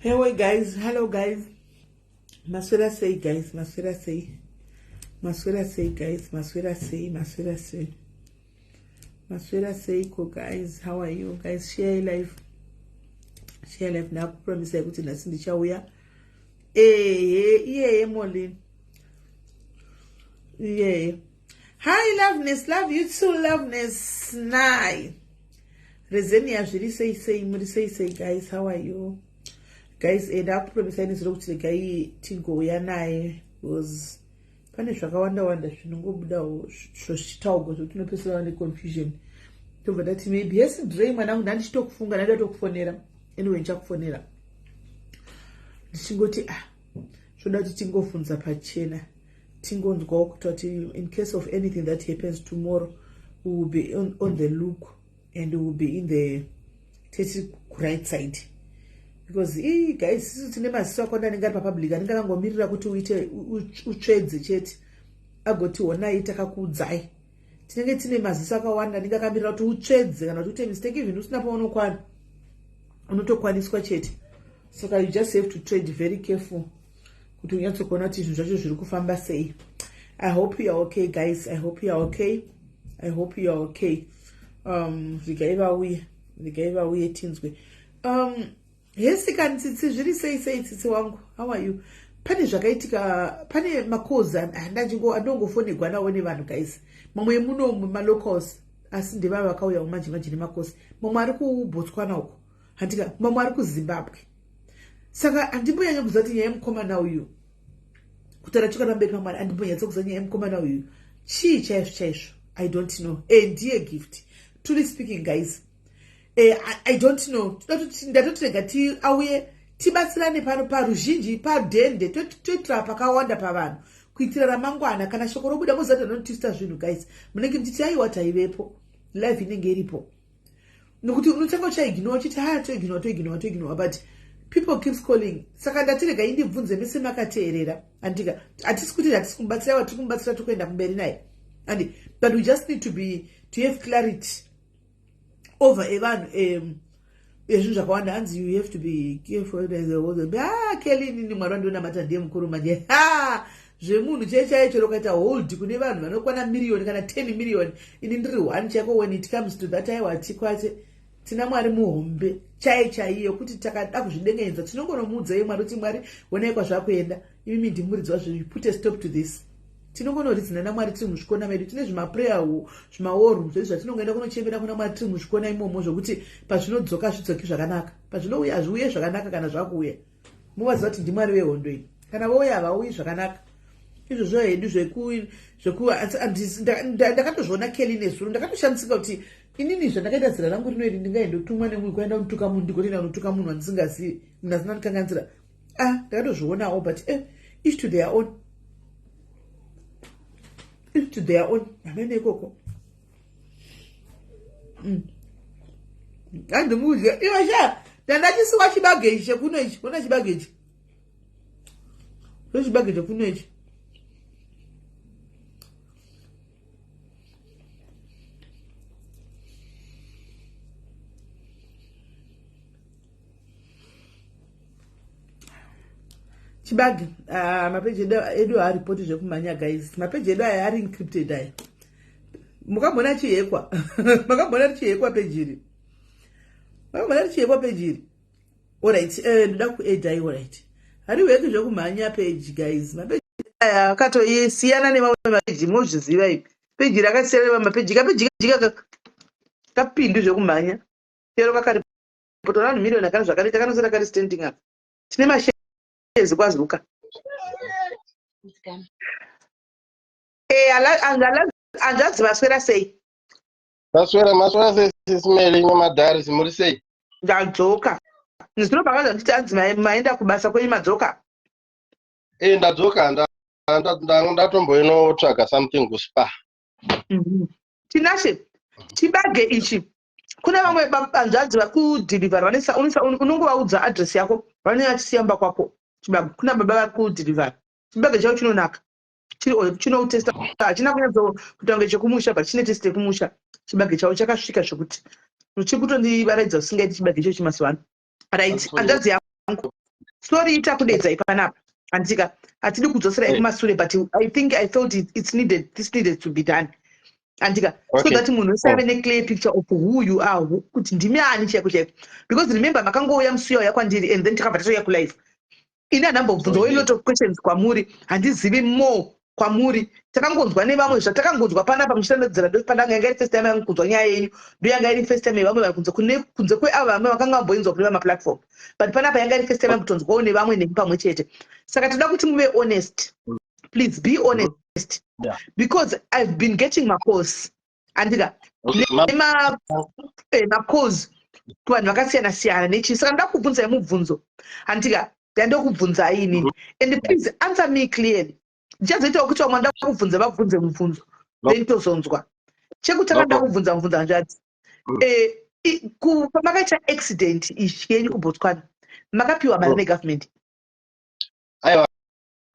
Hey guys, hello guys. Maswera sei guys, maswera sei. Maswera sei guys, maswera sei, maswera sei. Maswera sei ko guys, how are you guys? Share life. Share life ndakupromisai kuti nhasi ndichauya. Ehe, iyeye Molin. Iyeye. Hi Loveness, love you too Loveness. Nai. Rezenia zviri sei sei muri sei sei guys how are you guys eh, ndakupromisai nezuro kuti regai tigouya naye because pane zvakawanda wanda zvinongobudawo zvichitaugwa zvekuti unopesera vane confusion tobva ndati maybe yes dre mwanangu ndandichitokufunga ndaida tokufonera anyway ndichakufonera ndichingoti ah zvoda kuti tingofunza pachena tingonzwawo kutoti in case of anything that happens tomorrow we will be on the look and we will be in the teti right side because ii guys isu tine maziso akawanda anenge ari papublic anenge akangomirira kuti uite utsvedze chete agoti honai takakuudzai tinenge tine maziso akawanda anenge akamirira kuti utsvedze kana kuti uite mistake even usina paunokwana unotokwaniswa chete saka you just have to trade very careful kuti unyatsokuona kuti zvinhu zvacho zviri kufamba sei. I hope you are okay guys, I hope you are okay, I hope you are okay. Regai vauye, regai vauye tinzwe. Hesi kani Tsitsi, zviri sei sei Tsitsi wangu, how are you? Pane zvakaitika, pane macalls andongofonegwa nawo nevanhu guys, mamwe emuno malocals asi ndevava vakauyawo manje manje nemacalls, mamwe ari kuBotswana uko handika, mamwe ari kuZimbabwe. Saka handimbonyanya kuziva kuti nyaya yemukomana uyu, kutaura chokwadi pamberi paMwari, handimbonyatsa kuziva nyaya yemukomana uyu chii chaizvo chaizvo. I don't know. Ndiye Gift, truly speaking guys, I don't know. Ndatotirega auye tibatsirane pano paruzhinji padhende, toitira pakawanda pavanhu kuitira ramangwana kana shoko robuda moziva kuti anotwista zvinhu guys, munenge muchiti aiwa taivepo, live inenge iripo, nokuti unotanga uchaignowa uchiti ha toignowa toignowa toignowa, but people keeps calling. Saka ndatirega indibvunze mese makateerera andika, hatisi kuti hatisi kumubatsira, aiwa tiri kumubatsira, tiri kuenda kumberi naye andi, but we just need to have clarity over evanhu ezvinhu zvakawanda. Hanzi you have to be careful. Ah, Kelly, inini Mwari wandionamata ndiye mukuru manje. Ha, zvemunhu chai chaicho rokaita hold kune vanhu vanokwana miriyoni kana 10 miriyoni, ini ndiri one chaiko. When it comes to that, aiwa tikwate tina Mwari muhombe chai chaiyo kuti takada kuzvidengenza tinongonomuudzai Mwari kuti Mwari onai kwazvakuenda, imimi ndimuridzwa zvinhu, put a stop to this. Tinongonoridzina naMwari tiri muzvikona medu, tine zvimaprayer zvimaoru zvedu zvatinongoenda kunochemera kuna Mwari tiri muzvikona imomo, zvokuti pazvinodzoka zvidzoki zvakanaka, pazvinouya hazviuye zvakanaka. Kana zvakuuya muvaziva kuti ndiMwari vehondo iyi, kana vouya havauyi zvakanaka. Izvozvo hedu zveku ndakatozviona Kelly nezuro, ndakatoshamisika kuti inini zvandakaita zera rangu rino iri ndingaendotumwa nemumwe kwaenda kunotuka munhu, ndigotoenda kunotuka munhu wandisingazivi, munhu asina ndikanganisira. Ah, ndakatozvionawo, but each to their own, each to their own, hamene ikoko. Andimudya iwe sha, ndandachisiwa chibage ichi chekuno ichi, ona chibage ichi, chibage chekuno ichi. Chibage. Ah, mapeji edu haaripoti zvekumhanya guys, mapeji edu aya ari encrypted aya. Mukambona chihekwa? Makambona richihekwa peji iri? Makambona richihekwa peji iri? Alright, ndoda kuedai. Alright, hariweki zvekumhanya peji guys, mapeji aya akatosiyana nemamwe mapeji, mozviziva ipi peji rakasiyana nemamwe mapeji. Kapeji kapindu zvekumhanya chero kakaripota vanhu miriyoni akana zvakaita kanosara kari standing up. Tine mashares kwazuka. Hanzvadzi, vaswera sei? Maswera, maswera sei Sisimeli nemadharisi, muri sei? Ndadzoka zino pakaza nditi hanzi maenda kubasa kwenyu, madzoka? Eh, ndadzoka, ndatomboinotsvaga something kuSpa. Tinashe, chibage ichi kune vamwe hanzvadzi vari kudhilivhara, unongovaudza address yako, vanenge vachisiya mumba kwako chibage. Kuna baba vari kudhilivhara chibage chavo, chinonaka, chinoutesta, hachina kunyatso kuita kunge chekumusha, but chine taste yekumusha. Chibage chavo chakasvika zvekuti chiri kutondivaraidza usingaiti chibage icho chemazuva ano. Right, hanzvadzi yangu. Sorry, takudedzai panapa, handika hatidi kudzoserai kumasure, but I think I felt it's needed, this needed to be done, handika, so that munhu wese ave neclear picture of who you are, kuti ndimi ani chaiko chaiko, because remember, makangouya musi uya kwandiri and then takabva tatouya kulive. Ini handambobvunzawo a lot of questions kwamuri, handizivi more kwamuri. Takangonzwa nevamwe zvatakangonzwa panapa muchitandadzira. Ndo pandanga yanga iri first time yangu kunzwa nyaya yenyu, ndo yanga iri first time yevamwe vari kunze, kune kunze kweavo vamwe vakanga vamboinzwa kune vamaplatform, but panapa yanga iri first time yangu kutonzwawo nevamwe nemi pamwe chete. Saka toda kuti muve honest. Please be honest, because I've been getting macalls, andika, nemacalls kuvanhu vakasiyana siyana nechi. Saka ndoda kubvunzai mubvunzo, handika, ndandokubvunzai inini, and please answer me clearly. Ndichazoitawo kuti vamwe ndoda kubvunza vabvunze mubvunzo, then tozonzwa. Chekutanga, ndoda kubvunza mubvunzo, hanzvadzi. Pamakaita accident izvi yenyu kuBotswana, makapiwa mari negovernment? Aiwa,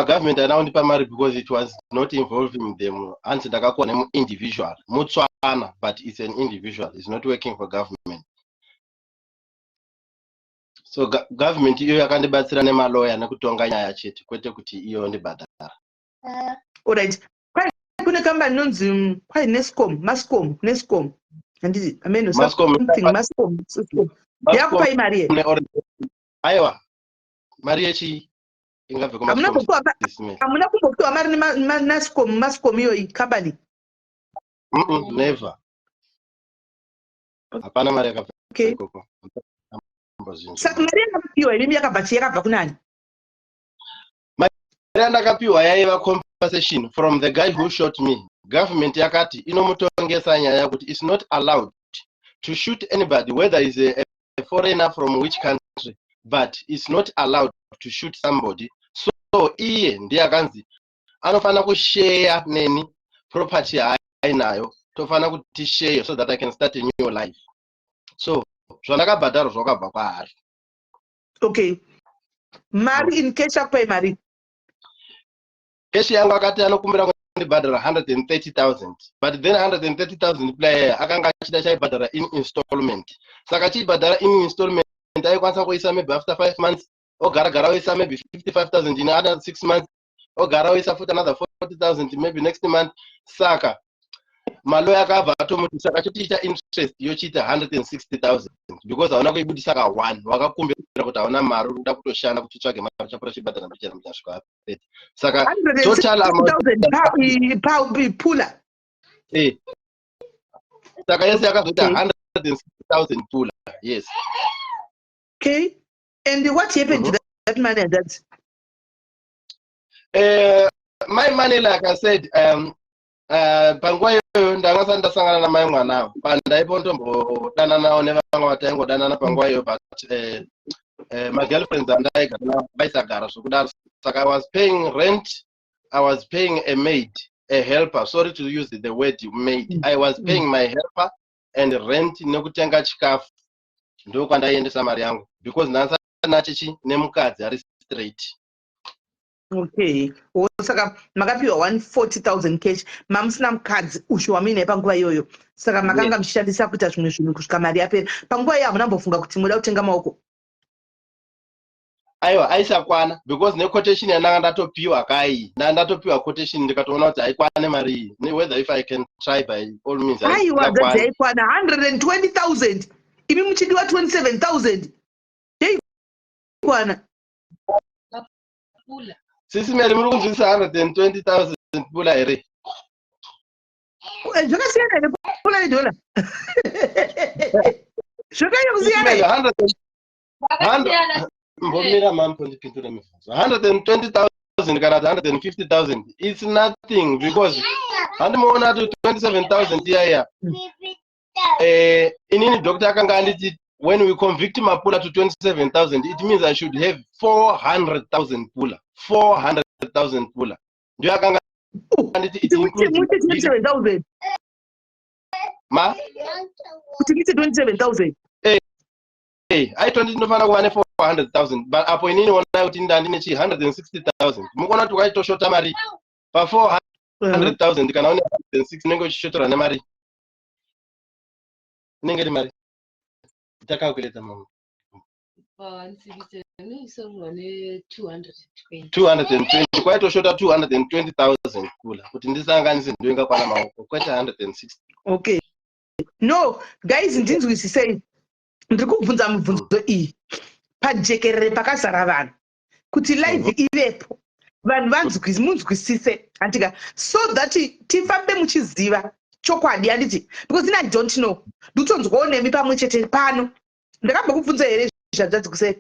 government haina kundipa mari because it was not involving them. Hanzi ndakakuwa nemuindividual muTswana, but it's an individual, is not working for government. So government iyo yakandibatsira nemaloya nekutonga nyaya chete, kwete kuti iyo ndibhadhara. Alright, kwai kune kambani inonzi kwai Nescom, Mascom, Nescom, handiti ameno? Mascom. Something Mascom, Mascom. Yakupai mari here? Aiwa, mari yechii ingabve? Hamuna hamuna kumbopiwa mari neNascom, Mascom iyoyi kambani? Never, hapana mari yakabva ikoko. Saka mari yakapiwa imimi yakabva chii? Yakabva kunani? Mari yandakapiwa yaiva compensation from the guy who shot me. Government yakati inomutongesa nyaya yekuti it's not allowed to shoot anybody, whether is a foreigner from which country, but it's not allowed to shoot somebody. So iye ndiye akanzi anofanira kusheya neni property yaainayo, tofanira kuti tisheye so that I can start a new life. So zvandakabhadharwa zvakabva kwaari. Okay, mari in cash, akupai mari? Cash yangu akati anokumbira kundibhadhara 130 000, but then 130 000 player akanga achida chaibhadhara in installment. Saka achiibhadhara in installment, aikwanisa kuisa maybe after 5 months, ogara gara oisa maybe 55 000 in another 6 months, ogara oisa futi another 40 000 maybe next month. Saka maloya akabva atomuti saka chotiita interest yochiita 160 000 because hauna kuibudisa ka one, wakakumbira kuti hauna mari, uri kuda kutoshanda kuti utsvage mari, uchapota uchibhadhara mbichana mbichana apedza. Saka total amount 160,000 pula? Eh. Saka yese yakazoita 160 000 pula, yes. Okay, and what happened to that money and that? My money, like I said, panguva iyoyo ndanga sati ndasangana namai mwanawo, pandaipondombodananawo nevamwe vataingodanana panguva iyoyo, but magirlfriends andaigara navo vaisagara zvokudaro. Saka I was paying rent, I was paying a maid, a helper, sorry to use the word maid. I was paying my helper and rent nekutenga chikafu. Ndokwandaiendesa mari yangu because ndanga chichi nemukadzi ari straight. Okay, oh, saka makapiwa 140 000 cash, mamusina mukadzi usho wamuinaye panguva iyoyo, saka makanga muchishandisa kuita zvimwe zvinhu kusvika mari yapera. Panguva iyo hamuna mbofunga kuti muda kutenga maoko? Aiwa, aisakwana because nequotation yandanga ndatopiwa kai, ndanga ndatopiwa quotation, ndikatoona kuti haikwane mari iyi. Whether if I can try by all means. Aiwa, dzadzi, yaikwana 120 000, imi muchidiwa 27 000, yaikwana. Sisi Mary, muri kunzwisisa 120 000 pula here? Zvakasiyana here pula nedhola? Zvakanyanya kusiyana here? Mbomira mambo, ndipindure mibvunzo. 120 000 kana kuti 150 000, it's nothing because handimuona kuti 27 000 iyaiya. Inini doctor akanga anditi when we convict Mapula to 27 000, it means I should have 400 000 pula, 400 000 pula. Ndiyo akanga anditi it includes Muti 27 000? Ma Kuti ngiti 27 000? Aitonditi ndinofanira kuva ne400 000, but apo inini onai kuti ndandine chi 160 000. Mukuona kuti waitoshota mari pa400 000. Kana une 106, unenge uchishotorwa nemari inenge iri mari takakwireta mamwe. Anoisorwa ne220. 220, kwaitoshota 220,000 kula kuti ndisanganise, ndoingakwana maoko, kwete 160. Okay, no guys, ndinzwisisei. Ndiri kubvunza mubvunzo iyi pajekerere pakazara vanhu kuti live ivepo, vanhu munzwisise, handika? So that tifambe muchiziva chokwadi, handiti? Because ini I don't know, ndikutonzwawo nemi pamwe chete pano. Ndakambokubvunza here zvanzvadzikusei?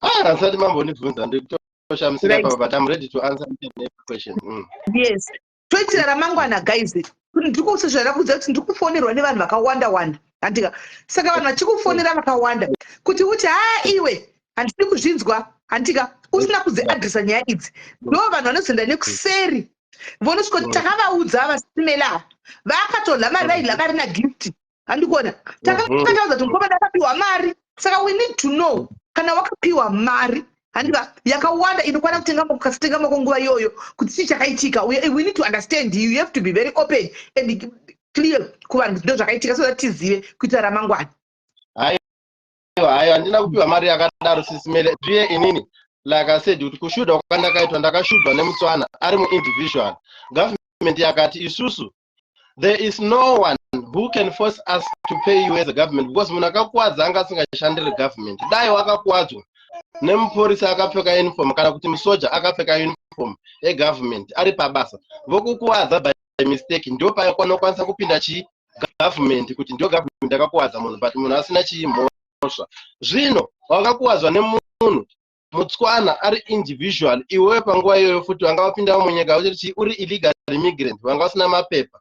Ah, asati mambondibvunza, ndikutoshamisika papa, but I'm ready to answer each and every question. Yes, toitira ramangwana guys. Ndirikusezvandakudza kuti ndiri kufonerwa nevanhu vakawanda wanda, handika? Saka vanhu vachikufonera vakawanda kuti uti, "Ha, iwe, handidi kuzvinzwa," handika? Usina kudziadresa nyaya idzi, ndo vanhu vanozoenda nekuseri, vonosvika kuti, "Takavaudza vasimela, vakatodla mari, vaidla mari naGift." Handikuona takataudza kuti mukomana akapiwa mari. Saka we need to know kana wakapiwa mari, handika, yakawanda inokwana kutenga moko, kasatenga moko nguva iyoyo, kuti chii chakaitika. We need to understand. You have to be very open and clear kuvanhu kuti ndo zvakaitika, so that tizive kuitira ramangwana. Aiwa, aiwa, handina kupiwa mari yakadaro, sisimele. Zviye inini, like I said, kuti kushudha kwandakaitwa, ndakashudhwa nemutswana ari muindividual. Government yakati isusu, there is no one who can force us to pay you as a government, because munhu akakuwadza anga asingashandiri government. Dai wakakuwadzwa nemupurisa akapfeka uniform kana kuti musoja akapfeka uniform yegovernment ari pabasa, vokukuwadza by mistake, ndo painokwanisa kupinda chii? Government, kuti ndio government yakakuwadza munhu, but munhu asina chii? Mhosva. Zvino wakakuwadzwa nemunhu mutswana ari individual, iwewe panguva iyoyo futi wanga wapindawo munyika uchiri chii? Uri illegal immigrant, wanga usina mapepa,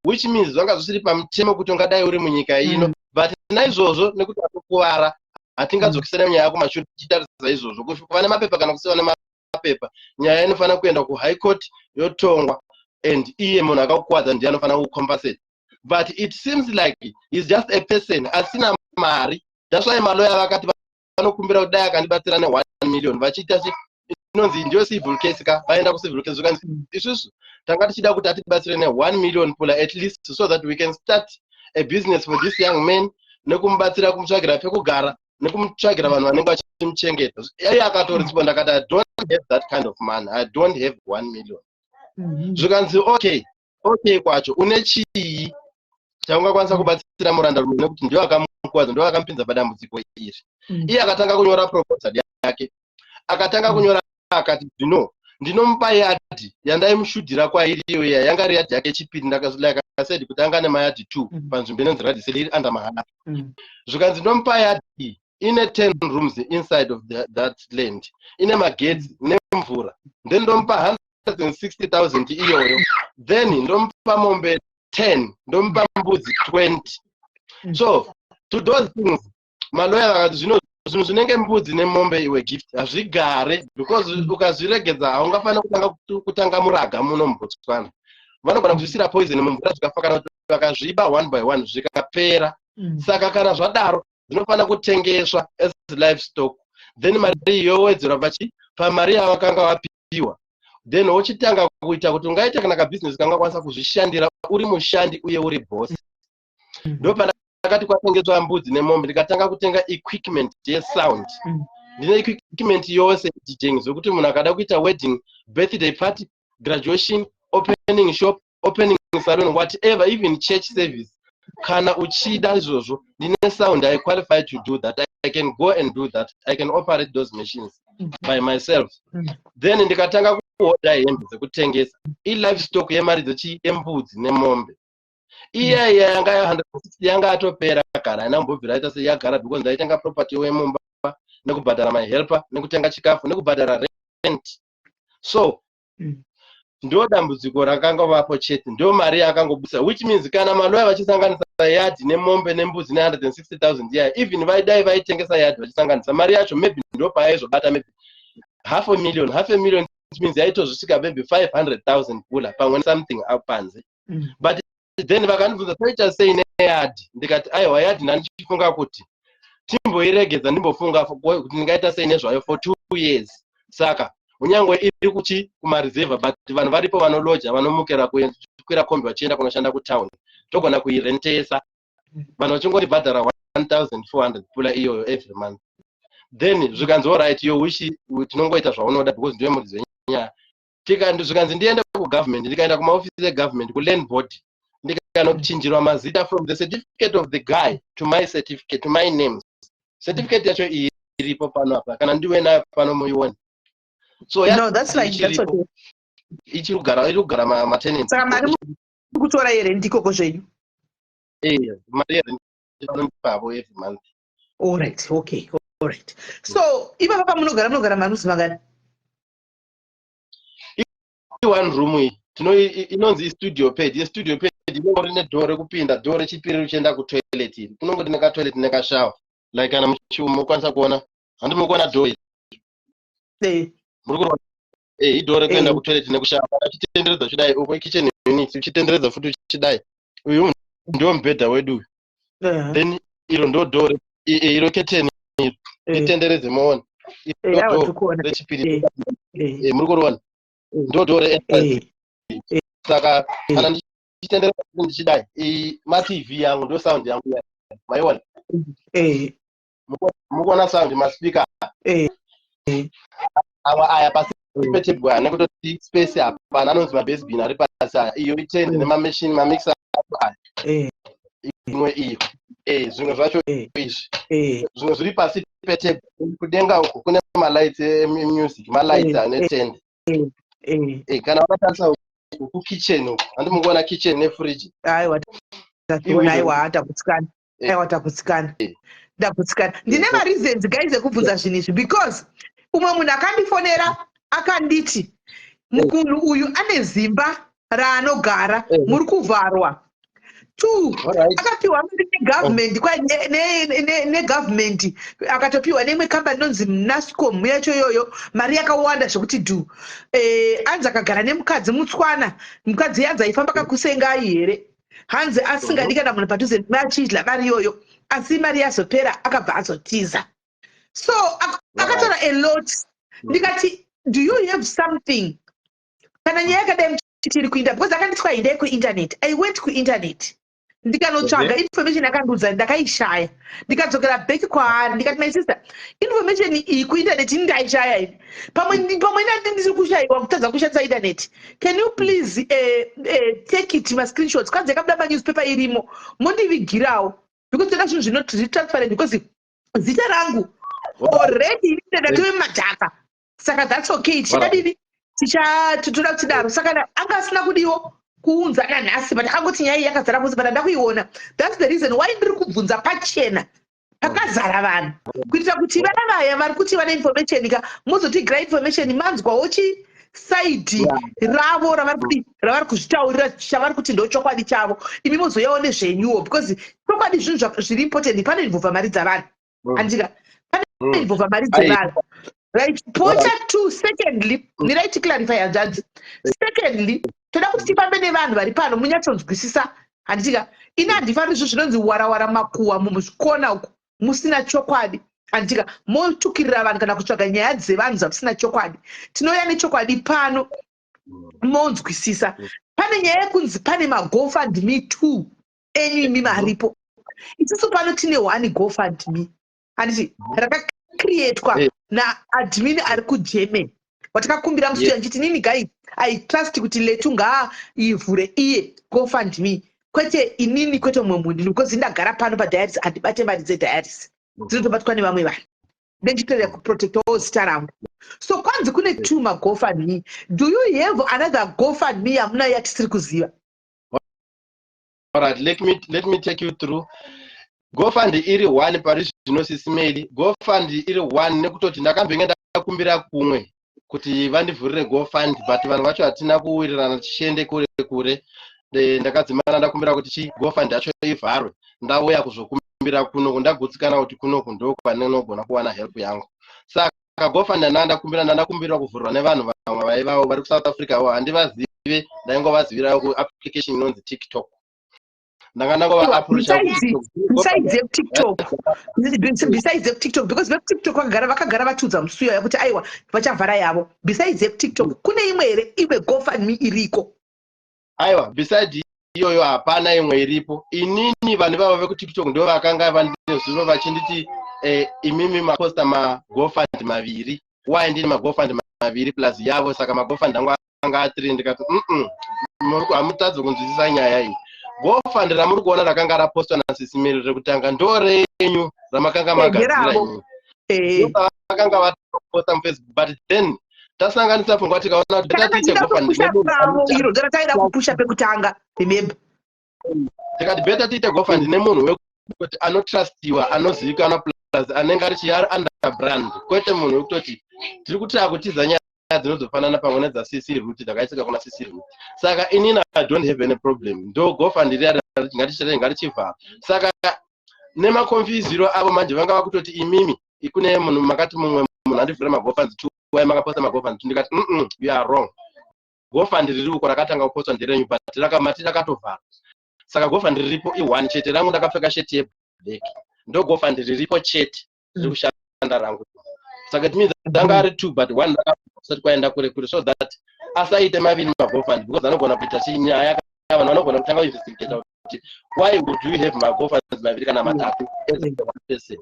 which means zvanga zvisiri pamutemo kuti ungadai uri munyika ino. But naizvozvo, nekuti atokuvara, hatingadzokisere nyaya kumashure tichitarisa izvozvo kuva nemapepa kana kusiva nemapepa. Nyaya inofanira kuenda kuHigh Court, yotongwa, and iye munhu akakuwadza ndiye anofanira kucompensate. But it seems like he's just a person asina mari. That's why maloya vakati vanokumbira kuti dai akandibatsira ne1 million. Vachiita inonzi ndiyo civil case ka, vaenda kucivil case, zvikanzi isusu tanga tichida kuti atibatsire ne1 million pula at least, so that we can start a business for this young man, nekumubatsira kumutsvagira pekugara, nekumutsvagira vanhu vanenge vachimuchengeta. Iye akatoresponda akati, "I don't have that kind of money. I don't have 1 million." Zvikanzi, Okay, kwacho une chii chaungakwanisa kubatsira muranda rume, nekuti ndiyo akamukuwadza, ndiyo akamupinza padambudziko iri?" Iye akatanga kunyora proposal yake, akatanga kunyora akati, "Zvino ndinomupa yadhi yandaimushudhira kwairi iyo iya yanga iri yadhi yake chipiri." Like I said kuti anga nemayadhi 2 panzvimbo inonzi Radisel, iri under Mahara. Zvikanzi, "Ndomupa yadhi ine 10 rooms inside of that land, ine magetsi nemvura, then ndomupa 160,000 iyoyo, then ndomupa mombe 10, ndomupa mbudzi 20." So to those things, maloya vakati zvino zvinhu zvinenge mbudzi nemombe, iwe Gift, hazvigare, because ukazviregedza haungafanira kutanga kutanga muraga muno muBotswana. Vanogona kuzvisira poison mumvura zvikafa, kana kuti vakazviba one by one zvikapera. Saka kana zvadaro, zvinofanira kutengeswa as livestock, then mari iyi yowedzerwa pachi pamari yavakanga vapiwa, then wochitanga kuita kuti ungaita kana kabhizinesi kangakwanisa kuzvishandira uri mushandi uye uri boss. Ndopandakati kwatengeswa mbudzi nemombe, ndikatanga kutenga equipment yesound. Ndine equipment yose DJing, zvokuti munhu akada kuita wedding, birthday party, graduation, opening shop, opening salon, whatever, even church service, kana uchida izvozvo, ndine sound. I qualify to do that. I can go and do that. I can operate those machines by myself. Then ndikatanga kuhodha hembe dzekutengesa, ilivestock yemari dzechi yembudzi nemombe iya. Iya yanga ya 160 yanga yatopera kare, haina kumbobvira aita seyagara, because ndaitenga property yemumba, nekubhadhara mahelper, nekutenga chikafu, nekubhadhara rent. So ndo dambudziko rakanga vapo chete, ndo mari yaakangobudisa, which means kana maloya vachisanganisa yadhi nemombe nembudzi ne160 000 iya, even vaidai vaitengesa yadhi vachisanganisa mari yacho, maybe ndo paaizobata maybe half a million. Half a million means yaitozvisvika maybe 500 000 pula, pamwe something panze. But then vakandibvunza, "Toita sei neyadhi?" Ndikati, "Aiwa, yadhi ndandichifunga kuti timboiregedza, ndimbofunga kuti ndingaita sei nezvayo for 2 years. Saka kunyange iri kuchi kumareserva, but vanhu varipo vanoloja, vanomukira kukwira kombi vachienda kunoshanda kutown, togona kuirentesa, vanhu vachingotibhadhara 1400 pula iyoyo every month." Then zvikanzi, "Alright, your wish, tinongoita zvaunoda because ndiwe muridzi wenyaya." Zvikanzi ndiende kugovernment. Ndikaenda kumaofisi egovernment, kuland board, ndikanochinjirwa mazita from the certificate of the guy to my certificate, to my names. Certificate yacho iyi iripo pano apa, kana ndiwe nayo pano muione. So No, that's fine, that's okay. Ichiri kugara, iri kugara matenants. Saka mari muri kutora here ndikoko zvenyu? Eh, mari yerent vanondipavo every month. Alright, okay, alright. So ipapa pamunogara, munogara marooms mangani? One room iyi inonzi istudio pad. Istudio pad inongori nedoor rekupinda, door rechipiri richienda kutoilet. Iri kunongori nekatoilet nekashawa, like kana mukwanisa kuona, handi mukuona door iri? Eh. Muri kuona? Eh, idoor rekuenda kutoilet nekushawa. Kana uchitenderedza uchidai, uko kitchen unit, uchitenderedza futi uchidai, uyu ndiwo mubhedha wedu uyu. Then iro ndo door iro curtain iro. Itenderedze muone. Iro Awa, door tiri kuona. rechipiri. Eh. Muri kuriona? Ndo door reentrance. Saka kana ndichitenderedza futi ndichidai, iyi maTV yangu, ndo sound yangu iya. Maiona? Eh. Mukuona sound, maspeaker? Eh. Amwe aya pasi petable aya, nekutoti space hapana, anonzi mabass bin ari pasi aya. Iyo itende nemamachine, mamixer aya. Imwe iyo, zvimwe zvacho izvi, zvimwe zviri pasi petable. Kudenga uku kune malights emusic, malights ane tende. Kana wakatarisa uku kukitchen uku, handi mukuona kitchen nefridge? Aiwa, tationa. Iwe. Aiwa, takutsikana. Aiwa, takutsikana. Ndakutsikana. Ndine mareasons, guys, ekubvunza zvinhu izvi, because umwe munhu akandifonera akanditi munhu uyu ane zimba raanogara, muri kuvharwa two. Akapiwa mari negovernment, negovernment akatopiwa neimwe kambani inonzi Nascom yacho iyoyo, mari yakawanda zvekuti dhu. Anzi akagara nemukadzi mutswana. Mukadzi yanzi aifamba kakusengai here, hanzi asingadi kana munhu padhuze, achidya mari iyoyo. Asi mari yazopera, akabva azotiza. So akatora a lot. Ndikati, "Do you have something kana nyaya yakadai muchitiri kuinda?" Because akanditwa indai kuinternet. I went kuinternet, ndikanotsvaga information yakandiudza, ndakaishaya. Ndikadzokera back kwaari, ndikati, "My sister, information iyi kuinternet ini ndaishaya ini. Pamwe nandi ndiri kushayiwa kutadza kushandisa internet. Can you please take it mascreenshots?" Kwanzi yakabuda manewspaper irimo, mondivigirawo, because toda zvinhu zviri transparent, because zita rangu already ini ndatove mumadhaka. Saka that's okay, tichadini, toda kutidaro. Saka anga asina kudiwo kuunza nanhasi, but akangoti nyaya iyi yakazara kwose, but handakuiona. That's the reason why ndiri kubvunza pachena pakazara vanhu, kuitira kuti vana vaya vari kuti vane information ka, muzotigira information, manzwawo chi side ravo ravari kuti ravari kuzvitaurira, chavari kuti ndo chokwadi chavo. Imi mozoyawo nezvenyuwo, because chokwadi zvinhu zviri important. Panoinvolva mari dzavanhu, handika? Panoinvolva mari dzevanhu, right? Pota two. Secondly, mirai ticlarify, hanzvadzi. Secondly, toda kuti tifambe nevanhu vari pano munyatsonzwisisa, handitika? Ini handifaniri zvo zvinonzi warawara makuhwa muzvikona uku musina chokwadi, handitika? Motukirira vanhu kana kutsvaga nyaya dzevanhu dzamusina chokwadi. Tinouya nechokwadi pano, monzwisisa. Pane nyaya yekunzi pane maGoFundMe two enyu imi maripo. Isusu pano tine one GoFundMe, handiti, rakacreatwa naadmin ari kuGermany, watakakumbira musi nchiti, "Nini guys, I trust kuti Letu ngaaivhure iye GoFundMe, kwete inini, kwete mumwe munhu, because ndagara pano padiaries, handibate mari dzediaries, dzinotobatwa nevamwe vanhu." Ndendichitoda kuprotectawo zita rangu. So kwanzi kune two maGoFundMe. Do you have another GoFundMe yamuna yatisiri kuziva? Alright, let me take you through. GoFund iri one pari zvino, Sis Melly. GoFund iri one, nekutoti ndakambenge ndakumbira kumwe kuti vandivhurire GoFund, but vanhu vacho hatina kuwirirana, tichiende kure kure. Ndakadzimara ndakumbira kuti chi GoFund yacho ivharwe, ndauya kuzokumbira kunoku, ndagutsikana kuti kunoku ndo kwaninogona kuwana help yangu. Saka GoFund yandanga ndakumbira, ndandakumbirwa kuvhurwa nevanhu vamwe vaivawo vari kuSouth Africa wo, handivazive, ndaingovazivirawo kuapplication inonzi TikTok. Ndanga ndangova-approacha. Besides yekuTikTok, besides yekuTikTok, because vekuTikTok vakagara vatiudza musi uyoyo kuti aiwa, vachavhara yavo. Besides yekuTikTok, kune imwe here, imwe GoFundMe iriko? Aiwa, beside iyoyo hapana imwe iripo. Inini vanhu ivava vekuTikTok ndo vakanga vandinezuro vachinditi imimi maposta maGoFund maviri. Why ndine maGoFund maviri plus yavo? Saka maGoFund angu anga atiri. Ndikati, hamutadzi kunzwisisa nyaya iyi. GoFund ramuri kuona rakanga rapostwa naSisimiri rekutanga ndo renyu ramakanga magadzira Nderavo. imi. Vakanga vaposta muFacebook, but then tasanganisa pfungwa tikaona kuti Takanga better tiite tida GoFund kupusha nemunhu pavo iro ndora taida kupusha pekutanga, remember? Tikati better tiite GoFund nemunhu wekuti anotrustiwa, anozivikanwa, plus anenge ari chiari under brand, kwete munhu wekutoti tiri kuti akutiza nyaya dzinozofanana pamwe nedzaCC Root dzakaitika kuna CC Root. Saka inini I don't have any problem. Ndo GoFund riya ngatichivhara. Saka nemakonfiziro avo manje vanga vakutoti imimi kune munhu makati mumwe munhu andivhura maGoFunds two, wai makaposta maGoFund two? Ndikati, you are wrong. GoFund riri uko rakatanga kupostwa nderenyu, but mati rakatovhara. Saka GoFund riripo i1 chete, rangu ndakapfeka sheti yeblack. Ndo GoFund riripo chete riri kushanda rangu. Saka it means anga ari two, but one kusati kwaenda kure kure, so that asaite maviri maGoFund, because anogona kuita chinyaya, vanhu vanogona kutanga kuinvestigata kuti why would you have maGoFunds maviri kana matatu as one person?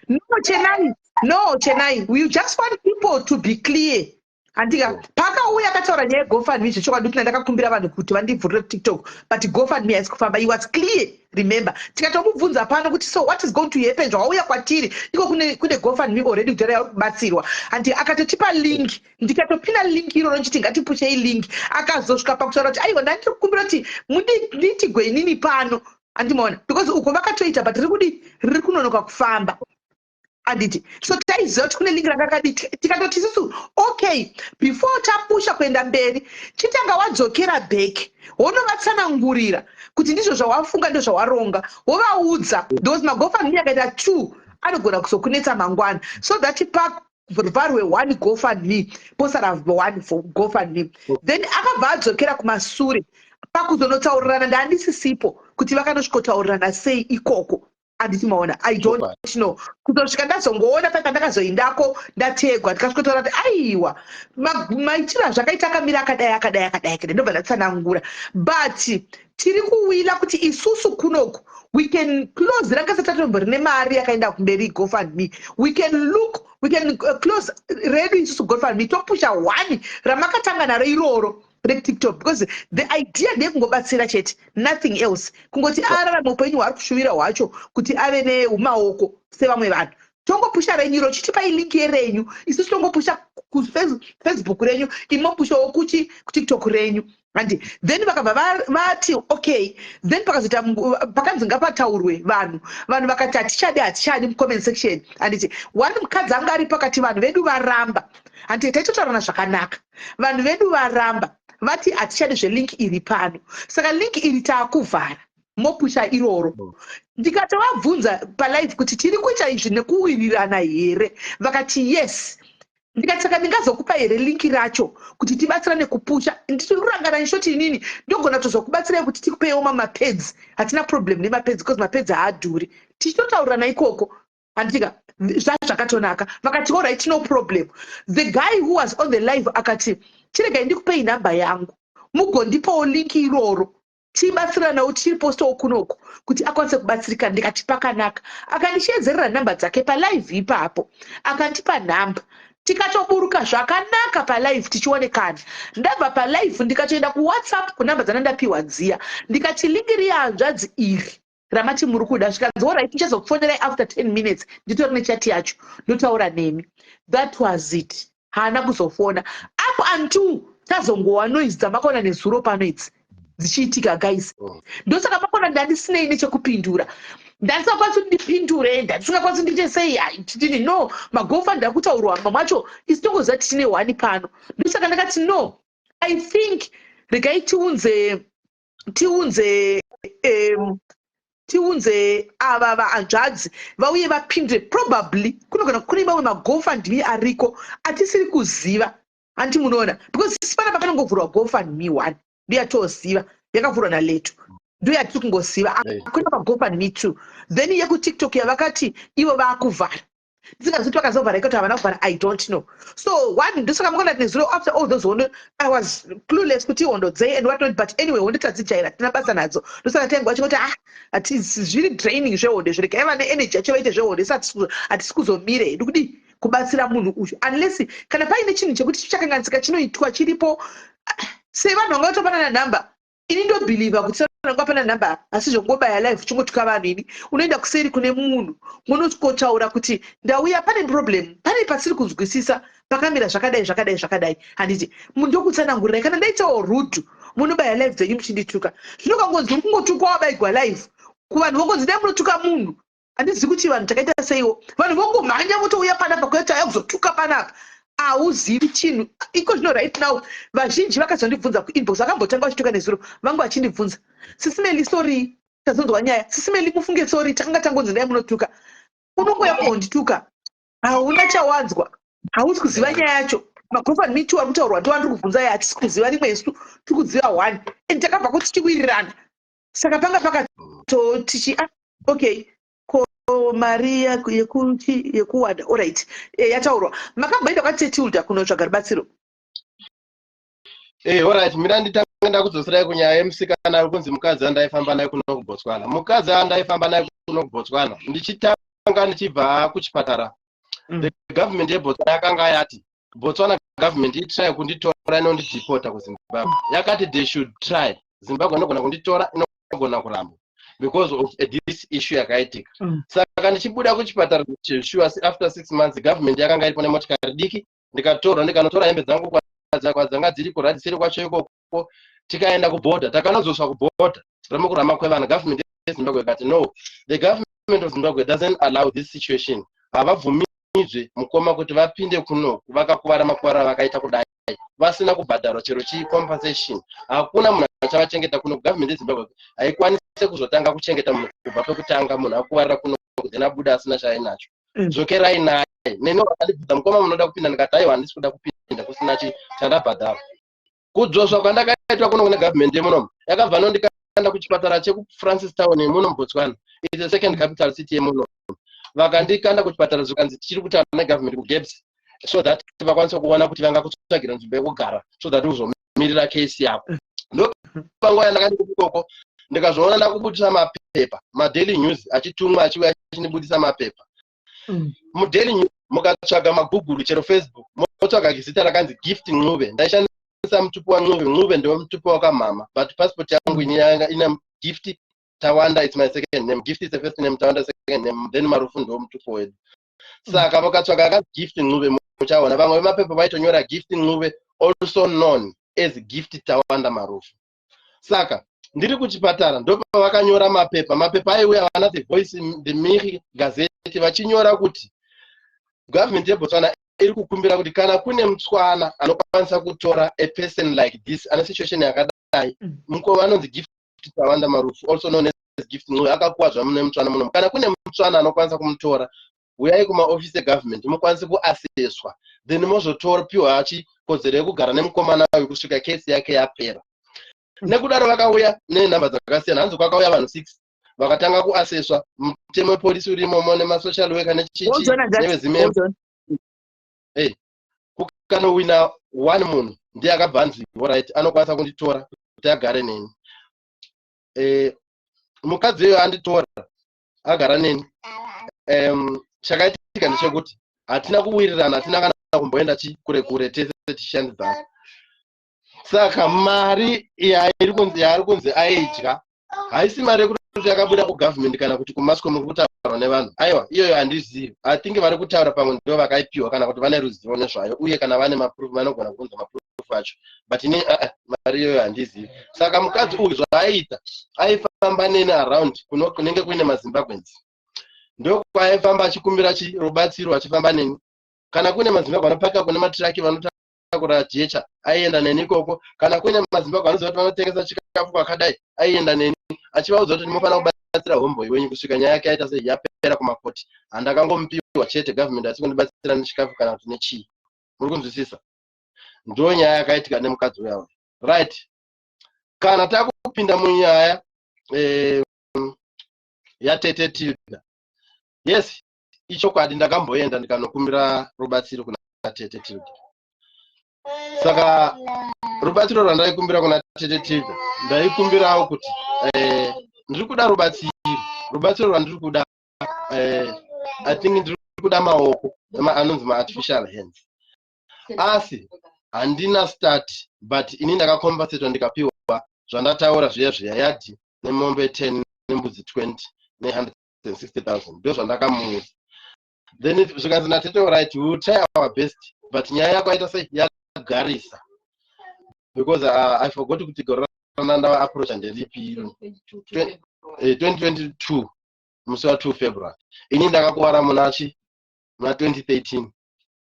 No, Chenai, no, Chenai, we just want people to be clear, handika? Pakauya akataura nyaya yeGoFundMe, zvechokwadi kuti ndakakumbira vanhu kuti vandivhurire kuTikTok, but GoFundMe haisi kufamba. He was clear, remember? Tikatomubvunza pano kuti, "So what is going to happen zvawauya kwatiri iko kune GoFundMe already kudhara yauri kubatsirwa?" Handi akatotipa link, ndikatopina link iroro nchiti ngatipushei link. Akazosvika pakutaura kuti, "Aiwa, ndandiri kukumbira kuti mundiitigwe inini pano." Andimaona? Because uko vakatoita, but riri kudi riri kunonoka kufamba, anditi? So taiziva kuti kune link rakakadi. Tikatoti isusu, okay, before tapusha kuenda mberi, chitanga wadzokera back, wonovatsanangurira kuti ndizvo zvawafunga, ndizvo zvawaronga, wovaudza, because maGoFundMe akaita two anogona kuzokunetsa mangwana, so that pavharwe one GoFundMe, posara one for GoFundMe. Then akabva adzokera kumasure pakuzonotaurirana. Ndaandisisipo kuti vakanosvikotaurirana sei ikoko, handiti maona? I don't know. Kuzosvika ndazongoona paka ndakazoendako ndategwa, ndikasvikotaura kuti, "Aiwa, maitiro azvakaita akamira akadai, akadai, akadai, akadai." Ndobva ndatsanangura, but tiri kuwila kuti isusu kunoku we can close ranga sati rine mari yakaenda kumberi GoFundMe. We can look, we can close redu isusu GoFundMe, topusha one ramakatanga naro iroro rekuTikTok, because the idea ndeyekungobatsira chete, nothing else, kungoti ararame upenyu hwaari kushuvira hwacho, kuti ave neumaoko sevamwe vanhu. Tongopusha renyu iro, chitipai link yerenyu, isusu tongopusha kuFacebook renyu, imopushawo kuchi kuTikTok renyu, handi? Then vakabva vati okay. Then pakazoita pakanzi ngapataurwe vanhu. Vanhu vakati hatichadi, hatichadi mucomment section, handiti? One mukadzi anga ari pakati, "Vanhu vedu varamba." Handiti taitotaurana zvakanaka? "Vanhu vedu varamba, vati hatichadi zvelink iri pano, saka link iri taakuvhara, mopusha iroro." Ndikatovabvunza palive kuti, "Tiri kuita izvi nekuwirirana here?" Vakati, "Yes." Ndikati, "Saka ndingazokupa here link racho kuti tibatsirane kupusha?" Nditirurangana nishoti inini ndogona kutozokubatsirai kuti tikupeiwo mamapads. Hatina problem nemapads because mapads haadhuri. Tichitotaurirana ikoko, handitika? Zvazvakatonaka. Vakati, "Alright, no problem." The guy who was on the live akati, "Chiregai ndikupei nhamba yangu, mugondipawo link iroro, tibatsiranawo, tichipostawo kunoku kuti akwanise kubatsirika." Ndikati, "Pakanaka." Akandishedzerera nhamba dzake palive ipapo, akandipa nhamba, tikatoburuka zvakanaka palive tichionekana. Ndabva palive ndikatoenda kuWhatsApp kunhamba dzanandapiwa dziya, ndikati, "Link riya, hanzvadzi, iri ramati muri kuda." Zvikanzi, "Alright, ndichazokufonerai after 10 minutes, nditori nechat yacho, ndotaura nemi." That was it. Haana kuzofona up until tazongowa noise dzamakaona nezuro pano idzi dzichiitika, guys. Ndosaka makona ndandisinei nechekupindura, ndandisingakwanisi kuti ndipindure, ndandisingakwanisi ndiite sei titini. No, maGoFund ndakutaurwa mamwe acho, isi tongoziva titine one pano. Ndosaka ndakati, no, I think regai tiunze ava vahanzvadzi vauye vapindure. Probably kunogona kune mamwe maGoFundMe ariko atisiri kuziva, handi munoona? Because isi panapa panongovhurwa GoFundMe one, ndiyatoziva yakavhurwa naleto, ndo yatiri kungoziva. Hakuna maGoFundMe two. Then yekuTikTok yavakati ivo vaakuvhara. Ndisingazivi kuti vakazovhara ikato havana kuvhara, I don't know. So one, ndosaka mukaona kuti nezuro, after all those hondo, I was clueless kuti hondo dzei and what not. But anyway, hondo tadzijaira, tina basa nadzo. Ndosaka taingwa chingoti, ah, hati zviri draining zvehondo izvo, regai vane energy yacho vaite zvehondo. Isi hatisi kuzomire hedu kudii kubatsira munhu uyu, unless kana paine chinhu chekuti chakanganisika chinoitwa chiripo. Sevanhu vanga vatopanana nhamba, ini ndobhilivha kuti vanga vapana nhamba, asi zvongobaya live chingotuka vanhu. Ini unoenda kuseri kune munhu, munokotaura kuti ndauya, pane problem, pane pasiri kunzwisisa, pakamira zvakadai, zvakadai, zvakadai, handiti? Ndokutsanangurirai. Kana ndaitawo rude, munobaya live dzenyu muchindituka. Zvino kangonzi uri kungotukwa, wabaigwa live kuvanhu, vongonzi dai munotuka munhu. Handizivi kuti vanhu takaita seiwo. Vanhu vongomhanya votouya panapa kuya kuzotuka panapa, hauzivi chinhu iko zvino. Right now, vazhinji vakazondibvunza kuinbox, vakambotanga vachituka nezuro, vangu vachindibvunza, "Sis Melly, sorry, tazonzwa nyaya. Sis Melly, mufunge, sorry, takanga tangonzi dai munotuka." Unongoya kuhondituka, hauna chawanzwa, hausi kuziva nyaya yacho. MaGoFundMe two ari kutaurwa, ndo andiri kubvunza ya, hatisi kuziva rimwe isu, tiri kuziva one, and takabva kuti tichiwirirana. Saka panga pakatotichi, ah, okay, ko mari yekuti yekuwada, alright, yataurwa. Makamboenda kwaTetilda kunotsvaga rubatsiro? Alright, mira nditange ndakudzoserai kunyaya yemusikana ari kunzi mukadzi andaifamba naye kuno kuBotswana. Mukadzi andaifamba naye kuno kuBotswana, ndichitanga ndichibva kuchipatara, the government yeBotswana yakanga yati Botswana government itry kunditora inondidhipota kuZimbabwe. Yakati they should try, Zimbabwe inogona kunditora, inogona kuramba because of this issue yakaitika. Saka ndichibuda kuchipatara chesure, after 6 months, government yakanga iripo nemotikari diki, ndikatorwa, ndikanotora hembe dzangu kwadzanga dziri kuradisiri kwacho ikoko, tikaenda kubhodha, takanozoswa kubhodha remukurama kwevana. Government yeZimbabwe ikati, "No, the government of Zimbabwe doesn't allow this situation. Havabvumidzwe mukoma kuti vapinde kuno vakakuvara makuvara vakaita kudai, vasina kubhadharwa chero chii, compensation. Hakuna munhu achavachengeta kuno. Government yeZimbabwe haikwanisi kuzotanga kuchengeta munhu kubva pekutanga, munhu akuvarira kuno, then abuda asina chaainacho. Dzokerai naye." Neni vakandibvunza, "Mukoma, munoda kupinda?" Ndikati, "Aiwa, handisi kuda kupinda kusina chandabhadhara." Kudzoswa kwandakaitwa kuno kune government yemunomu, yakabva nondikanda kuchipatara chekuFrancis Town yemuno muBotswana. It's the second capital city yemuno. Vakandikanda kuchipatara, zvikanzi tichiri kutaura negovernment kuGABS so that vakwanise kuona kuti vangakutsvagira nzvimbo yekugara so that uzomirira kesi yako. Ndopanguva yandakandi ikoko, ndikazoona ndakubudisa mapepa, madaily news achitumwa, achiuya achindibudisa mapepa. Mudaily news, mukatsvaga maGoogle, chero Facebook, motsvaga zita rakanzi Gift Ncube. Ndaishandisa mutupo waNcube. Ncube ndiwo mutupo wakamama, but passport yangu ini yanga ina Gift Tawanda. It's my second name. Gift is the first name, Tawanda second name, then Marufu ndiwo mutupo wedu. Saka mukatsvaga akanzi Gift Ncube, muchaona vamwe vemapepa vaitonyora Gift Ncube, also known as Gift Tawanda Marufu. Saka ndiri kuchipatara, ndopavakanyora mapepa. Mapepa aiuya vana The Voice, the Mail Gazette, vachinyora kuti government yeBotswana iri kukumbira kuti kana kune mutswana anokwanisa kutora a person like this, ane situation yakadai, mukova anonzi Gift Tawanda Marufu, also known as Gift Ncube, akakuwadzwa mune mutswana muno, kana kune mutswana anokwanisa kumutora, uyai kumaofisi egovernment mukwanise kuaseswa, then mozotopiwa chikodzero yekugara nemukomana uyu kusvika kesi yake yapera. Nekudaro vakauya nenhamba dzakasiyana. Hanzi kwakauya vanhu 6, vakatanga kuaseswa, mutemo wepolisi uri imomo, nemasocial worker, nechichi, Hold on, Anzati. nevezimembe. Hold on. Kukanowina one munhu, ndiye akabva anzi alright, anokwanisa kunditora kuti agare neni. Mukadzi iyoyo anditora agara neni, chakaitika ndechekuti hatina kuwirirana, hatina kana kumboenda chi kure kure tese tichishandidzana. Saka mari yairi kunzi, yaari kunzi aidya, haisi mari yekuti yakabuda kugovernment kana kuti kumasco muri kutaurwa nevanhu. Aiwa, iyoyo handizivi. I think vari kutaura pamwe ndo vakaipiwa kana kuti vane ruzivo nezvayo, uye kana vane maproof, vanogona kuunza maproof acho, but ini mari iyoyo handizivi. Saka mukadzi uyu zvaaiita, aifamba neni around kunenge kuine maZimbabweans, ndokwaifamba achikumbira rubatsiro, achifamba neni. Kana kune maZimbabwe anopaka kune matiraki vanotakura jecha, aienda neni ikoko. Kana kuine maZimbabwe anoziva kuti vanotengesa chikafu kwakadai, aienda neni achivaudza kuti ndinofanira kubatsira homeboy wenyu kusvika nyaya yake yaita sei, yapera kumakoti. Handakangomupiwa chete, government asi kundibatsira nechikafu kana kuti nechii. Muri kunzwisisa? Ndo nyaya yakaitika nemukadzi uya uyu. Right, kana takupinda munyaya yatete Tilda, yes. Ichokwadi, ndakamboenda ndikanokumbira rubatsiro kuna Tete Tilda. Saka rubatsiro rwandaikumbira kuna Tete Tilda, ndaikumbirawo kuti ndiri kuda rubatsiro. Rubatsiro rwandiri kuda, I think ndiri kuda maoko anonzi maartificial hands, asi handina start. But ini ndakakompensetwa, ndikapiwa zvandataura zviya zviya, yadhi nemombe 10 nembudzi 20 ne160 000. Ndo zvandakamuudza. Then zvikanzi natete, "Right, we will try our best, but nyaya yako aita sei, yagarisa," because I forgot kuti gore randava approacha nderipi. 2022, musi wa2 February. Ini ndakakuvara munachi muna 2013,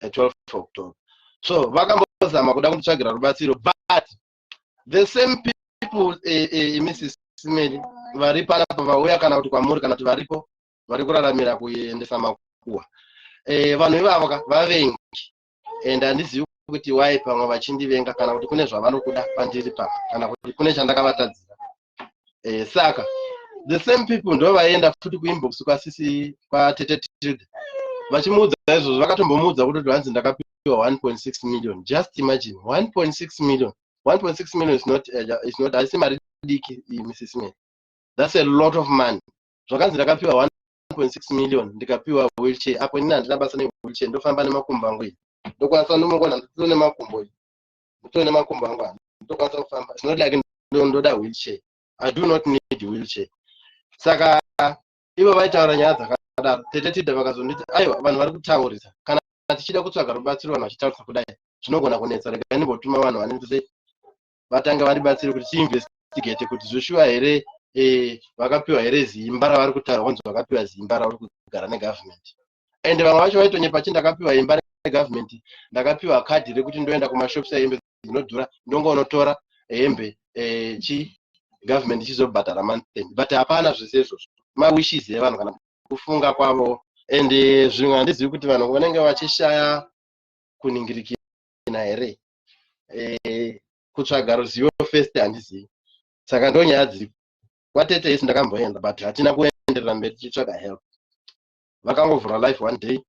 12 October. So vakambozama kuda kunditsvagira rubatsiro, but the same people, Mrs Mary, vari panapa vauya, kana kuti kwamuri, kana kuti varipo vari kuraramira kuendesa makuhwa, vanhu ivavo ka vavengi, and handizivi kuti why pamwe vachindivenga, kana kuti kune zvavanokuda pandiri papa, kana kuti kune chandakavatadzira. Saka the same people ndo vaienda futi kuinbox kwasisi, kwatete Tilda, vachimuudza izvozvo. Vakatombomuudza kuti hanzi ndakapiwa 1.6 million. Just imagine, 1.6 million. 1.6 million is not, haisi mari diki, Mrs Mary. That's a lot of money. Zvakanzi ndakapiwa 1.6 million, ndikapiwa wheelchair. Apo inini handina basa newheelchair, ndofamba nemakumbo angu iyi. Ndokwanisa, ndomongona nditoo nemakumbo iyi, nditoo nemakumbo angu, ndokwanisa kufamba. It's not like ndoda wheelchair. I do not need wheelchair. Saka ivo vaitaura nyaya dzakadaro. Tete Tilda vakazonditi, "Aiwa, vanhu vari kutaurisa. Kana tichida kutsvaga rubatsiro, vanhu vachitaurisa kudai, zvinogona kunetsa. Regai ndimbotuma vanhu vanenge sei, vatange vandibatsire kuti tiinvestigate kuti zvoshuwa here, vakapiwa here zimba ravari kutaura kwanzi vakapiwa zimba ravari kugara negovernment." And vamwe vacho vaitonyepa chi, "Ndakapiwa imba negovernment, ndakapiwa kadhi rekuti ndoenda kumashops ehembe dzinodhura, ndongonotora hembe, chi government ichizobhadhara month end." But hapana zvese izvozvo, mawishes evanhu kana kufunga kwavo. And zvimwe handizivi kuti vanhu vanenge vachishaya kuningirikina here, kutsvaga ruzivo first, handizivi. Saka ndo nyaya dziri kwatete isi. Ndakamboenda, but hatina kuenderera mberi tichitsvaga help. Vakangovhura live one day,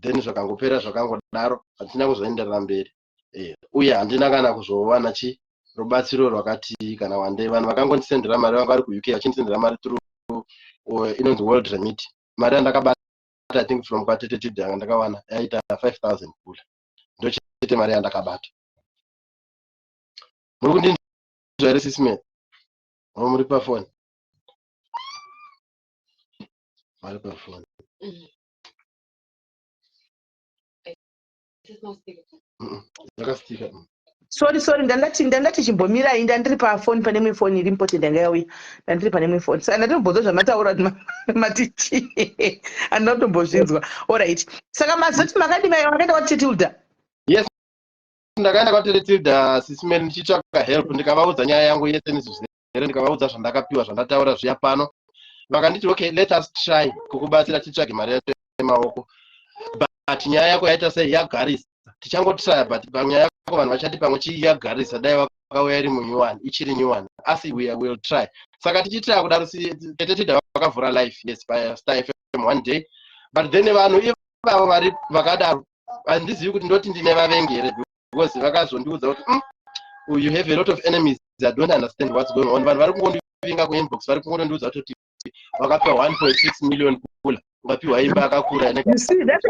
then zvakangopera zvakangodaro, hatina kuzoenderera mberi. Uye handina kana kuzowana chi rubatsiro rwakati kana one day. Vanhu vakangondisendera mari, vanga vari kuUK, vachindisendera mari through inonzi World Remit. Mari yandakabata, I think from kwatete Tilda, ndakawana yaita 5000 pula. Ndochete mari yandakabata. Muri kundinzwa here, Sis Mary? O, muri pafoni? Vari pafoni. Yakastika. Sorry, sorry, ndandati chimbomirai, ndandiri pafoni, pane imwe foni iri important yanga yauya. Ndandiri pane imwe foni, saka ndatombonzwa zvamataura kuti matichi, handina kutombozvinzwa. Alright, saka mazoti makadi makaenda kwatete Tilda? Yes, ndakaenda kwatete Tilda, Sis Mary, ndichitsvaka help. Ndikavaudza nyaya yangu yese nezvizere, ndikavaudza zvandakapiwa, zvandataura zviya pano. Vakanditi, "Okay, let us try kukubatsira, titsvage mari yacho yemaoko, but nyaya yako yaita sei, yagarisa. Tichangotraya, but panyaya yako vanhu vachati pamwe chii, yagarisa. Dai vakauya iri munew one, ichiri new one, asi we will try." Saka tichitraya kudaro, tete Tilda vakavhura live, yes, paStar FM one day. But then vanhu ivavo vari vakadaro, handizivi kuti ndoti ndine vavengi here, because vakazondiudza kuti, you have a lot of enemies. I don't understand what's going on. Vanhu vari kungondivinga kuinbox, vari kungondiudza kuti vakapiwa 1.6 million pula, ukapiwa imba yakakura." You see, that's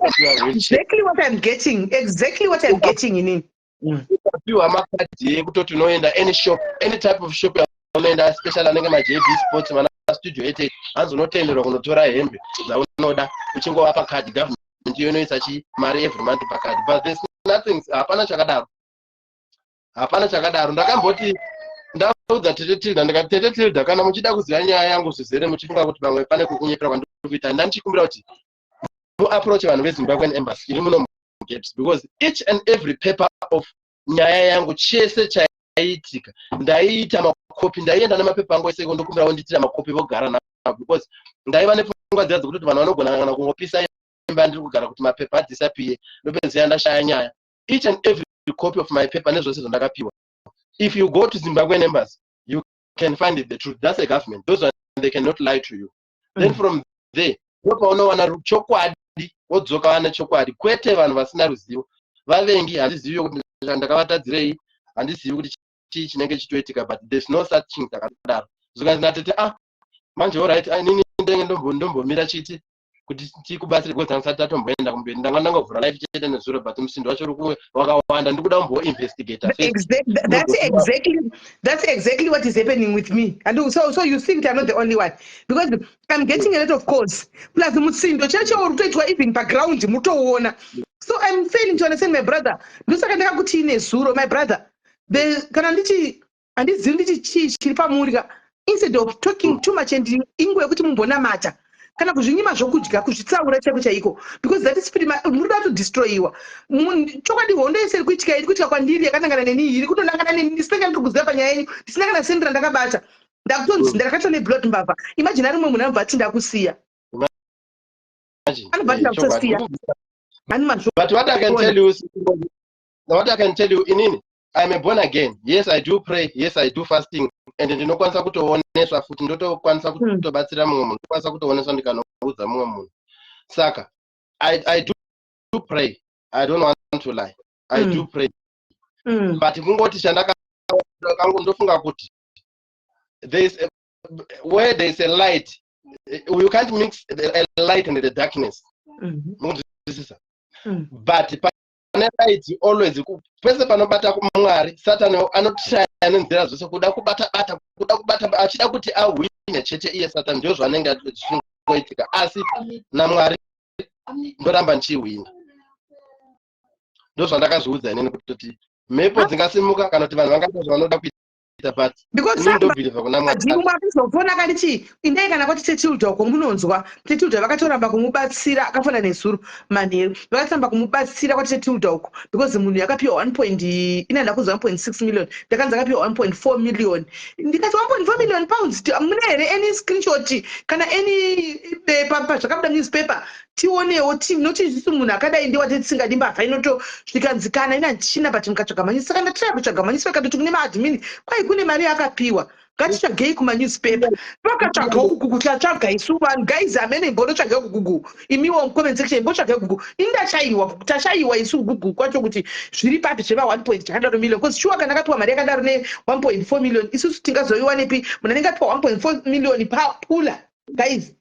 exactly what I'm getting, exactly what I'm getting inini. Ukapiwa makadhi ekutoti unoenda any shop, any type of shop yaunoenda, especially anenge maJB Sports, mana Studio 88, hanzi unotenderwa kunotora hembe dzaunoda uchingovapa kadhi. Government iyo inoisa chi mari every month pakadhi. But there's nothing, hapana chakadaro, hapana chakadaro. Ndakamboti ndaudza tete Tilda, ndikati, "Tete Tilda, kana muchida kuziva nyaya yangu zvizere, muchifunga kuti pamwe pane kukunyepera kwandiri kuita, ndandichikumbira kuti muapproach vanhu veZimbabwean Embassy iri muno muGaps, because each and every paper of nyaya yangu, chese chaiitika, ndaiita makopi, ndaienda nemapepa angu ese, ndokumbira vondiitira makopi vogara navo, because ndaiva nepfungwa dziya dzekuti vanhu vanogona kana kungopisa imba ndiri kugara kuti mapepa adisappear, ndopedzisira ndashaya nyaya. Each and every copy of my paper nezvose zvandakapiwa, if you go to Zimbabwean Embassy, you can find the truth. That's a government, those one, they cannot lie to you. Then from there ndopaunowana chokwadi." Wodzoka vane chokwadi, kwete vanhu vasina ruzivo. Vavengi handizivi kuti ndakavatadzirei, handizivi kuti chii chinenge chitoitika, but there's no such thing dzakadaro. Zvikanzi natete, ah, manje alright, inini ndenge ndombomira chiti kuti tikubatsire because ndisati tatomboenda kumberi. Ndanga ndangovhura live chete nezuro, but musindo wacho uri wakawanda, ndikuda kumboinvestigata. That's exactly what is happening with me. And so you think I'm not the only one, because I'm getting a lot of calls, plus musindo chacho uri kutoitwa even paground mutoona. So I'm failing to understand, my brother. Ndosaka ndakakuti nezuro, my brother, the kana ndichi handizivi ndichi chii chiri pamuri ka. Instead of talking too much and inguva yekuti mumbonamata kana kuzvinyima zvokudya, kuzvitsaura chaiko chaiko, because that spirit muri kuda kutodestroyiwa. Chokwadi, hondo yese iri kuitika, iri kuitika kwandiri, yakanangana neni, iri kutonangana neni ndisina chandiri kuziva panyaya yenyu, ndisina kana sendi randakabata. Ndakutonzi ndakatwa neblood mbavha. Imagine ari mumwe munhu anobva ati ndakusiya, anobva ati ndakusasiya ani mazvo. But what I can tell you, inini I'm a born again. Yes, I do pray. Yes, I do fasting. And ndinokwanisa kutooneswa futi, ndotokwanisa kutobatsira mumwe munhu, ndokwanisa kutooneswa ndikanoudza mumwe munhu. Saka I do pray. I don't want to lie, I do pray. But kungoti chandaka ndofunga kuti there is a, where there is a light, you can't mix a light and the darkness. Munzwisisa? But pane light always, pese panobata Mwari, Satani anotraya nenzira dzose kuda kubata bata, kuda kubata, achida kuti ahwine chete iye Satani. Ndio zvaanenge zvichingoitika, asi naMwari ndoramba ndichihwina. Ndo zvandakazviudza inini, kutoti mhepo dzingasimuka kana kuti vanhu vangaita zvavanoda kuita, but Because inini ndobhilivha kuna Mwari. Mumwe akazofona akanditi indai kana kwati Tetilda uko munonzwa. Tetilda vakatoramba kumubatsira, akafona nezuro manheru, vakatoramba kumubatsira kwati Tetilda uko because munhu yakapiwa 1 point ina, ndakunzi 1.6 million, ndakanzi akapiwa 1.4 million. Ndikati £1.4 million, mune here any screenshot kana any bepa pazvakabuda newspaper tionewo, noti isusu munhu akadai ndewati tisingadi mbavha inoto. Zvikanzi kana ina handichina, but mukatsvaga manyusi. Saka ndatira kutsvaga manyusi, vakatoti kune maadmin kwai kune mari yakapiwa, ngatitsvagei kumanewspaper. Vakatsvagawo kuGoogle, tatsvaga isu vanhu guys, amene imbonotsvagai kuGoogle, imiwo mucomment section imbotsvagai kuGoogle. Indachaiwa, tashaiwa isu kuGoogle kwacho kuti zviri papi zveva 1 point chakadaro million, because sure, kana akapiwa mari yakadaro ne 1.4 million, isusu tingazoiwanepi munhu anenge apiwa 1.4 million papula, guys?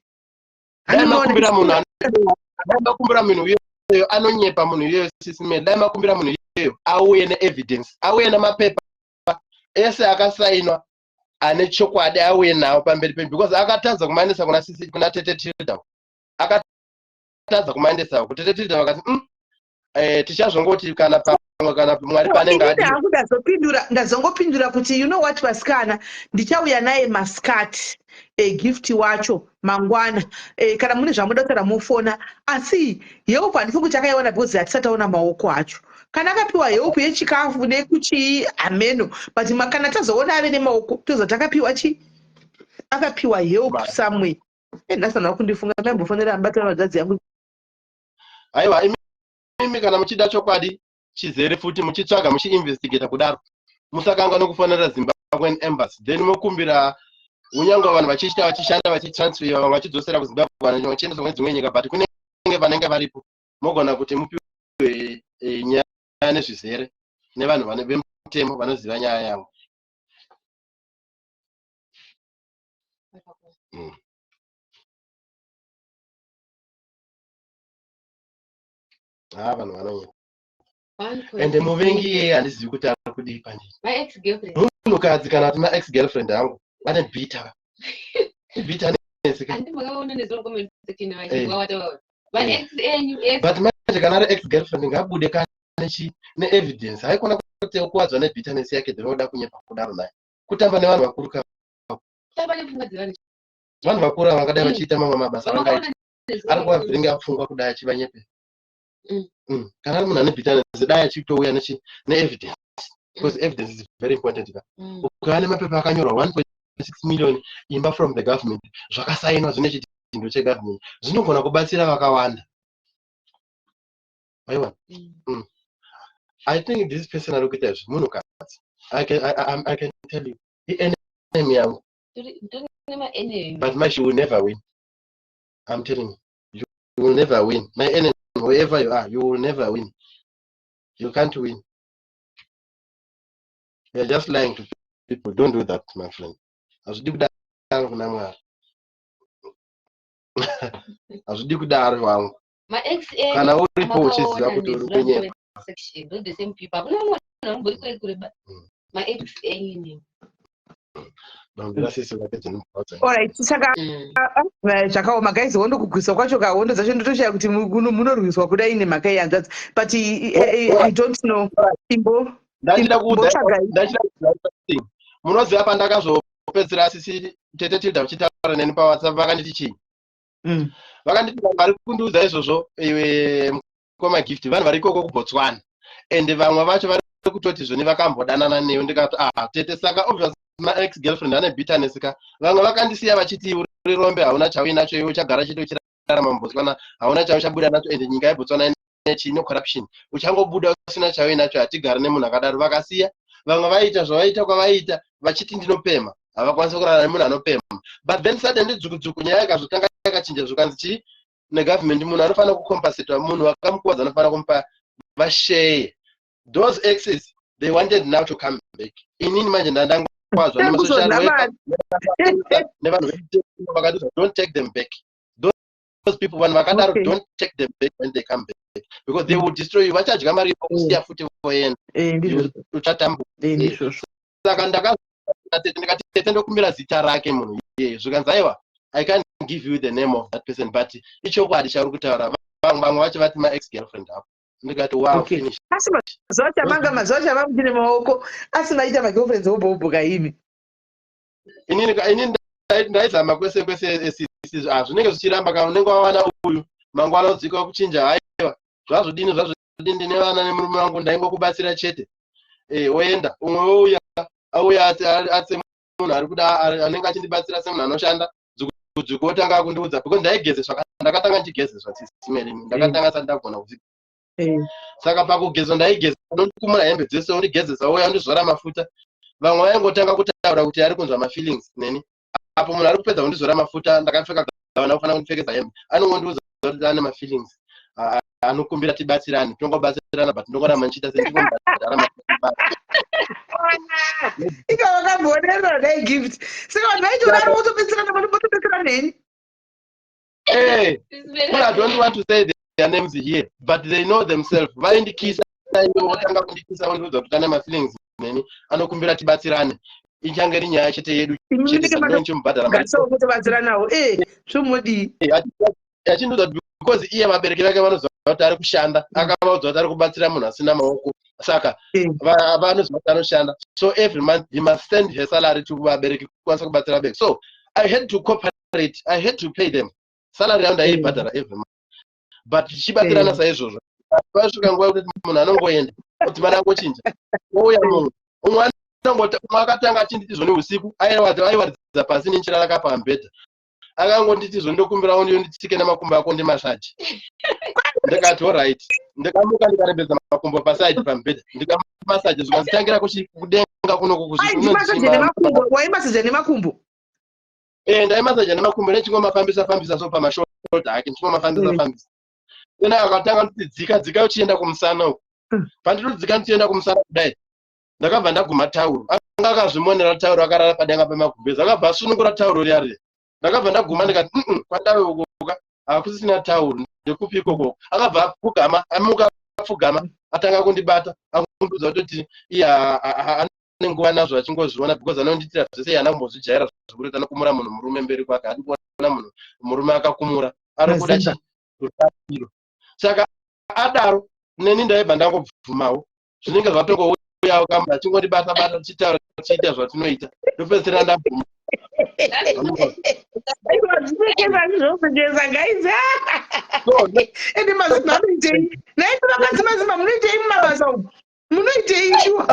Dai makumbira munhu, dai makumbira munhu iyoyo anonyepa, munhu iyoyo sisime, dai makumbira munhu iyoyo auye neevidence, auye nemapepa ese akasainwa ane chokwadi, auye nawo pamberi penu, because akatadza kumaendesa kuna sisi, kuna tete Tilda. Akatadza kumaendesa kutete Tilda, vakati, tichazongoti kana pamwe kana Mwari panenge Inini hangu ndazopindura, ndazongopindura kuti, you know what, vasikana, ndichauya naye maskati, Gift wacho mangwana. Kana mune zvamuda kutaura mofona, asi help handifungi kuti akaiwana because hatisati taona maoko acho. Kana akapiwa help yechikafu nekuchii, hameno, but kana tazoona ave nemaoko tozoti akapiwa chi, akapiwa help somewhere. Ndasanwa kundifunga maimbofonera mubatira madzadzi yangu. Aiwa, imimi kana muchida chokwadi chizere futi, muchitsvaga, muchiinvestigata kudaro, musakanga nokufonera Zimbabwean Embassy, then mokumbira. Unyange vanhu vachiita, vachishanda, vachitransfer, vamwe vachidzosera kuZimbabwe, vamwe vachiendeswa kune dzimwe nyika, but kunenge vanenge varipo, mogona kuti mupiwe nyaya nezvizere nevanhu vane vemutemo vanoziva nyaya yavo. Ah, vanhu vanonyepa. Ende muvengi iyeye handizivi kuti ari kudii pandiri. My ex girlfriend. Munhukadzi kana kuti maex girlfriend angu vane bitter, bitterness ka. Handi makaona nezuro comment section vachivawata va ex enyu ex. But manje kana ari ex girlfriend, ngabude kane chi neevidence. Haikona kuti ukuwadzwa nebitterness yake, dzinoda kunyepa kudaro naye, kutamba nevanhu vakuru ka. Tamba nepfungwa dzevanhu. Vanhu vakuru ava vangadai vachiita mamwe mabasa vangaita. Vamakaona nezuro. Ari kuvavhiringa pfungwa kudai achivanyepe. Kana ari munhu ane bitterness, dai achitouya nechi neevidence, because evidence is very important ka. Ukava nemapepa akanyorwa 1.6 million imba from the government, zvakasainwa, zvine chidhindo chegovernment, zvinogona kubatsira vakawanda, aiwa. I think this person ari kuita izvi munhukadzi. I can tell you, ienemy yangu. Tori nemaenemy. But my, she will never win. I'm telling you, you will never win, my enemy. Whoever you are, you will never win. You can't win. You are just lying to people. Don't do that, my friend. Hazvidi kudaro kuna Mwari, hazvidi kudaro wangu. Ma-ex. Kana uripo uchiziva kuti uri kunyepa. Section, not the same people. Hakuna mumwe munhu anombori kure kure ba ma-ex enyu nemi. Bambira sisi vapedze nemubvunzo. Alright, saka zvakaoma guys. Hondo, kugwiswa kwacho ka, hondo dzacho ndotoshaya kuti munorwiswa kudai nemhaka yehanzvadzi, but I don't know, imbo Ndachida kuudza imbotsvagai. Ndachida kuudza something. Munoziva pandakazopedzera sisi tete Tilda uchitaura neni paWhatsApp, vakanditi chii? Vakanditi vanhu vari kundiudza izvozvo, iwe mukoma Gift, vanhu vari ikoko kuBotswana, and vamwe vacho vari kutoti zvoni vakambodanana newe. Ndikati, "Ah tete, saka obvious ma-ex girlfriend ane bitterness ka." Vamwe vakandisiya vachiti, "Uri rombe, hauna chauinacho iwe, uchagara chete uchirarama muBotswana, hauna chauchabuda nacho, and nyika yeBotswana ine corruption, uchangobuda usina chauinacho, hatigari nemunhu akadaro." Vakasiya. Vamwe vaiita zvavaita kwavaiita vachiti ndinopema, havakwanisi kurara nemunhu anopema. But then suddenly dzukudzuku nyaya ikazotanga yakachinja, zvikanzi chii negovernment, munhu anofanira kucompensatwa, munhu akamukuvadza anofanira kumupa vasheye. Those exes, they wanted now to come back. Inini manje ndandangwadzwa nemasocial Kuzodla worker mari. Nevanhu vemitemo vakati, "Don't take them back, those people." Vanhu vakadaro, don't take them back when they come back, because they will destroy you. Vachadya mari vokusiya futi voenda. Ndizvozvo. Uchatambura. Ndizvozvo. Saka ndakatete, ndikati, "Tete, ndokumbira zita rake munhu iyeye." Zvikanzi, "Aiwa, I can't give you the name of that person, but ichokwadi chauri kutaura, vamwe vacho vati ma-ex girlfriend ako." Ndikati, "Wow." Finish. Asi mazuva chamanga, mazuva chava muchine maoko, asi maita magirlfriends wobhobhoka imi? Inini ndaizama kwese kwese sisi, zvinenge zvichiramba. Kana unenge wawana uyu, mangwana udzika kuchinja, "Haiwa, zvazvodini, zvazvodini, ndine vana nemurume wangu, ndaingokubatsira chete." Oenda, umwe wouya, auya ati munhu ari kuda anenge achindibatsira semunhu anoshanda. Dzvuku otanga kundiudza, because ndaigezeswa, ndakatanga ndichigezeswa sisimerini, ndakatanga sati ndagona kuzvi. Saka pakugezwa ndaigeza, unondikumura hembe dzese, undigezesa, ouya undizora mafuta. Vamwe vaingotanga kutaura kuti ari kunzwa mafeelings neni. Apo munhu ari kupedza kundizora mafuta, ndakapfeka gavana, kufanira kundipfekedza hembe, anongondiudza kuti ane mafeelings, anokumbira tibatsirane, tongobatsirana, but ndongoramba ndichiita sendingomubhadhara. Inga vakambonerera dai Gift. Saka vanhu vaitodaro, votobetserana, votobetserana neni. Hey, well, I don't want to say their names here, but they know themselves. Vaindikisa, votanga kundikisa, vondiudza kuti ane mafeelings neni, anokumbira tibatsirane, ichange iri nyaya chete yedu chete, saka ndinochimubhadhara mari. Garisawo kutobatsiranawo, zvomodii? Achindiudza kuti because iye vabereki vake vanoziva kuti ari kushanda, akavaudza kuti ari kubatsira munhu asina maoko, saka vanoziva kuti anoshanda, so every month he must send her salary to vabereki kukwanisa kubatsira vabereki. So I had to cooperate, I had to pay them salary yavo, ndaiibhadhara every month, but tichibatsirana saizvozvo. Pasvika nguva yekuti munhu anongoenda, kuti mari angochinja, ouya mumwe. Umwe anongoti, umwe akatanga achinditi zvoni usiku aiwaridza pasi nenjira rakapamubhedha, akangonditi zvo, "Ndokumbirawo nditsike nemakumbo ako ndimasaji." Ndikati, "Alright." Ndikamuka, ndikarembedza makumbo paside pamubhedha, ndikamasaji, zvikanzitangira kudenga kunoku. Waimasaja nemakumbo? Waimasaja nemakumbo? Ndaimasaja nemakumbo, nechingomafambisa fambisa so pamashoulder ake, ndichingomafambisa fambisa. Then akatanga nditi, "Dzika, dzika uchienda kumusana uku." Pandinodzika ndichienda kumusana kudai, ndakabva ndaguma tauro. Anga akazvimonera tauro, akarara padenga pemagumbezi, akabva asunungura tauro riya riya. Ndakabva ndaguma, ndikati, Kwandave ukuka hakusisina tauro, ndekupi ikoko?" Akabva apfugama, amuka, apfugama, atanga kundibata, akundiudza kutoti iye ane nguva nazvo achingozviona, because anondiitira zvese iye haana kumbozvijaira zvekuti anokumura munhu murume mberi kwake. Hadi kuona munhu murume akakumura, ari kuda Mazimba. Rubatsiro. Saka adaro, neni ndaibva ndangobvumawo, zvinenge zvatongouyawo kamwe, achingondibata bata, tichitaura, tichiita zvatinoita, ndopedzisira ndabvuma. Zvisekesa, zvinosekesa guys. So, Ende mazimba anoitei naiti? Vakadzi mazimba munoitei mumabasa umu? Munoitei shuwa?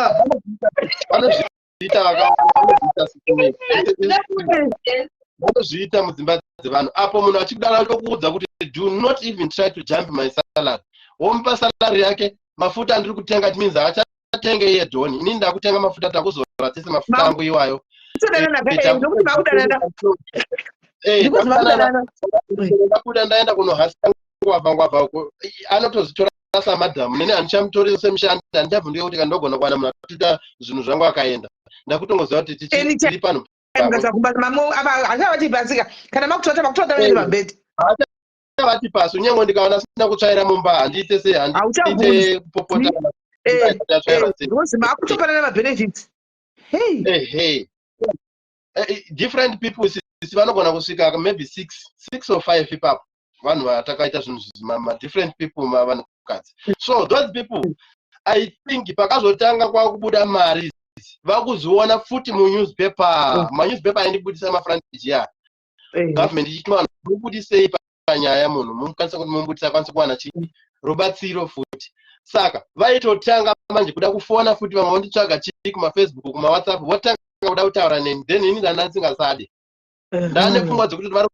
Vanozviita vakawanda, vanozviita sikumei, vanozviita mudzimba dzevanhu. Apo munhu achikudaro, achitokuudza kuti, "Do not even try to jump my salary." Womupa salary yake, mafuta andiri kutenga, it means haachatenge iye dhoni, inini ndakutenga mafuta, takuzora tese mafuta angu iwayo. Kudanana ndokuti makudanana. Ndikuti makudanana. Ndabuda, ndaenda kunohasa. Ngwavha ngwavha uko anotozvitora samadhamu. Neni handichamutori semushandi, handichavhunduke kuti kandogona kuwana munhu atuita zvinhu zvangu akaenda. Ndakutongoziva kuti tiri pano. Hachavati pasika kana makutota makutota vene pabhedhi. Vati pasi, kunyange ndikaona asina kutsvaira mumba, handiite sei, handiite kupopota. Because makutopanana mabenefits. Hey, hey, different people sisi vanogona kusvika maybe six or five ipapo, vanhu vatakaita zvinhu madifferent people, vanhukadzi. So those people, I think pakazotanga kwakubuda mari, vakuziona futi munewspaper. Manewspaper aindibudisa mafront page ya government ichiti vanhu mubudisei panyaya, munhu mukwanisa kuti mumubudisa akwanise kuwana chi rubatsiro futi. Saka vaitotanga manje kuda kufona futi, vamwe vonditsvaga chii kumaFacebook, kumaWhatsApp, votanga kuda kutaura neni. Then ini ndanda ndisingasade, ndane pfungwa dzekuti vari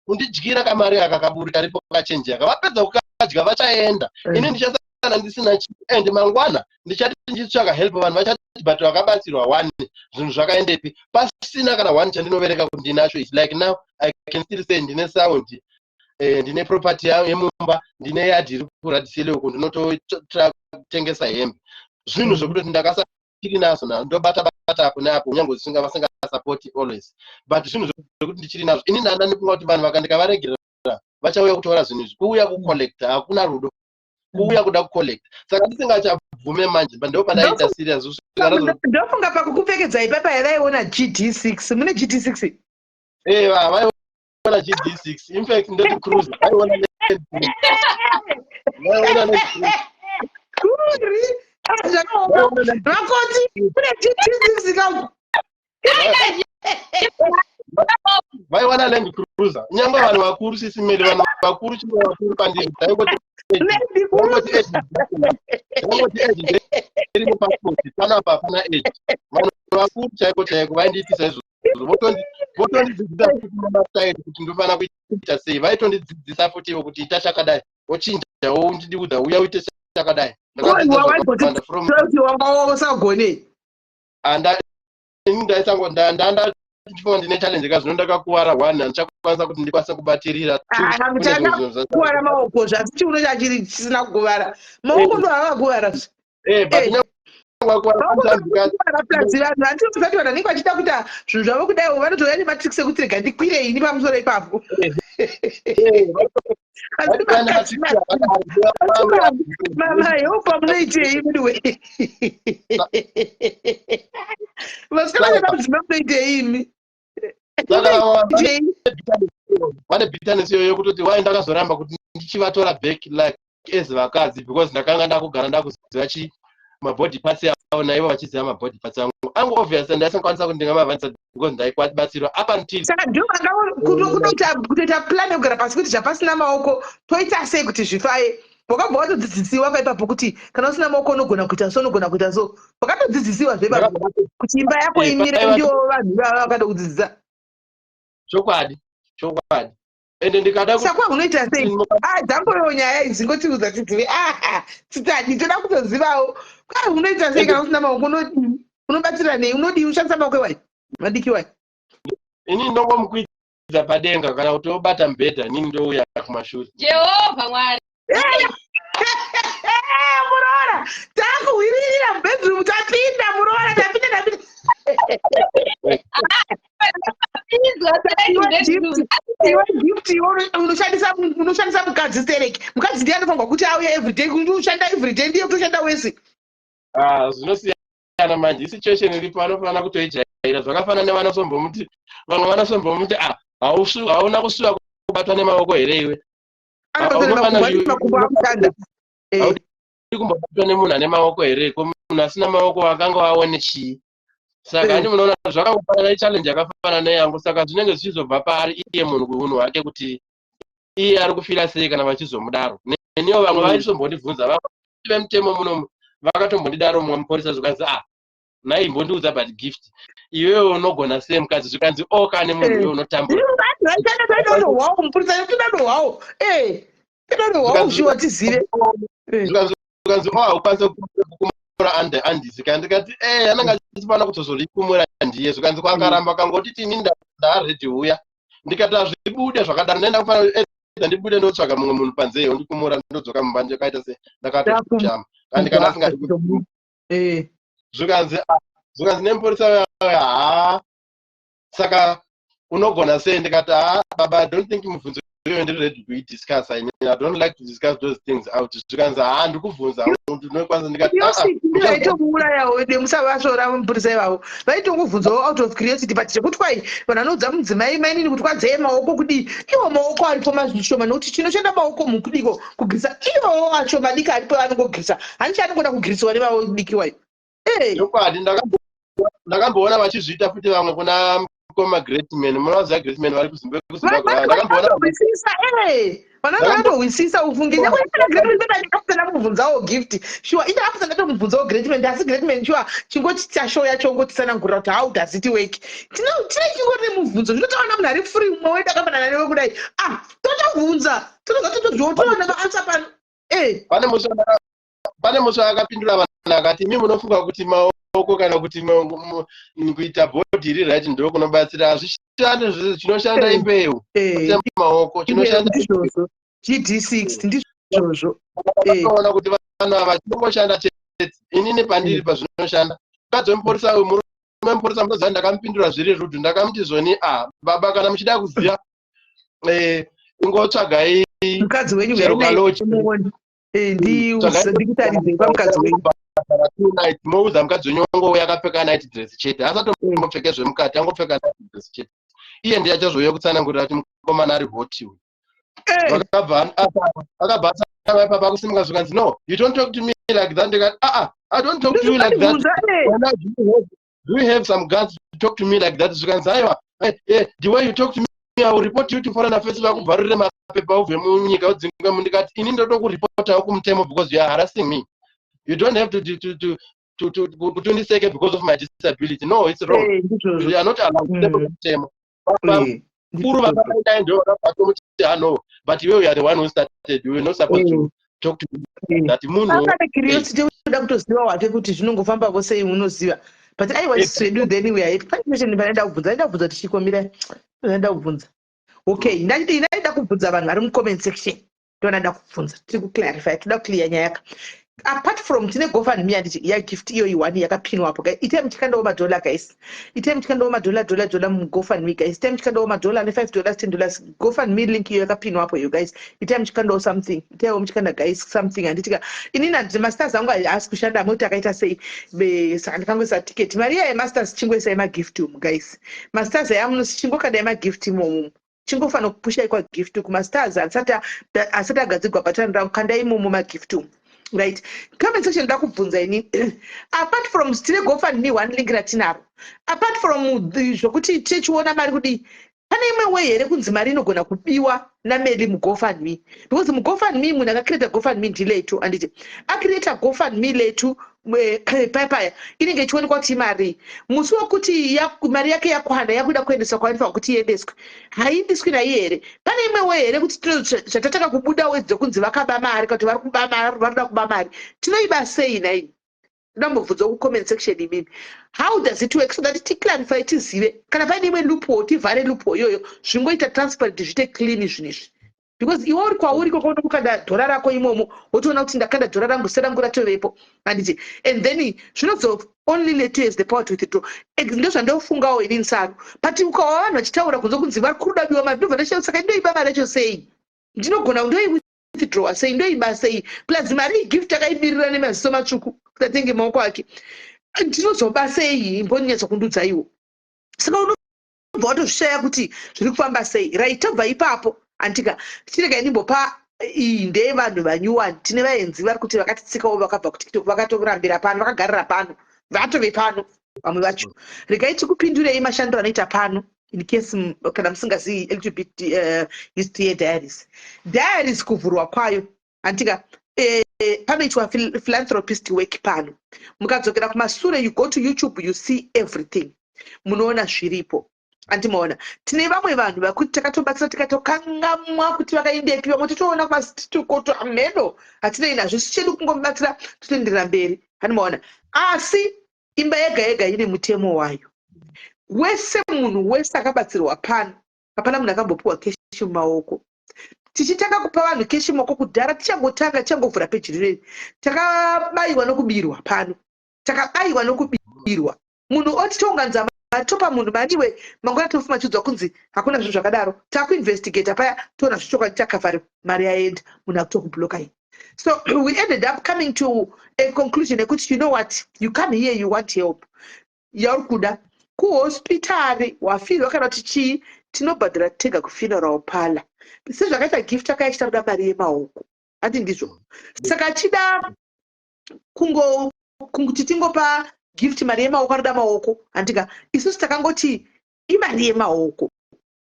kundidyira kamari aka kaburi karipo kachenji aka. Vapedza kukadya vachaenda, ini ndichasara ndisina chi. And mangwana ndichati ndichitsvaka help, vanhu vachati, "But vakabatsirwa one, zvinhu zvakaendepi?" Pasina kana one chandinovereka kuti ndinacho. Is like now I can still say ndine sound, ndine property yemumba, ndine yadhi iri kuRadisele uko ndinototengesa hembe, zvinhu zvekutoti ndakasa chiri nazvo na ndobata bata apo neapo, kunyange vasingasapoti always, but zvinhu zvekuti ndichiri nazvo. Ini ndanda ndifunga kuti vanhu vakandikavaregerera vachauya kutora zvinhu izvi, kuuya kucollecta. Hakuna rudo, kuuya kuda kucollecta. Saka ndisingachabvume manje, ndo pandaita serious. Ndofunga pakukupfekedza ipapa yavaiona GD6, mune GD6. Eh, vaiona GD6. In fact ndoti cruise, vaiona, vaiona. Kuri zvakaoma, vakoti kune GD6 kangu. Vaiwana Land Cruiser. Nyange vanhu vakuru, sisimeli, vanhu vakuru, chimwe vakuru pandiri, taingoti age iri mupassport panapa, hapana age. Vanhu vakuru chaiko chaiko vaindiitisa izvozvo, votondidzidzisa futi mastyle kuti ndofana kuita sei. Vaitondidzidzisa futi ivo kuti ita chakadai, wochinja, wondiudza uya uite chakadai. Ndakadzidza from Wanga usagone. Ini ndaisango ndanda ndichifunga ndine challenge ka. Zvino ndakakuvara, one, handichakwanisa kuti ndikwanise kubatirira. Two, Ah, kune zvimwe zvinhu kuvara maoko zvasi, chiuno chachiri chisina kukuvara maoko ndo akakuvara. But kunyange wakuvara sometimes kuvara plus vanhu handinozati vanhu vanenge vachida kuita zvinhu zvavo kudai, vanotouya nematricks ekuti rega ndikwire ini pamusoro ipapo. Asi vanokuya nematricks akadaro. Mamayopa munoitei mudiwe vasikana vemadzimai, munoitei imi? Saka Munoitei? Vane bitterness iyoyo yekutoti wai ndakazoramba kuti ndichivatora back like as vakadzi, because ndakanga ndakugara ndakuziva chi mabody parts avo, naivo vachiziva mabody parts angu. Angu obviously ndaisakwanisa kuti ndingamavandisa because ndaikwabatsirwa up until Saka ndio vanga kutoita plan yekugara pasi kuti zvapasina maoko toita sei kuti zvifaye. Wakabva watodzidzisiwa kaipapo kuti kana usina maoko unogona kuita so, unogona kuita so. Wakatodzidzisiwa zvepapo kuti imba yako imire. Ndiwo vanhu ivava vakada kudzidzisa. Chokwadi, chokwadi, ende ndikada Saka unoita sei? Ah, dzangorewo nyaya idzi, ngotiudza tizive. Ah, titadi toda kutozivawo kwa unoita sei kana usina maoko. Unodii? Unobatsira nei? Unodii? Ushandisa maoko iwai madiki iwai? Ini ndongomukwidza padenga kana kuti obata mubhedha, inini ndouya kumashure. Jehovha Mwari! Muroora, takuhwiririra mubedroom, tapinda muroora, tapinda, tapinda. Inzwa. Iwe Gift, iwe Gift, iwe unoshandisa mukadzi stereki. Mukadzi ndiye anofanirwa kuti auye everyday kuti ushanda everyday, ndiye kutoshanda wese. Ah, zvinosiyana manje. Isituation iripo, anofanira kutoijaira. Zvakafanana nevanosombomuti, vamwe vanosombomuti, "Ah, hauna kusuwa kubatwa nemaoko here iwe?" Anobatana makumbo, makumbo akushanda. Haudi kumbobatwa nemunhu ane maoko here? Ko munhu asina maoko akanga waone chii? Saka handi munoona zvakangofanana, ichallenge yakafanana neyangu. Saka zvinenge zvichizobva paari iye munhu, kuunhu hwake, kuti iye ari kufira sei kana vachizomudaro. Neniwo vamwe vaisombondibvunza, vamwe vemutemo munomu vakatombondidaro. Mumwe mupurisa, zvikanzi, "Ah, naimbondiudza, but Gift, iwewe unogona sei mukadzi?" Zvikanzi, "O, kane munhu iwe unotambura." Vanhu vaishanda toidonohwawo, mupurisa toidonohwawo, toidonohwawo shuwa tizive. Zvikanzi, "O, haukwanisi kukumura andisi ka." Ndikati, "E, anenge achifanira kutozorikumura ndiye." Zvikanzi, "Kwakaramba kangoti tini ndaready uya." Ndikati, "Hazvibude zvakadaro, ndaenda kufanira." Ndibude ndotsvaga mumwe munhu panze, ondikumura, ndodzoka mumba ndakaita se ndakatoshama kandi kana asingadi. Zvikanzi nemupurisa, "Haa, saka unogona sei?" Ndikati, "Ha, baba, I don't think mubvunzo iyoyo ndiri ready kuidiscuss. I mean, I don't like to discuss those things out." Zvikanzi, "Ha, ndikubvunza, ndinokwanisa." Ndikati, Vaitomuurayawo, musavasvora mupurisa ivavo, vaitongobvunzawo out of curiosity. But zvekuti kwai vanhu vanoudza mudzimai, "Mainini, kuti kwadzeye maoko kudii?" Iwo maoko aripo mazvishoma, nokuti chinoshanda maoko mukudiko kugirisa ivowo acho madiki aripo vanongogirisa. Handichi anongoda kugirisiwa nevadikiwayo. Chokwadi, ndakamboona vachizviita futi vamwe kuna mukoma Greatman. Munovaziva Greatman vari kuZimbabwe? Vanatohwisisa, vanenge vakatohwisisa, ufunge. Greatman mubvunzawo Gift, sure, ine afusa ndatomubvunzawo Greatman, asi Greatman, sure, chingotita show yacho, ngotitsanangurira kuti how does it work. Tine chingori nemubvunzo, zvinotaura munhu ari free, mumwe wedu akafanana newe kudai. Ah, totobvunza, totoza totozviwo, toona maanswer pano. Pane musi akapindura vanhu akati, "Imi munofunga kuti maoko kana kuti kuita body iri right ndo kunobatsira. Hazvishandi zvese. Chinoshanda imbeu, maoko. Chinoshanda ndizvozvo, GD6, ndizvozvo." Ona kuti vanhu ava chinongoshanda chete. Inini pandiri pazvinoshanda, mukadzi wemupurisa uyu, murume mupurisa, munoziva, ndakamupindura zviri rude. Ndakamuti zvoni, "A baba, kana muchida kuziva, ingotsvagai Mukadzi wenyu ndikutaridzei pamukadzi wenyu. Night moudza mukadzi wenyu wangouya akapfeka night dress chete, asatombopfeke zvemukati, angopfeka night dress chete. Iye ndiye achazouya kutsanangurira kuti mukomana ari hot uyu." Akabva asava ipapa, akusimuka, zvikanzi, "No, you don't talk to me like that." Ndikati, "Aa, I don't talk to you like that. Do you have some guts to talk to me like that?" Zvikanzi, "Aiwa, the way you talk to me, I will report you to Foreign Affairs, vakubvarurire mapepa, ubve munyika, udzingwe." Ndikati, "Ini ndotokuripotawo kumutemo because you are harassing me. You don't have to kuti undiseke because of my disability. No, it's wrong. You are not allowed kumutemo." Vakuru vakaendai ndo vakabva "Ah, no, but iwe, you are the one who started. You were not supposed to talk to me that." Munhu Akane curiosity, unoda kutoziva wake kuti zvinongofambavo sei, unoziva. But aiwa, isu hedu then we are pane question panoenda kubvunza, aenda kubvunza kuti chikomira, ndaenda kubvunza. Okay, ndaida kubvunza vanhu vari mucomment section, ndonada kubvunza, tiri kuclarify, toda kuclear nyaya yaka. Apart from tine GoFundMe, handiti, yaGift iyoyi one yakapinwapo. Itai muchikandawo madhola, guys, itai muchikandawo madhola, dhola, dhola muGoFundMe, guys. Itai muchikandawo madhola ne$5, $10. GoFundMe link iyo yakapinwapo iyo, guys. Itai muchikandawo something, itaiwo muchikanda, guys, something, handitika? Inini handiti masters angu haasi kushanda, amwe kuti akaita sei, saka ndikangoisa ticket, mari iya yemasters, chingoisai magift umu, guys. Masters aya chingokandai magift imomo, chingofanira kupushai kwaGift kumastars asati agadzirwa bhatani rangu, kandai imomo magift umu. Right, comment section, nda kubvunza ini. Apart from tine GoFundMe one link ratinaro, apart from zvokuti tichiona mari kudii, pane imwe way here kunzi mari inogona kubiwa naMeli muGoFundMe? Because muGoFundMe, munhu akacreata GoFundMe ndiLetu, handiti? Acreata GoFundMe Letu paya inenge ichionekwa kuti imari. Musi wekuti mari yake yakwana, yakuda kuendeswa kwainofanwa kuti iendeswe, haiendeswi naiye here? Pane imwe way here kuti zvatatanga kubuda wedzekunzi vakaba mari, kana kuti vari kuba mari, varikuda kuba mari, tinoiba sei nai? Ndambobvunza kucomment section imimi, how does it work, so that ticlarify, tizive kana paine imwe loophole, tivhare loophole iyoyo, zvingoita transparent, zviite clean zvinhu izvi. Because iwe uri kwauri koko, unokanda dhora rako imomo, wotoona kuti ndakanda dhora rangu, serangu ratovepo, handiti? And then zvinozo only Letu has the power to withdraw. Ndozvandofungawo inini saro. But ukawa vanhu vachitaura kunze kunzi vari kuda biwa mari, ndobva ndashaa, saka ndoiba mari yacho sei? Ndinogona ndoiwithdrawa sei? Ndoiba sei? Plus mari iGift akaimirira nemaziso matsvuku kuti atenge maoko ake, ndinozoba sei? Imbonyatsa kundudza iwo. Saka unobva watozvishaya kuti zviri kufamba sei. Right, tobva ipapo, andika chiregai ndimbopa iyi ndeyevanhu vanyuwani. Tine vaenzi vari kuti vakatitsikawo, vakabva kuTikTok, vakatorambira pano, vakagarira pano, vatove pano vamwe vacho. Regai tikupindurei mashandiro anoita pano, in case kana musingazivi a little bit history yediaries. Diaries kuvhurwa kwayo, andika, panoitwa philanthropist work pano. Mukadzokera kumasure, you go to YouTube, you see everything, munoona zviripo. Andimaona tine vamwe vanhu vakuti takatobatsira, tikatokangamwa kuti vakaendepi. Vamwe totoona kumasitikoto amheno, hatinei nazvo isu, chedu kungomubatsira, totoenderera mberi. Handimaona, asi imba yega yega ine mutemo wayo. Wese, munhu wese akabatsirwa pano, hapana munhu akambopiwa cash mumaoko. Tichitanga kupa vanhu keshi moko kudhara, tichangotanga, tichangovhura peji rineri, takabayiwa nokubirwa pano. Takabayiwa nokubirwa. Munhu oti tounganidza mari, topa munhu mari, iwe mangwana tofuma chiudzwa kunzi hakuna zvinhu zvakadaro. Takuinvestigata paya, toona zvechokwadi, takavhariwa, mari yaenda, munhu akutokubloka iyi. So we ended up coming to a conclusion yekuti, you know what, you come here, you want help yauri kuda kuhospitari, wafirwa kana kuti chii, tinobhadhara tega kufuneral parlor, sezvakaita Gift akaya achida kuda mari yemaoko, handi ndizvo? Saka achida kungo kuti tingopa Gift mari yemaoko, anoda maoko, handika? Isusu takangoti imari yemaoko.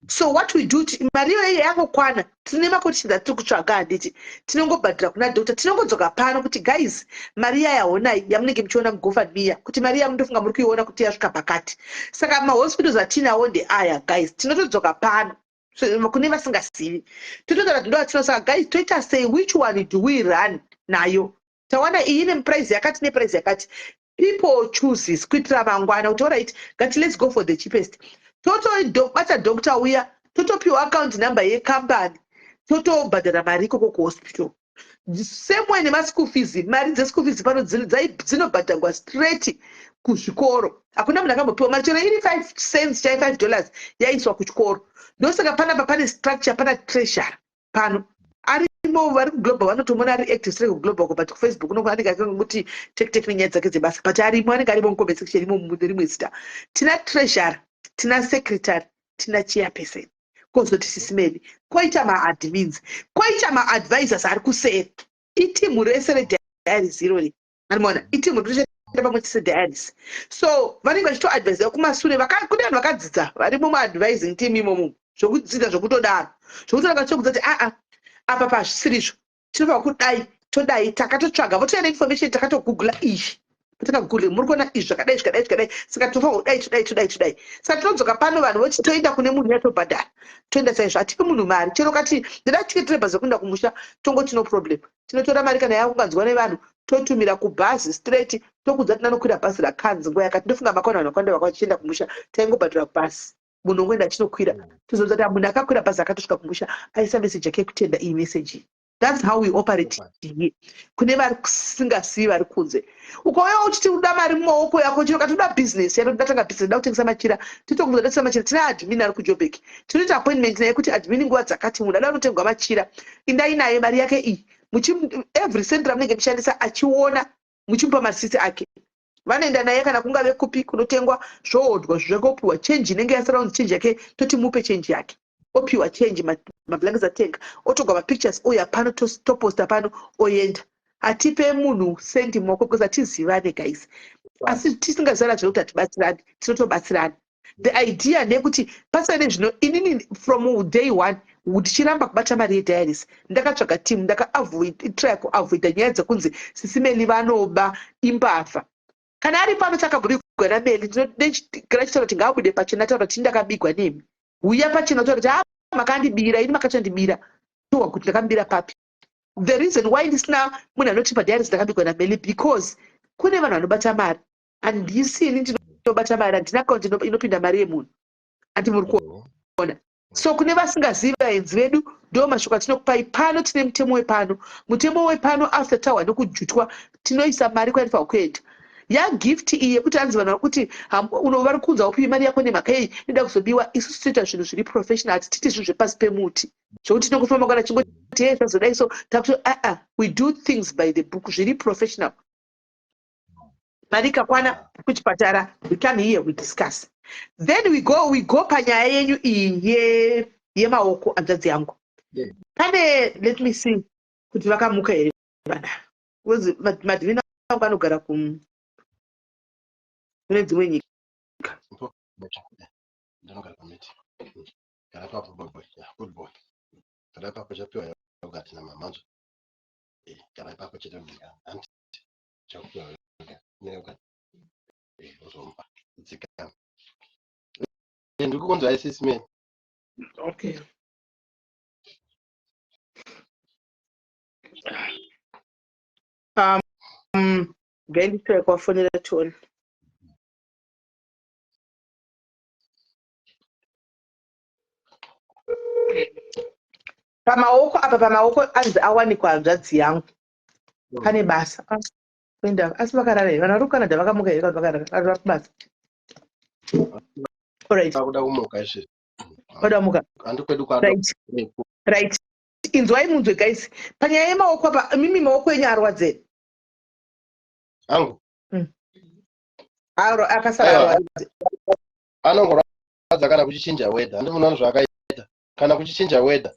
So what we do, mari iyoyo yangokwana, tine maquotations atiri kutsvaga, handiti? Tinongobhadhira kuna doctor, tinongodzoka pano kuti, "Guys, mari iya yaonai yamunenge muchiona muGoFundMe, kuti mari iya mundofunga muri kuiona kuti yasvika pakati. Saka mahospitals atinawo ndeaya, guys." Tinotodzoka pano kune vasingazivi, tototaura kuti ndo atino. Saka guys, toita sei? Which one do we run nayo? Tawana iyi ine price yakati neprice yakati. People chooses kuitira mangwana kuti, alright, ngati let's go for the cheapest. Totobata doctor uya, totopiwa account number yekambani, totobhadhara mari ikoko kuhospital. Same way nemaschool fees. Mari dzeschool fees pano dzinobhadharwa straight kuzvikoro. Hakuna munhu akambopiwa mari chero iri 5 cents chai, $5 yaiswa kuchikoro. Ndosaka panapa pane structure, pana treasurer pano arimo. Vari kuglobal vanotomona ari active straight kuglobal, but kuFacebook uno anenge akangokuti tek tek nenyaya dzake dzebasa, but arimo, anenge arimo mucomment section imo mune rimwe zita. Tina treasurer, tina secretary, tina chairperson, kozoti Sis Melly, koita maadmins, koita maadvisors ari kuseri. Itimu rese reDiaries irori, anomaona itimu rinoshanda pamwe chete sediaries. So vanenge vachitoadvisa kumasure. Kune vanhu vakadzidza varimo muadvising team imomo, zvokudzidza zvokutodaro, zvokuti vakachokudza kuti, "Aa, apa pazvisirizvo, tinofanira kudai, todai." Takatotsvaga, votoya neinformation, takatogoogle izvi, patakagoogle muri kuona izvi zvakadai, zvakadai, zvakadai, saka tinofanira kudai, todai, todai, todai. Saka tinodzoka pano, vanhu voti toenda kune munhu, yatobhadhara, toenda saizvo. Hatipi munhu mari chero kati ndida tiketi rebhazi rekuenda kumusha, tongoti no problem. Tinotora mari kana yaunganzwa nevanhu, totumira kubhazi straight, tokudza tinanokwira bhazi rakanzi nguva yakati. Ndofunga makaona vanhu vakawanda vakachienda kumusha, taingobhadhara bhazi, munhu ongoenda achinokwira. Tozodza kuti munhu akakwira bhazi akatosvika kumusha, aisa meseji yake yekutenda. Iyi meseji, that's how we operate here. Kune vari kusingasivi vari kunze, ukauya uchiti uda mari mumaoko yako, chero kati uda bhizinesi yako, ndatanga bhizinesi, nda kutengesa machira, titokubvunza, ndatengesa machira. Tina admin ari kuJobek, tinoita appointment naye kuti, "Admin, nguva dzakati munhu ada kunotengwa machira, indai naye, mari yake iyi." Every cent ramunenge muchishandisa achiona, muchimupa marisiti ake, vanoenda naye kana kungave kupi kunotengwa, zvoodwa zvakopiwa change inenge yasara, kunzi change yake, toti mupe change yake, opiwa change, mablankets atenga, otogwa mapictures, ouya pano, toposta pano, oenda. Hatipe munhu sendi mumaoko because hatizivane, guys. Asi tisingazivana zvekuti hatibatsirani, tinotobatsirana. The idea ndeyekuti pasane zvino inini from day one ndichiramba kubata mari yediaries, ndakatsvaga team, ndakaavoid, kuavoida nyaya dzekunzi Sis Melly vanoba, imbavha. Kana ari pano takabudikwa naMelly, ndinogara chitaura kuti ngaabude pachena, taura kuti ndakabigwa nemi. Uya pachena, taura kuti, "A, makandibira ini, makatondibira." Towa kuti ndakambira papi? The reason why ndisina munhu anotipa diaries, ndakabigwa naMelly, because kune vanhu vanobata mari. Handisini ndinobata mari, handina akaunti inopinda mari yemunhu, handi muri kuona? So kune vasingazivi, vaenzi vedu, ndo mashoko atinokupai pano. Tine mutemo wepano. Mutemo wepano, after tahwa nokujutwa, tinoisa mari kwainofanwa kuenda. YaGift iyi yekuti anzi vanhu vari kuti vari kunza upiwi mari yako nemhaka yei, inoda kuzobiwa, isusu toita zvinhu zviri professional. Hatitiiti zvinhu zvepasi pemuti zvokuti tinongofamba kana chingoti, "Hey, zvazodai." So takuti aa, we do things by the book, zviri professional. Mari ikakwana kuchipatara, we come here, we discuss, then we go. We go panyaya yenyu iyi yemaoko, hanzvadzi yangu. Pane, let me see kuti vakamuka here vana, because madhivina angu anogara kune dzimwe nyika. Ndinogara pamiti. Gara ipapo, boy boy. Yeah, good boy. Gara ipapo, chapiwa yogurt namamanzo. Gara ipapo chete, anti chakupiwa yogurt neyogurt, uzomupa dzikama. Ndiri kukunzwai, Sis Melly. Okay, ngainditry kuvafonera tione. Pamaoko apa, pamaoko anzi awanikwa, hanzvadzi yangu. Pane basa. Ah, kuenda asi vakarara here? Vanhu vari kuCanada vakamuka here kana vakarara? Vanhu vari kubasa. Alright. Kuda kumuka izvezvi. Vada kumuka. Handi kwedu kwado. Right. Inzwai munzwe, guys. Panyaya yemaoko apa, mimi maoko enyu arwadzei? Angu? Akasara Aiwa. arwadze. Anongorwadza kana kuchichinja weather. Handi munoona zvaakaita kana kuchichinja weather?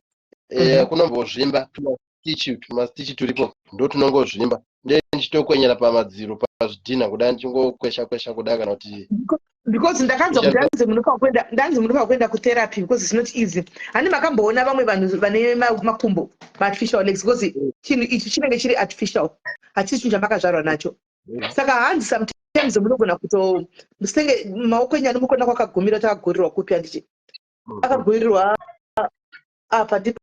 Kunombozvimba tumastitch, tumastitch turipo ndo tunongozvimba. Nde ndichitokwenyera pamadziro, pazvidhina kudai, ndichingokwesha kwesha kudai kana kuti Because ndakanzwa kuti ndanzi munofanira kuenda kutherapy because it's not easy. Handi makamboona vamwe vanhu vane makumbo, maartificial legs? Because chinhu ichi chinenge chiri artificial, hachisi chinhu chamakazvarwa nacho. Saka hanzi sometimes munogona kuto senge maoko enyu anomukona kwakagumira kuti akagurirwa kupi, handichi? Akagurirwa apa, ndipo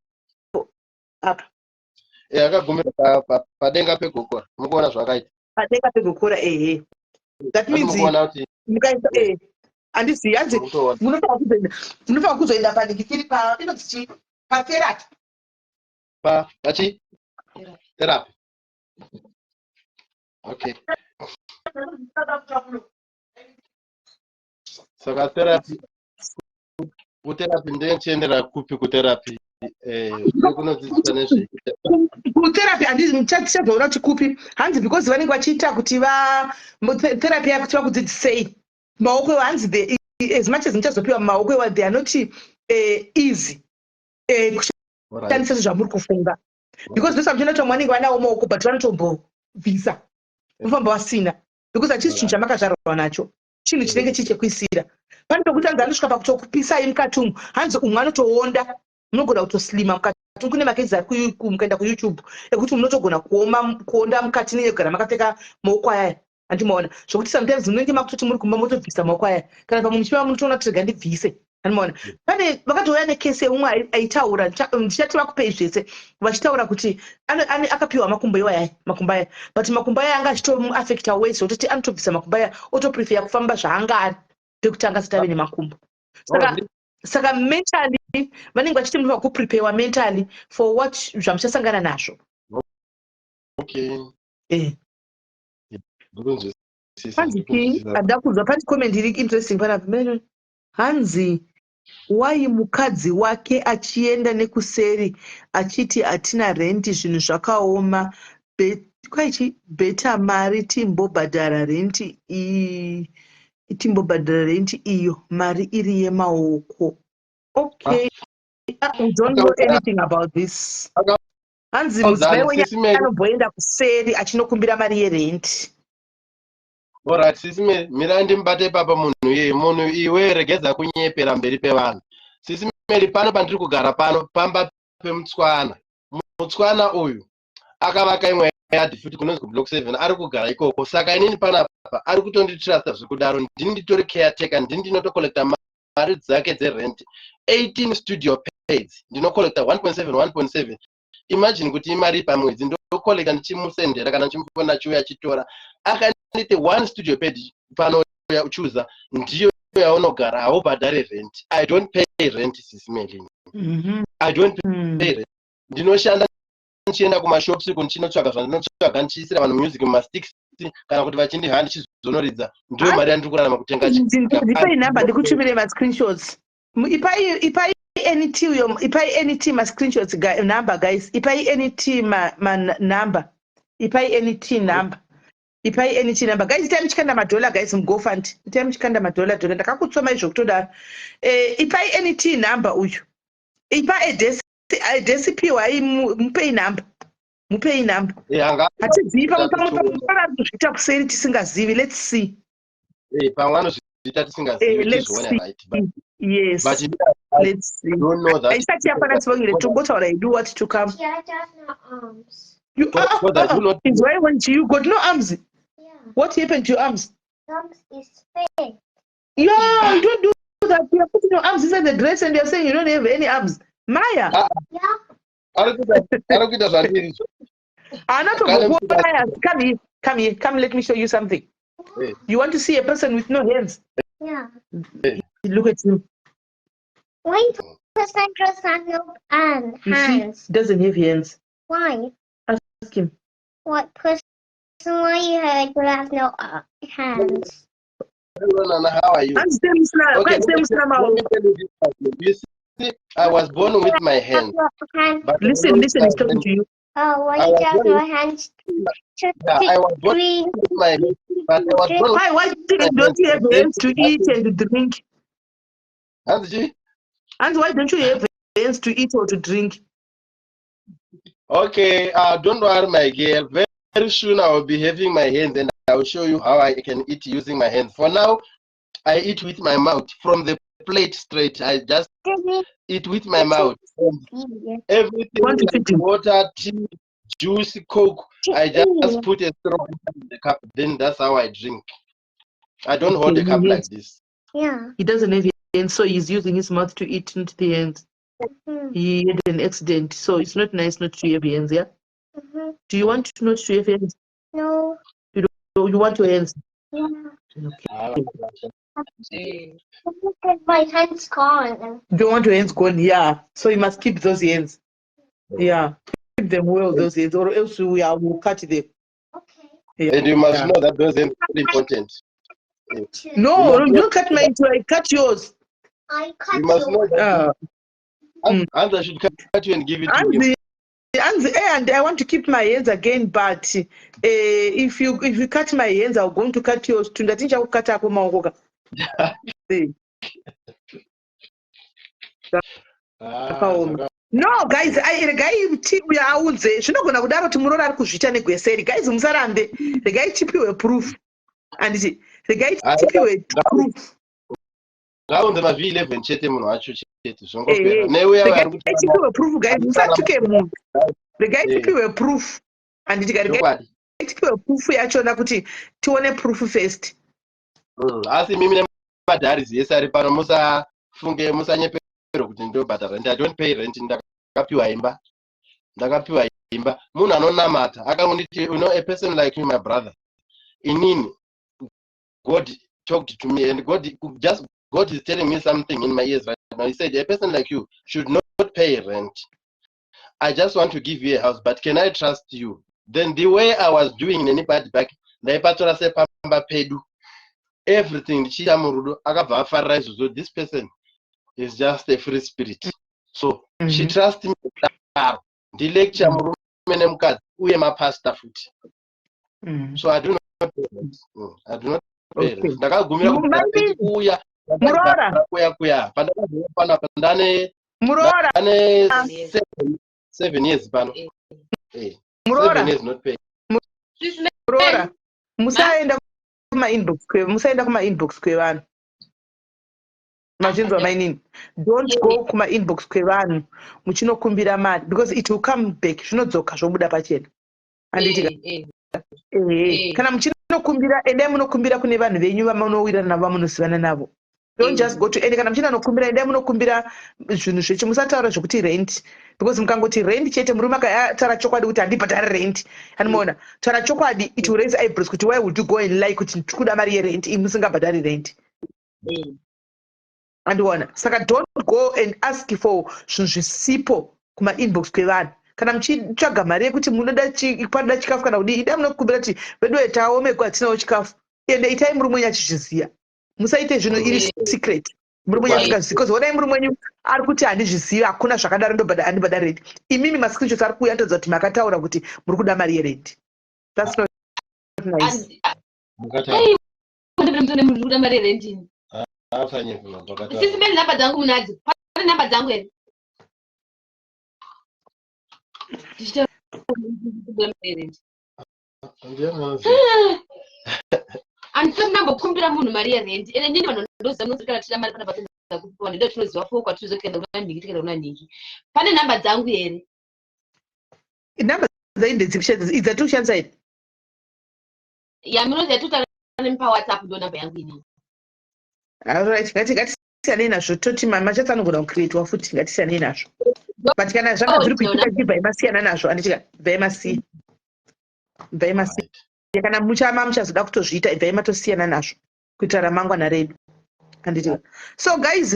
apa. Akagumira padenga pegokora. Mukuona zvakaita? Padenga pegokora, ehe. That means Mukuona kuti mukaisa, handizivi, hanzi mukutoona. Munofanira kuzoenda panhikikiri pa inonzi chii, patherapy. Pa pachi therapy, okay. Saka therapy, kutherapy ndenchiendera kupi kutherapy? Kunodzidziswa nezvei? Kutherapy handizi tichazoona kuti kupi. Hanzi because vanenge vachiita kuti va therapy yakuti vakudzidzisei maoko iwo. Hanzi as much as muchazopiwa maoko iwa, they are not easy kushandisa sezvamuri kufunga, because ndosamuchiona kuti vamwe vanenge vanawo maoko but vanotombobvisa, vofamba vasina, because hachisi chinhu chamakazvarwa nacho, chinhu chinenge chii chekuisira. Pane pekuti hanzi anosvika pakutokupisai mukati umu. Hanzi umwe anotoonda, munogona kutoslima mukati. Kune macases ari mukaenda kuYouTube ekuti munotogona kuoma, kuonda mukati nekugara makapfeka maoko ayaya, handimaona? Zvokuti sometimes munenge makutoti muri kumba motobvisa maoko aya, kana pamwe muchiva munotoona kuti rega ndibvise, handimaona? Pane vakatouya necase yeumwe aitaura, ndichati vakupei zvese, vachitaura kuti akapiwa makumbo iwaya, makumbo aya, but makumbo aya anga achitomuaffecta ways zvekutoti anotobvisa makumbo aya, otoprefer kufamba zvaanga ari pekutanga asati ave nemakumbo. Saka mentally vanenge vachiti munofanira kupreparewa mentally for what zvamuchasangana nazvo. Ndikunzwisisa. Hanzi chii? Ndikunzwisisa. Handida kunzwa. Pane comment iri interesting panapa. Hanzi wai mukadzi wake achienda nekuseri achiti hatina renti, zvinhu zvakaoma. Kwaichi better mari timbobhadhara renti, timbobhadhara renti iyo mari iri yemaoko. Okay. Ah, we don't know anything about this. Hanzi mudzimai wenyu Sisi Mary. anomboenda kuseri achinokumbira mari yerenti. Alright, Sisi Mary, mirai ndimubate papa munhu iyeye. Munhu iwe, regedza kunyepera mberi pevanhu. Sisi Mary, pano pandiri kugara pano, pamba pemutswana. Mutswana uyu akavaka imwe yadhi futi kunonzi kublock 7, ari kugara ikoko. Saka inini panapa ari kutonditrusta zvekudaro. Ndini nditori caretaker, ndini ndinotocollecta mari dzake dzerent. 18 studio pads, ndinocollecta 1.7, 1.7. Imagine kuti imari pamwedzi ndocollecta ndichimusendera kana ndichimufona achiuya achitora. Akanditi one studio pad pano uchuza ndiyo yaunogara, haubhadhare rent. I don't pay rent, Sisi Melini. I don't pay rent. Ndinoshanda, ndichienda kumashops uko, ndichinotsvaga zvandinotsvaga, ndichiisira vanhu music mumasticks kana kuti vachindiha, ndichizonoridza. Ndiyo mari yandiri kurarama, kutenga chikafu. Ndipei namba ndikutumire mascreenshots. Ipai nt uyo, ipai nt mascreenshots, number, guys. Ipai nt manumber, ipai nt number, ipai nt number, guys. Itai muchikanda madhola, guys, muGoFund. Itai muchikanda madhola, dhola. Ndakakutsoma izvo kutodaro. Ipai nt number uyu, ipa edesi, edesi piwai, mupei number, mupei number. Anga Hatizivi, pamwe pamwe pamwe kuzviita kuseri tisingazivi. Let's see. Pamwe anozviita tisingazivi. Let's Tizvione. see. Right, but, Yes. but Let's see. don't know that. Haisati yakwana, Sibongile. Tongotaura hedu what to come. Yeah, I don't have arms. You, ah, So that ah, you not is why when you got no arms? Yeah. What happened to your arms? Arms is fake. Yeah, you don't do that. You're putting your arms inside the dress and you're saying you don't have any arms, Maya. Ah. Yeah. Ari kuita zvandiri. Anatombokuona. Come here, come here, come, let me show you something. You want to see a person with no hands? Yeah. Look at him. Wait. person does have no You see, hands. he doesn't have hands. Why? Ask him. What person? Why you heard you have no hands? Hello, Nana, how are you? Hanzi semusina, Okay, kwanzi semusina let me maoko. tell you this one. You see, I was born with my Have hands, no hands. but I Listen, lost listen, my he's talking hands. to you. Oh, why I you was have born no with, hands to yeah, to I was born drink? with my hands, but I was Drink. born with Why my don't hands. you have But then hands to eat and to drink? Hanzi? And why don't you have hands to eat or to drink? Okay, don't worry, my girl. Very, very soon I will be having my hands and I will show you how I can eat using my hands. For now, I eat with my mouth from the plate straight. I just Didn't eat with my mouth. And eat. everything Want to like feed him? water, tea, juice, Coke, To I just eat. put a straw in the cup. Then that's how I drink. I don't hold Okay, the cup he like has, this. Yeah. he doesn't have hands, so he's using his mouth to eat, not the hands. He had an accident, so it's not nice not to have hands, yeah? Do you want not to have hands? No. You don't, you want your hands? Yeah. Okay. Because my hand's gone. You don't want your hands gone, yeah. So you must keep those hands. Yeah. Keep them well, those hands, or else we are will cut them. Okay. Yeah. And you must know that those hands are very important. Two. No, You must don't cut mine too. I cut yours. I cut You must know yours. that and I should cut you and give it to you. And I want to keep my hands again, but if you cut my hands, I'm going to cut yours too. Ndati ndichakukata ako maoko ka. Eh, Ah, Zvakaoma. No, guys, regai uyo audze. Zvinogona kudaro kuti muroora ari kuzviita negweseri. Guys, musarambe. Regai tipiwe proof. Handiti, regai tipiwe proof. Ngaunze maV11 chete munhu wacho chete, zvongopera. Neuya Regai vari kuti tipiwe proof, guys. Musatuke munhu. Regai tipiwe proof. Handiti ka, regai Chokwadi. tipiwe proof yachona kuti tione proof first. Asi mimi nemadharis ese ari pano, musafunge, musanyeperwe kuti ndobhadhara rent. I don't pay rent. Ndakapiwa imba, ndakapiwa imba. Munhu anonamata akangonditi, "You know, a person like you, my brother, inini God talked to me and God just, God is telling me something in my ears right now. He said a person like you should not pay rent. I just want to give you a house, but can I trust you?" Then the way I was doing nenipati back, ndaipatora sepamba pedu, everything ndichiita murudo. Akabva afarira izvozvo. This person is just a free spirit, so she trust me. Kudaro ndilecture murume nemukadzi uye mapasta futi. So I do not pay rent. I do not pay rent. Ndakagumira kuuya Muroora. kuya kuya pandakazouya panapa ndane Muroora. ndane 7 years pano. Muroora. 7 years not pay. Muroora, musaenda kumainbox musaenda kumainbox kwevanhu. Mazvinzwa, mainini? Don't go kumainbox kwevanhu muchinokumbira mari, because it will come back. Zvinodzoka zvobuda pachena, handiti? Ehe. Kana muchinokumbira, endai munokumbira kune vanhu venyu vamunowirirana navo, vamunozivana navo. Don't just go to ende. Kana muchinokumbira, endai munokumbira zvinhu zvecho. Musataura zvekuti rent, because mukangoti rent chete, murume akataura chokwadi kuti handibhadhari rent, anomaona taura chokwadi, it will raise eyebrows kuti why would you go and lie kuti ndiri kuda mari yerent imi musingabhadhari rent? Andiona? Saka don't go and ask for zvinhu zvisipo kumainbox kwevanhu. Kana muchitsvaga mari yekuti munoda panoda chikafu kana kudii, idai munokumbira kuti veduwe taomekwa, hatinawo chikafu. Ende itai murume wenyu achizviziva. Musaite zvinhu iri secret murume wenyu asingazivi, because onai murume wenyu ari kuti handizvizivi, hakuna zvakadaro, handibhadhari rent. Imimi mascreenshots ari kuuya anotaridza kuti makataura kuti muri kuda mari yerent. That's not nice. Kuda mari yerendini. Sisi mene, nhamba dzangu munadzo? Pane nhamba dzangu here? Ndichitaura mari yerent. Handisati ndambokumbira munhu mari yerent. Ende ndini vanhu ndoziva munoti kana tichida mari pana patinoza kupiwa, ndo tinoziva fo kwatinoziva tikaenda kuna nhingi, tikaenda kuna nhingi. Pane nhamba dzangu here? Nhamba dzaindedzikushandisa idzi dzatiri kushandisa idzi? Ya, munoziva totara nemi paWhatsApp, ndo nhamba yangu inini. Alright, ngatisiyanei nazvo. Toti machats anogona kucreatwa futi. Ngatisiyanei nazvo, but kana zvanga zviri kuitika, chibvai masiyana nazvo, anditika? Bvai masiya, bvai masiya. Kana muchama muchazoda kutozviita, ibvai matosiyana nazvo kuitira ramangwana redu, anditika? So guys,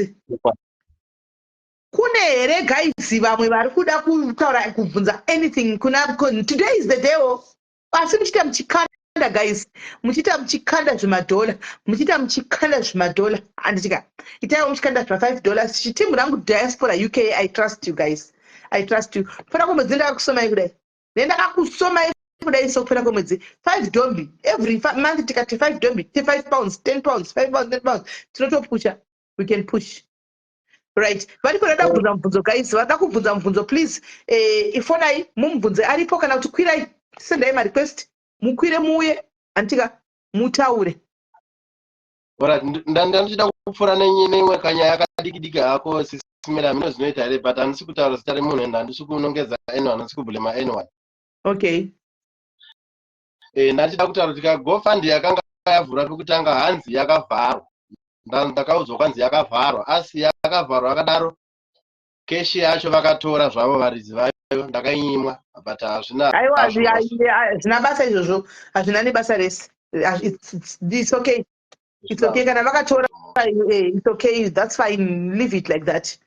Kune here guys vamwe vari kuda kutaura, kubvunza anything kuna? Today is the day o. Asi muchiita muchikanda, guys, muchiita muchikanda zvimadhola, muchiita muchikanda zvimadhola, handitika? Itaiwo muchikanda zva $5. Chitimu rangu diaspora UK, I trust you guys, I trust you. Kupera kwemwedzi ndakakusomai kudai, nendakakusomai kudai. So kupera kwemwedzi 5 dombi every month, tikati 5 dombi, £5, £10, £5, £10, tinotopusha. We can push, right? Varipo vada kubvunza mubvunzo, guys? Vada kubvunza mubvunzo, please, ifonai mumubvunze aripo, kana kuti kwirai, sendai marequest, mukwire muuye, handitika, mutaure. Alright, ndandichida kupfuura neimwe kanyaya kadiki diki hako, Sis Melly. Mino zvinoita here? But handisi kutaura zita remunhu and handisi kunongedza anyone, handisi kublema anyone. Okay. Ndachida kutaura kuti kaGoFund yakanga yavhura pekutanga, hanzi yakavharwa. Ndakaudzwa kwanzi yakavharwa, asi yakavharwa akadaro, cash yacho vakatora zvavo varidzi vayo, ndakainyimwa, but hazvina Aiwa, hazvo. Hazvina basa izvozvo, hazvina nebasa rese. It's okay, it's okay. Kana vakatora, it's okay, that's fine. Leave it like that,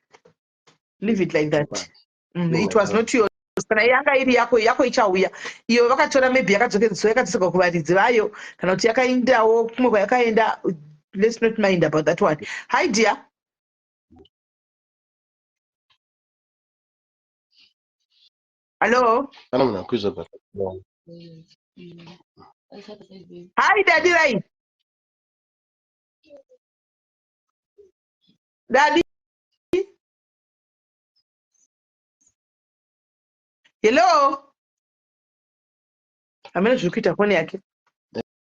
leave it like that. It was not yours. Kana yanga iri yako, yako ichauya. Iyo vakatora, maybe yakadzokedzwa, yakadzoserwa kuvaridzi vayo, kana kuti yakaendawo kumwe kwayakaenda. Let's not mind about that one. Hi dear, hello. Kana munhu akwizva pa Hi daddy, right daddy? Hello. Hamene zviri kuita foni yake.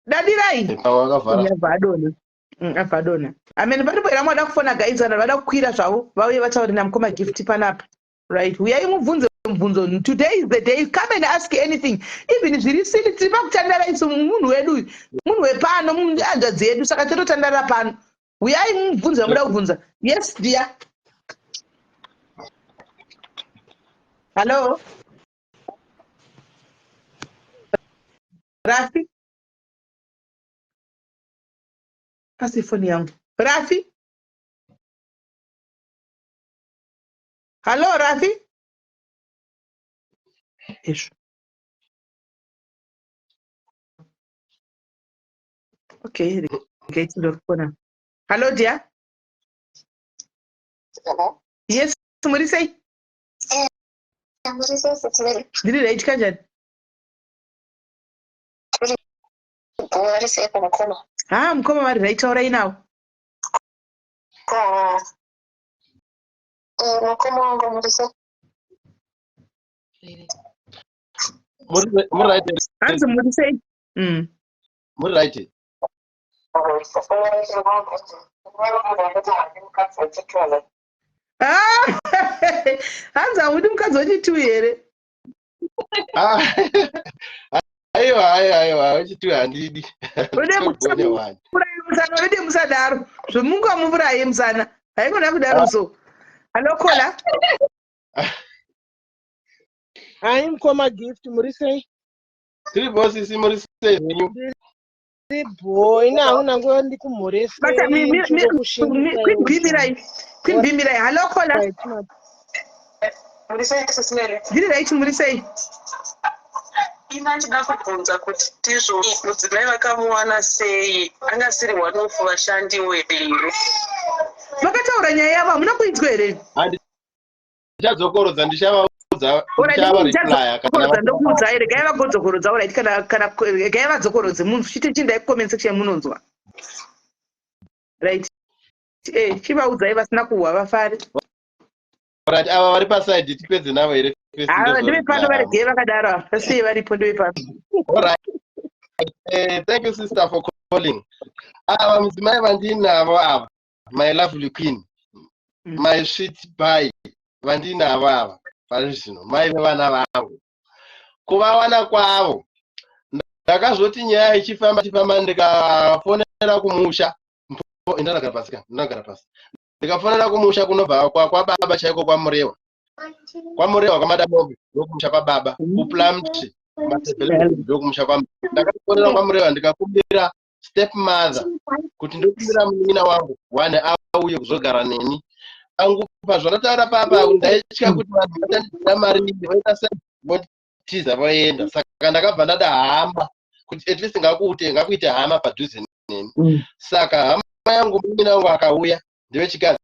Dadirai. Pamwe akavhara. Abva adona. Abva adona. Amene paripo here vamwe vada kufona, guys? Vanhu vada kukwira zvavo, vauye vataure namukoma Gift panapa, right? Uyai mubvunze mubvunzo. Today is the day. Come and ask anything, even zviri silly. Tiri pakutandara isu, munhu wedu uyu, munhu wepano, hanzvadzi yedu, saka tototandara pano. Uyai mubvunze vamuda kubvunza. Yes dear, hello. Rafi, pasi foni yangu. Rafi, hallo Rafi. Izvo, okay, regai tindorikona. Hallo dear. Yes, muri sei? Ndiri right. Kanjani? Vari seiko mukoma? Ha, mukoma vari right. Taurai nawo. Mukoma wangu, muri sei? Muri right? Hanzi muri sei? Muri right? Ah, hanzi haudi mukadzi wechitu here? Ah, aiwa, aiwa, aiwa, wechitu handidi. Ude Gonya wani. Muuraye musana, vede musadaro zvomungamuuraye musana, haikona kudaro. So hallo caller. Hai mukoma Gift, muri sei? Tiri bho sisi, muri sei zvenyu? Tiri bho, ine hangu nanguva ndikumhoresei. Bata Queen Bimirai, Queen Bimirai. Hallo caller. Muri sei, Sis Melly? Ndiri right, muri sei? Ina ndida kubvunza kuti ndizvo mudzimai vakamuwana sei? Angasiri one of vashandiwo here? Vakataura nyaya yavo, hamuna kuinzwa here? Ndichadzokorodza, ndichavaudza, ndichavareplya kana Kodza ndokuudzai, regai vagodzokorodza. Alright, kana regai vadzokorodze, munhu chite chiendai kucomment section munonzwa, right? Chivaudzai vasina kuhwa vafare. Alright, ava vari paside tipedze navo here first? Ava ndeve pano. Ndozoreplya. Varegei vakadaro ava, vasiyei varipo, ndeve pano. Alright. Thank you sister for calling. Ava mudzimai vandinavo ava, my lovely queen, my sweet pie, vandinavo ava pari zvino mai vevana vangu. Kuvawana kwavo, ndakazoti nyaya ichifamba ichifamba, ndikafonera kumusha. Ndinogara pasi ka, ndinogara pasi. Ndikafonera kumusha kunobva kwababa chaiko, kwaMurewa, kwaMurewa kwaMadamombe, ndokumusha kwababa, kuPlumtree ndokumusha kwa. Ndakafonera kwaMurewa, ndikakumbira step mother kuti ndokumbira munin'ina wangu one auye kuzogara neni. Zvangu pazvanotaura papa, ndaitya kuti vanhu vachandidira mari, voita sevotiza voenda. Saka ndakabva ndada hama kuti at least ngakuite hama padhuze neni. Saka hama yangu, munin'ina wangu akauya, ndewechikadzi,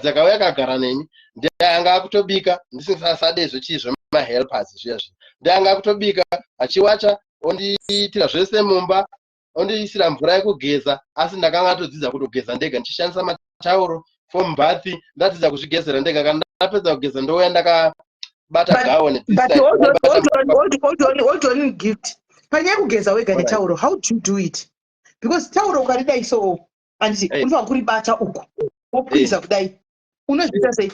akauya akagara neni. Ndiye akutobika, ndisingasade zvechii, zvemahelpers zviya zviya. Ndiye anga akutobika, achiwacha, ondiitira zvese mumba, ondiisira mvura yekugeza. Asi ndakanga atodzidza kutogeza ndega ndichishandisa matauro, foam bath. Ndadzidza kuzvigezera ndega. Kana ndapedza kugeza, ndouya ndakabata gaone. But hold on, hold on, hold, hold on, hold on, Gift. Panyaya yekugeza wega netauro, how do you do it? Because tauro ukaridai so, anditi unofanira kuribata uku, wokwiza kudai. Unozviita sei?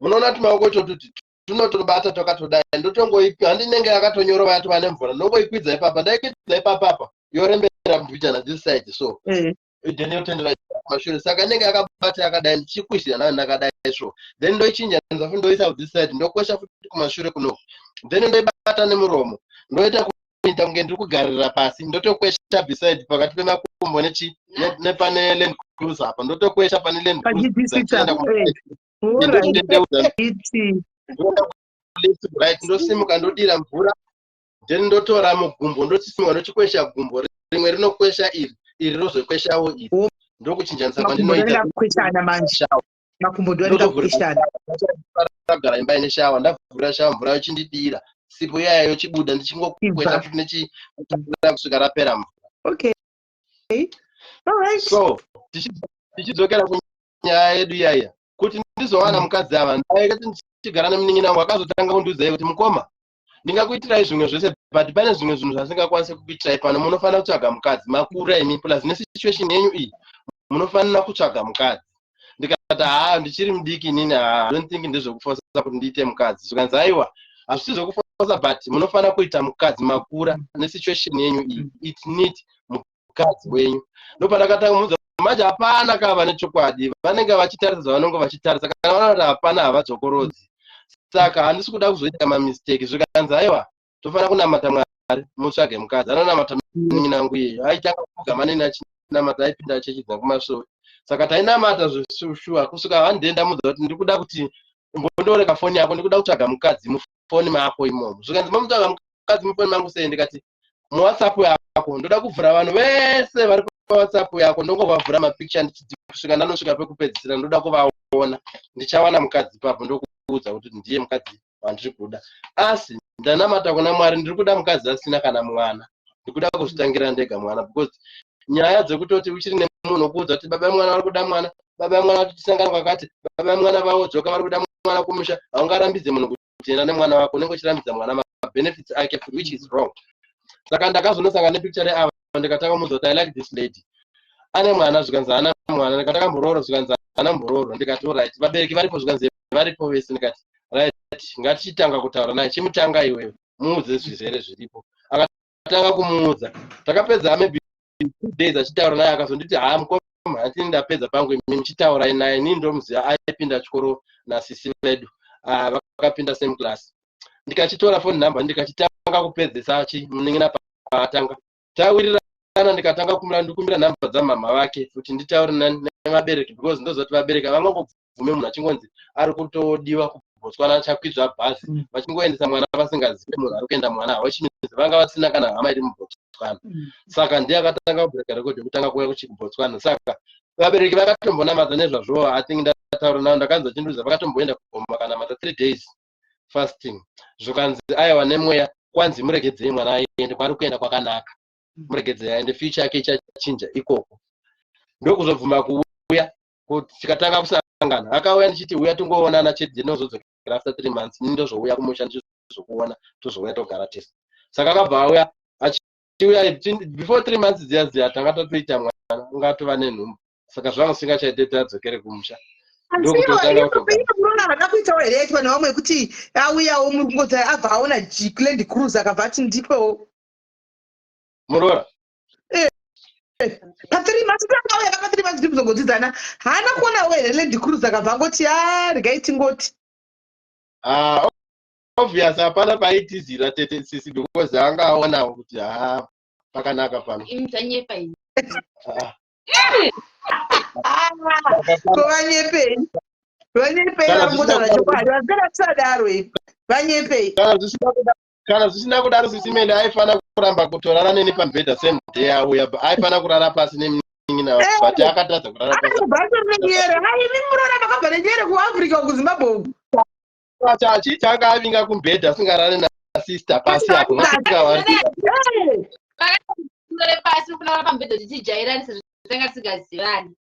Munoona tumaoko totuti tunotobata twakatodai. Ndotongoipi, handinenge yakatonyorova, yatova nemvura, ndongoikwidza ipapa. Ndaikwidza ipapapa, yorembera mbijana this side so, then yotendera kumashure. Saka inenge yakabata yakadai, ndichikwizira nayo ndakadai so. Then ndoichinja futi, ndoisa this side, ndokwesha futi kumashure kunoku. Then ndoibata nemuromo, ndoita kuita kunge ndiri kugarira pasi, ndotokwesha beside, pakati pemakumbo nechi nepane Land Cruiser apa, ndotokwesha pane Land Cruiser. Pachidisita. Ndotendeuza Alright. left, right, ndosimuka, ndodira mvura. Then ndotora mugumbo, ndochisimuka, ndochikwesha gumbo rimwe, rinokwesha iri, iri rozokweshawo iri. Ndokuchinjanisa Makumbo kwandinoita. ndoanenge kukweshana manje. Makumbo ndoanenge kukweshana. Ndagara imba ine shower, ndavhura shower, mvura yochindidira, sipo iyaya yochibuda, ndichingokwesha Ibva. futi nechi kusvika rapera mvura. Okay. All right. So tichidzokera kunyaya yedu iyaiya, kuti ndizowana mukadzi ava, ndaikati ndichigara nemunin'ina wangu, akazotanga kundiudzai kuti, "Mukoma, ndingakuitirai zvimwe zvese, but pane zvimwe zvinhu zvasingakwanisi kukuitirai pano. Munofanira kutsvaga mukadzi, makura imi, plus nesituation yenyu iyi munofanira kutsvaga mukadzi." Ndikati, "Haa, ndichiri mudiki inini, haa, don't think ndezvekufosa kuti ndiite mukadzi." Zvikanzi, "Aiwa, hazvisi zvekufosa, but munofanira kuita mukadzi, makura, nesituation yenyu iyi it need mukadzi wenyu." Ndopandakatanga muudza manje. Hapana kava nechokwadi, vanenge vachitarisa zvavanenge vachitarisa. Kana vanoona kuti hapana, havadzokorodzi. Saka handisi kuda kuzoita mamistake. Zvikanzi, "Aiwa, tofanira kunamata Mwari, mutsvage mukadzi." Anonamata munin'ina wangu iyeyo, aitanga kugama neni achinamata, aipinda chechi dzakumasoro. Saka tainamata zveshuwa kusvika one day ndamudza kuti ndiri kuda kuti mbondoreka foni yako, ndikuda kutsvaga mukadzi mufoni mako imomo. Zvikanzi, "Mamutsvaga mukadzi mufoni mangu sei?" Ndikati, "MuWhatsApp yako, ndoda kuvhura vanhu vese vari paWhatsApp yako, ndongovavhura mapicture kusvika ndanosvika pekupedzisira. Ndoda kuvaona, ndichawana mukadzi ipapo, ndokuudza kuti ndiye mukadzi wandiri kuda. Asi ndanamata kuna Mwari, ndiri kuda mukadzi asina kana mwana. Ndikuda kuzvitangira ndega mwana, because nyaya dzekutoti uchiri nemunhu okuudza kuti baba mwana vari kuda mwana, baba mwana vati tisangana kwakati, baba mwana vaodzoka vari kuda mwana kumusha, haungarambidze munhu kuti enda nemwana wako. Unenge uchirambidza mwana mabenefits ake, which is wrong." Saka ndakazonosangana nepicture ava, ndikatanga kumuudza kuti, "I like this lady. Ane mwana?" Zvikanzi, "Haana mwana." Ndikati, "Akambororo?" Zvikanzi, "Haana mbororo." Ndikati, "Alright, vabereki varipo?" Zvikanzi, "Varipo vese." Ndikati, "Right, ngatichitanga kutaura naye. Chimutanga iwewe, muudze zvizere zviripo." Akatanga kumuudza. Takapedza maybe 2 days achitaura naye. Akazonditi, "Haa, mukoma, handini, ndapedza pangu. Imi muchitaurai naye. Inini ndomuziva, aipinda chikoro nasisi vedu. Ah, vakapinda same class." Ndikachitora phone number, ndikachitanga kupedzesa chi munin'ina. Paatanga tawirirana, ndikatanga kumbira, ndikumbira nhamba dzamama vake kuti nditaure nevabereki, because ndoziva kuti vabereki havangangobvume munhu achingonzi ari kutodiwa kuBotswana, achakwidzwa bhazi, vachingoendesa mwana vasingazivi munhu ari kuenda mwana, which means vanga vasina kana hama iri muBotswana. Saka ndiye akatanga kubreaka record yekutanga kuuya kuchikuBotswana. Saka vabereki vakatombonamata nezvazvo. I think ndataura navo, ndakanzwa chinduza, vakatomboenda kugoma vakanamata 3 days fasting. Zvikanzi, aiwa, nemweya kwanzi muregedzei mwana aende kwaari kuenda, kwakanaka, muregedzei aende, future yake ichachinja ikoko. Ndokuzobvuma kuuya kuti tikatanga kusangana. Akauya ndichiti, "Uya tingoonana chete, ndinozodzokera after 3 months. Ini ndozouya kumusha ndichizokuona, tozouya togara tese." Saka akabva auya. Achiuya before 3 months dziya dziya, tanga tatoita mwana, ungatova nenhumbu. Saka zvanga zvisingachaite kuti adzokere kumusha. Ndokutotanga kutogara. Munoona haana kuitawo here yaitwa nevamwe yekuti auyawo, muri kungoti abva aona Land Cruiser, akabva ati, "Ndipewo"? Muroora? Pa3 months akauya, pa3 months ndikuzongodzidzana, haana kuonawo here Land Cruiser, akabva angoti, "A, regai tingoti"? Ah, obvious, hapana paitizira tete sisi, because anga aonawo kuti ha, pakanaka pano. Imi musanyepa imi. Ah, Kovanyepei? Vanyepei. Kana Vari kungotaura zvisina chokwadi, vasikana tisadaro ivi, vanyepei. Kana zvisina kudaro, Sis Melly aifana kuramba kutorara neni pamubhedha same day auya. Aifana kurara pasi nemunin'ina wake, but akatadza kurara pasi. Akabva atori nenyere. Hai, imi munoona makabva nenyere kuAfrica, kuZimbabwe uku. Achiti anga avinga kumubhedha, asingarare nasister pasi apo, vasika vari Hey, pasi kurara pamubhedha tichijairani sezvo tanga tisingazivani.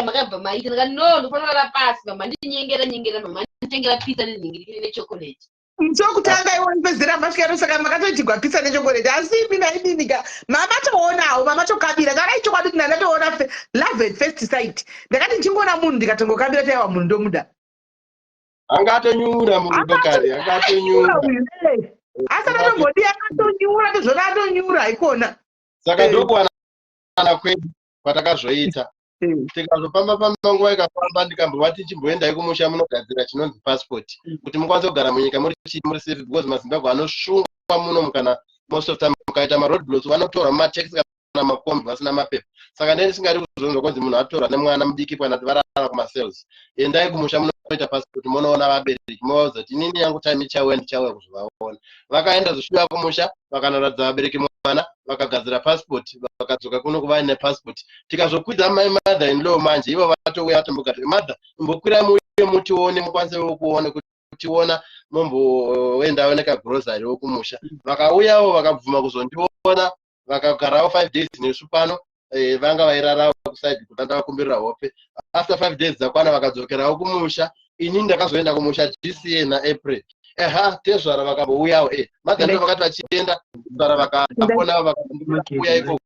Makabva maita ndikati, "No, ndofana kurara pasi." Mama ndinyengera nyengera, mama nditengera pizza nenhingirikiri nechocolate. Chokutanga iwo pedzera masvikano, saka makatoitigwa pizza nechokoreti. Asi imi naiminika mamatoonawo, mamatokabira. Tarai chokwadi kuti ndandatoona love at first sight. Ndakati ndichingoona munhu ndikatongokabira, taiwa munhu ndomuda. Anga atonyura murudo kare, anga atonyura. Uyu, asi akatombodi akatonyura, tozvona atonyura haikona. Saka ndokuwanana kwedu kwatakazoita. Tikazofamba famba, nguva ikafamba, ndikambovati, "Chimboendai kumusha munogadzira chinonzi passport kuti mukwanise kugara munyika muri chii, muri safe, because maZimbabwe anosungwa muno. Kana most of time mukaita maroad blocks, vanotorwa mumataxi kana makombi vasina mapepa. Saka ndee ndisingadi kuzonzwa kunzi munhu atorwa nemwana mudiki kana kuti varara kumacells. Endai kumusha munoita passport, munoona vabereki, movaudza kuti inini yangu time ichauya, ndichauya kuzovaona." Vakaenda zosvika kumusha, vakanoratidza vabereki mwana, vakagadzira passport, vakadzoka kuno kuva nepassport. Tikazokwidza mai mother in law manje, ivo vatouya, vatombogadzira. "Mother, imbokwirai muuye mutione, mukwanisewo kuone kutiona, momboendawo nekagrosariwo kumusha." Vakauyawo, vakabvuma kuzondiona, vakagarawo 5 days nesu pano. Vanga vairarawo kuside kuti ndavakumbirira hope. After 5 days dzakwana, vakadzokerawo kumusha. Ini ndakazoenda kumusha this year naApril. Eha, tezvara vakambouyawo. Mother ndo vakati vachienda, tezvara vakapona, vakauya ikoko,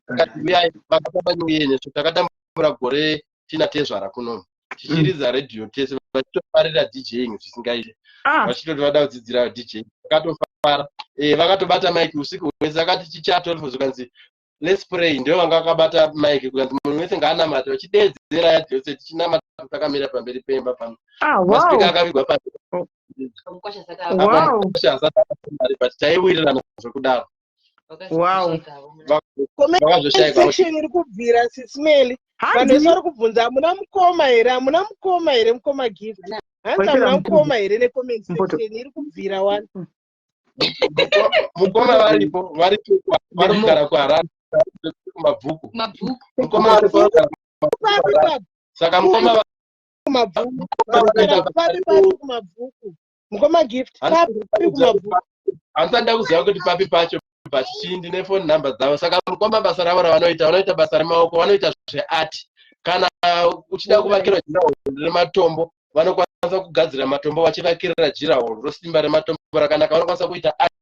vakati uyai, vakatamba New Year nesu. Takatambura gore tina tezvara kunomu, tichiridza redhiyo tese, vachitofarira DJing zvisingaite. Vachitoti vada kudzidzira DJ, vakatofara. Vakatobata mic usiku hwese. Akati chicha 12 zvikanzi, "Let's pray." Ndio vanga vakabata mic, kukanzi munhu wese ngaanamate, vachideedzera yadhose, tichinamata takamira pamberi pemba pano. Maspeaker akavigwa pasi. But taiwirirana zvekudaro. Vakazoshaikwa. Section iri kubvira, Sis Melly. Vanhu vese vari kubvunza, hamuna mukoma here? Hamuna mukoma here, mukoma Gift? Hanzi hamuna mukoma here? Necomment section iri kubvira wani. Mukoma varipo, varipo, vari kugara kuHarare, kuMabvuku. Mukoma varipo. Saka mukoma Kumabvuku papi? Papi kuMabvuku, mukoma Gift? Papi kuMabvuku? Handisati ndakuziva kuti papi pacho, but chii, ndine phone number dzavo. Saka mukoma basa ravo ravanoita, vanoita basa remaoko, vanoita zveart. Kana uchida kuvakira durawall rematombo, vanokwanisa kugadzira matombo, vachivakirira durawall rosimba rematombo rakanaka. Vanokwanisa kuita art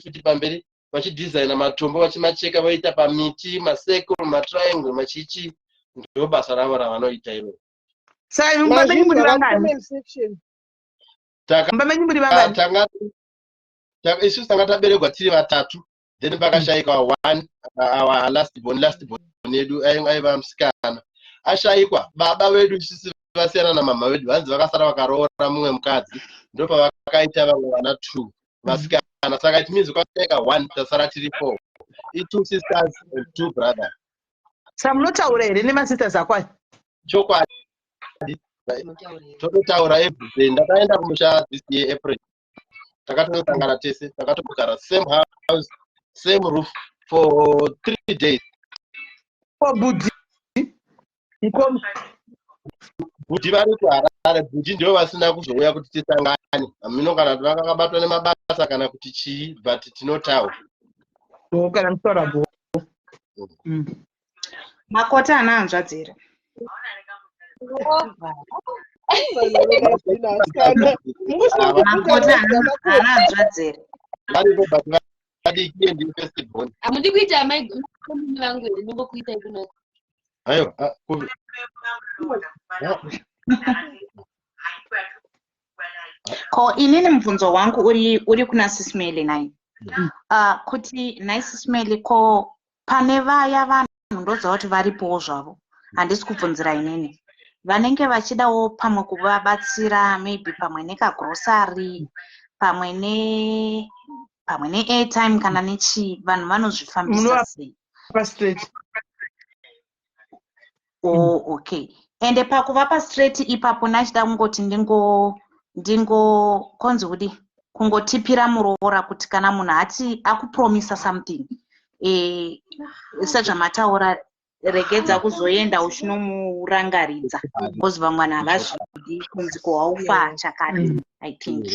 futi pamberi, vachidhizaina matombo, vachimacheka, voita pamiti, macircle, matriangle, machichi. Ndo basa ravo ravanoita iroro. Saka mumba menyu muri vangani? Mumba menyu muri vangani? Isusu tanga taberekwa tiri vatatu, then pakashayikwa one, our last born. Last born yedu aiva musikana, ashayikwa. Baba vedu isusu vasiyana namama vedu, vanzi vakasara vakaroora mumwe mukadzi, ndopavakaita vamwe vana two vasikana. Saka it means kwashaika one, tasara tiri four, i-two sisters and two brothers. Saka munotaura here nemasisters ako aya? Chokwadi, tototaura everyday. Ndakaenda kumusha this year April, takatosangana tese, takatogara same house, same roof for 3 days. Ko bhudhi, mukoma? Bhudhi vari kuHarare. Bhudhi ndivo vasina kuzouya kuti tisangane. Hamino kana kuti vakakabatwa nemabasa kana kuti chii, but tinotaura. Bho, kana muchitaura bho. Makota ana hanzvadzi here? Vanhu asikana Makota ana hanzvadzi here? Varipo, but vadiki, and first born. Hamudi kuita amai vangu here? Ndingokuitai kunoko. Aiwa, Ko inini mubvunzo wangu uri kuna Sis Melly nai, kuti nhai Sis Melly, ko pane vaya vanhu, ndoziva kuti varipowo zvavo, handisi kubvunzira inini, vanenge vachidawo pamwe kuvabatsira, maybe pamwe nekagrosari, pamwe neairtime kana nechii, vanhu vanozvifambisa Munova sei? Pa straight. Oh, okay. Ende pakuvapa straight ipapo nachida kungoti ndingo ndingo konzi kudi kungotipira muroora kuti kana munhu ati akupromisa something, sezvamataura, regedza kuzoenda uchinomurangaridza because vamwe vanhu havazvidi kunzi kohaufa chakati, I think.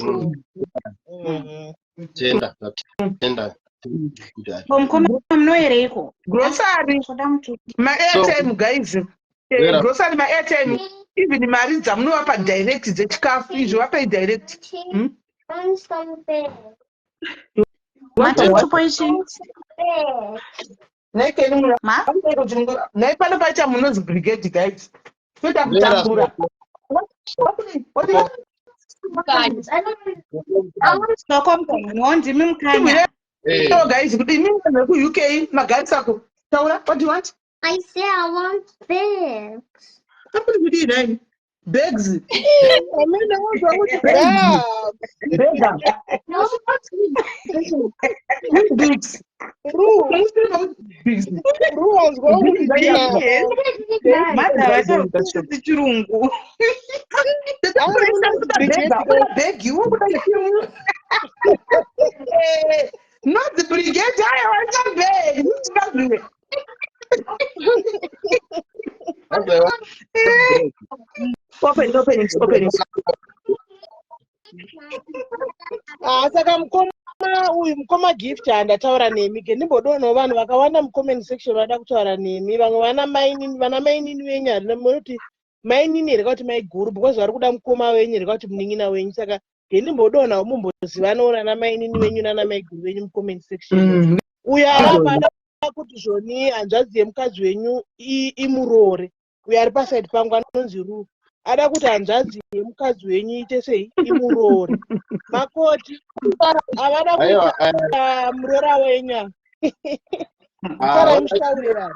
Tenda, tenda. Ko mukoma, munoereiko? Grocery. Toda mutu. Maairtime, guys. Vera. Grocery, maairtime, even mari dzamunovapa direct dzechikafu izvo, vapai direct. Want something. Mati mutupo ichi? Something. Naikeni. Ma. Nai pano paita munonzi brigade, guys, toita Vera. kutambura. I don't I want Soko mukanya, ndimi mukanya. Guys, kuti imi vanhu vekuUK magarisako, taura, what do you want? I say I want bags. Akuti kudii nai bags? Amene wanzwa kuti bags. Bega. No, not Bags. Ru. Bags. Ru, wanzwa kuti Yes. Madhava chirungu. Bhegi ukuda, not the brigade. Aiwa, bag. Hanzi. Open, open it, open it. Ah, saka mukoma uyu, mukoma Gift, handataura nemi ke ndimbodonawo vanhu vakawanda mucomment section vada kutaura nemi. Vamwe vana mainini, vana mainini venyu, harina munoti mainini here kuti maiguru, because vari kuda mukoma wenyu here kuti munin'ina wenyu. Saka ngendimbodonawo mumbozivanawo nana mainini venyu nana maiguru venyu mucomment section. Uyo arapa ada kuti zvoni hanzvadzi yemukadzi wenyu imuroore. Uyo ari pasaidi pangu anonzi Ru, ada kuti hanzvadzi yemukadzi wenyu iite sei? Imuroore. Makoti avada Aiwa. kuita muroora wenyu ava. Farai muchitaurirana.